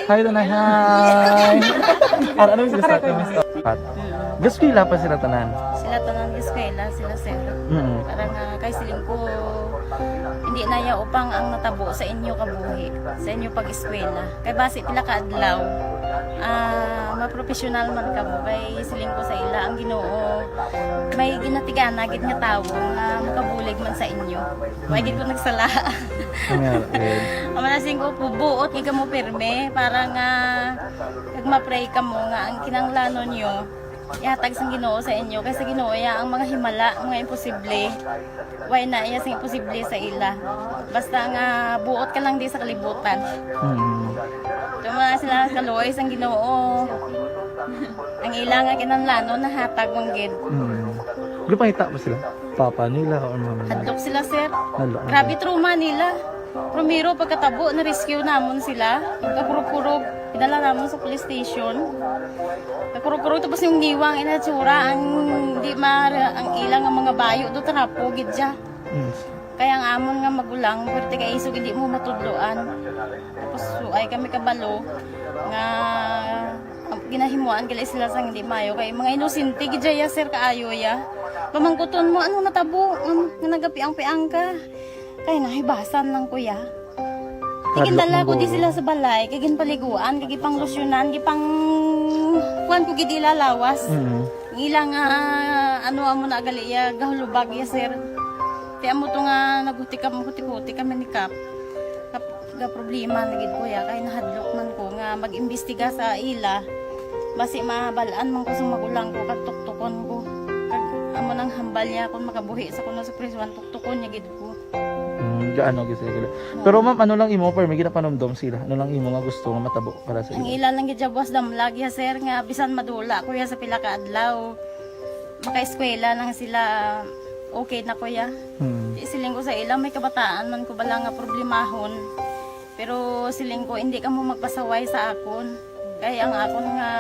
Hi, Tanay. Hi. Ano, ano yung sila sa Pat? Gaskwela pa sila tanan. Sila tanan gaskwela, sila sir. Mm. Parang, ah, kay siling ko, hindi na ya upang ang natabo sa inyo kabuhi, sa inyo pag-eskwela. Kay basi pila ka adlaw, ah, mapropesyonal man kamo. Kay siling ko sa ila, ang Ginoo may ginatigana gid nga tawo nga makabulig man sa inyo. Wa gid ko nagsala. Amen. Ang manasing ko, buot gid kamo pirme para nga kag ma-pray kamo nga ang kinahanglanon nyo ihatag sang Ginoo sa inyo, kay sa Ginoo iya ang mga himala, mga imposible. Way na iya sing imposible sa ila. Basta nga buot ka lang di sa kalibutan. Mm. Tuma sila kaluoy sang Ginoo. Ang ila nga kinahanglanon nahatag man gid. Mm. Gipangita mo sila? Papa nila or mama nila? Hadlok sila, sir. Hadlok. Grabe trauma nila. Primero, pagkatabo, na-rescue namon sila. Nagkakurog-kurog. Idala namon sa police station. Nagkakurog-kurog, tapos yung niwang inatsura, ang di ma-, ang ilang ang mga bayo do, trapo, gid siya. Mm. Kaya ang amon nga magulang, pero taga isog, hindi mo matudloan. Tapos, so, ay kami kabalo nga, um, ginahimuan gali sila sang hindi mayo. Kay mga inosente gid ya, sir, kaayo ya. Pamangkuton mo, ano natabo? Um, nga nagapiang-piang ka? Kay nahibasan lang, kuya. Hadlok gindala ko di sila sa balay, kay ginpaliguan, kay gipanglusyonan, gipang kuan ko gid ila lawas. Mm. Ang ila nga, ano, amo na gali iya, gahulubag iya, sir. Ti amo to nga naghuti kam-, huti-huti kami ni Kap. Kap-, ga problema na gid ko ya, kay nahadlok man ko nga mag-imbestiga sa ila. Basi mabal-an man ko sa magulang ko, kag tuktukon ko. Kag amo nang hambal niya kung makabuhi sa kuno sa prisuan, tuktukon niya gid ko. Mm, gaano gid sila gila. Oo. Pero ma'am, ano lang imo, pero may ginapanumdom sila? Ano lang imo nga gusto nga matabo para sa Ang ila? Ila lang gid siya buwas damlag ya, sir, nga bisan madula ko ya sa pila ka adlaw, makaeskwela lang sila, okay na ko ya. Hmm. Di siling ko sa ila, may kabataan man ko bala nga problemahon. Pero siling ko, hindi kamo magpasaway sa akon. Kay ang akon nga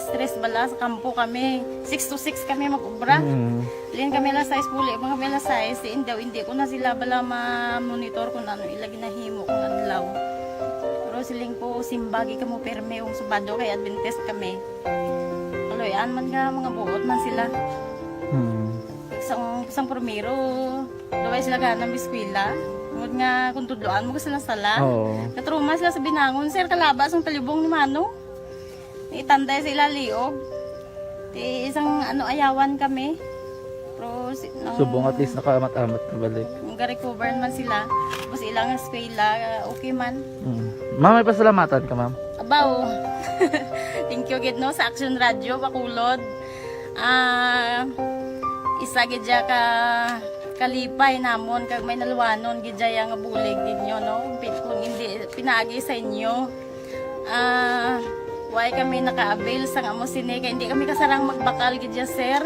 stress bala sa kampo kami, six to six kami mag-obra. Mm. Lin kami alas sais, puli pa kami alas sais. Si Indaw, hindi ko na sila bala ma-monitor kung ano ila ginahimo kung adlaw. Pero siling ko, simba gid kamo pirme kung Sabado kay Adventist kami. Kaluy-an man nga mga buot man sila. Mm. Sang, sang primero, Duway sila gana mag-eskwela. Tungod nga kung tudloan mo, sila sala. Oo. Natruma sila sa binangon, sir, kalaba sang talibong ni Mano. Itanday sa ila liog. Ti isang ano, ayawan kami. Pero si, nang Subong at least nakaamat-amat na balik. Nag-recover man sila. Tapos ilang eskwela, okay man. Mm. Ma'am, may pasalamatan ka, ma'am? Abaw. Thank you gid, no, sa Action Radio, Bacolod. Ah, isa gid siya ka kalipay namon kag may naluwanon gid siya nga bulig ninyo, no? Pi-, kung hindi pinaagi sa inyo, ah, way kami naka-avail sang amo sini kay hindi kami kasarang magbakal gid siya, sir.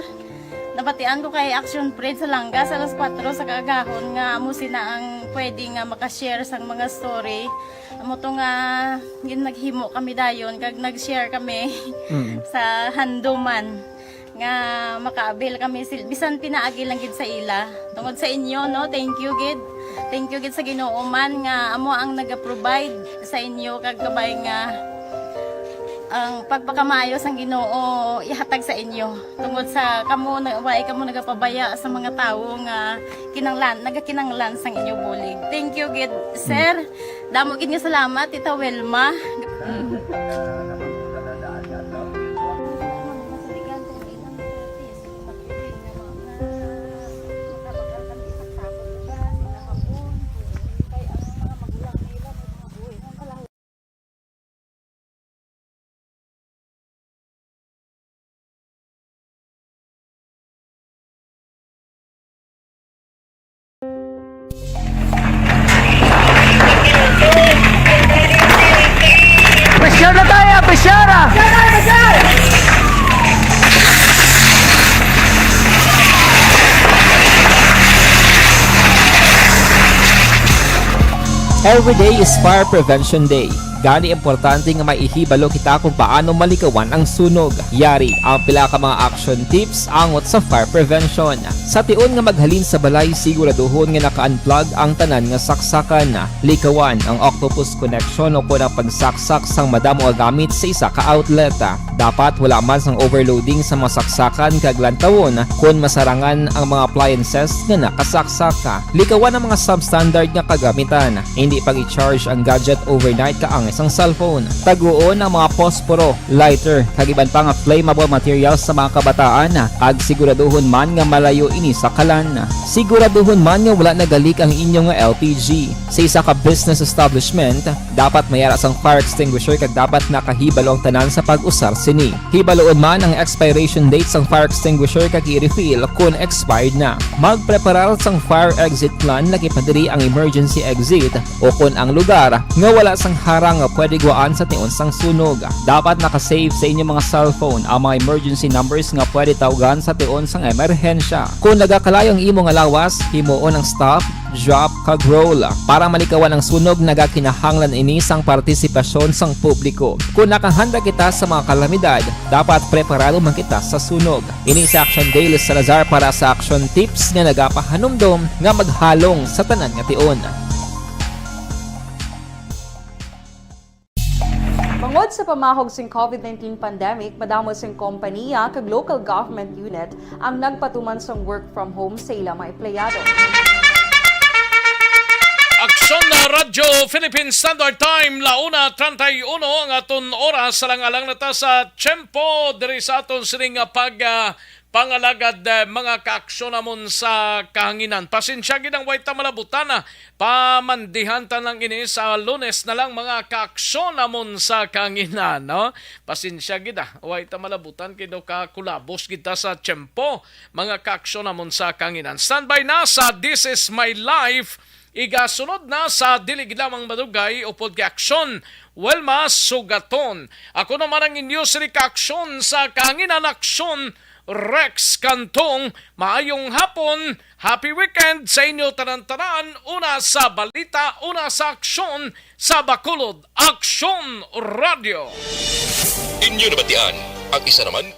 Nabatian ko kay Action Fred sa Langga sa alas kuwatro sa kaagahon nga amo sina ang pwede nga maka-share sang mga story. Amo to nga gin-, naghimo kami dayon kag nag-share kami Mm. sa handuman nga maka-avail kami sil-, bisan pinaagi lang gid sa ila. Tungod sa inyo, no, thank you gid. Thank you gid sa Ginoo man nga amo ang naga-provide sa inyo kag kabay nga ang pagpakamaayo sang Ginoo ihatag sa inyo. Tungod sa kamo na, way kamo nagapabaya sa mga tawo nga kinanglan, nagakinanglan sang inyo bulig. Thank you gid, sir. Damo gid nga salamat, Tita Wilma. Pressure na tayo! Pressure, ah! Every day is Fire Prevention Day. Gani, importante nga may ihibalo kita kung paano malikawan ang sunog. Yari ang pila ka mga action tips angot sa fire prevention. Sa tion nga maghalin sa balay, siguraduhon nga naka-unplug ang tanan nga saksakan. Likawan ang octopus connection o kon ang pagsaksak sang madamo nga gamit sa isa ka outlet. Dapat wala man sang overloading sa mga saksakan kag lantawon kon masarangan ang mga appliances nga nakasaksak. Likawan ang mga substandard nga kagamitan. Hindi pag-i-charge ang gadget overnight kaangay sang cellphone. Taguon ang mga posporo, lighter, kag iban pa nga flammable materials sa mga kabataan, kag siguraduhon man nga malayo ini sa kalan. Siguraduhon man nga wala nagalik ang inyo nga L P G. Sa isa ka business establishment, dapat may ara sang fire extinguisher kag dapat nakahibalo ang tanan sa pag-usar sini. Hibaluon man ang expiration date sang fire extinguisher kag i-refill kon expired na. Magpreparar sang fire exit plan, lakip na diri ang emergency exit o kon ang lugar nga wala sang harang nga pwede guwaan sa tion sang sunog. Dapat naka-save sa inyo mga cellphone ang mga emergency numbers nga pwede tawgan sa tion sang emerhensya. Kon nagakalayo ang imo nga lawas, himuon ang stop, drop, kag roll. Para malikawan ang sunog, nagakinahanglan ini sang partisipasyon sang publiko. Kon nakahanda kita sa mga kalamidad, dapat preparado man kita sa sunog. Ini si Action Dale Salazar para sa Action Tips nga nagapahanumdom nga maghalong sa tanan nga tion. Bangod sa pamahog sing covid nineteen pandemic, madamo sing kompaniya kag local government unit ang nagpatuman sang work from home sa ila mga empleyado. Aksyon na Radyo Philippine Standard Time, la una treinta y uno ang aton oras. Alang-alang na ta sa tiyempo diri sa aton sining nga pag, ah, pangalagad, eh, mga kaaksyon namon sa kahanginan. Pasensya gid ang way ta malabutan, ah. Pamandihan ta lang ini sa Lunes na lang, mga kaaksyon namon sa kahanginan, no? Pasensya gid, ah. Way ta malabutan kay daw kakulabos gid ta sa tiyempo, mga kaaksyon namon sa kahanginan. Standby na sa This Is My Life. Igasunod na sa dili gid lamang madugay upod kay Aksyon, Wilma Sugaton. Ako naman ang inyo sini kaaksyon sa kahanginan, Aksyon, Rex Cantong. Maayong hapon, happy weekend sa inyo tanan-tanan. Una sa balita, una sa aksyon sa Bacolod, Aksyon Radio. Inyo nabatian ang isa naman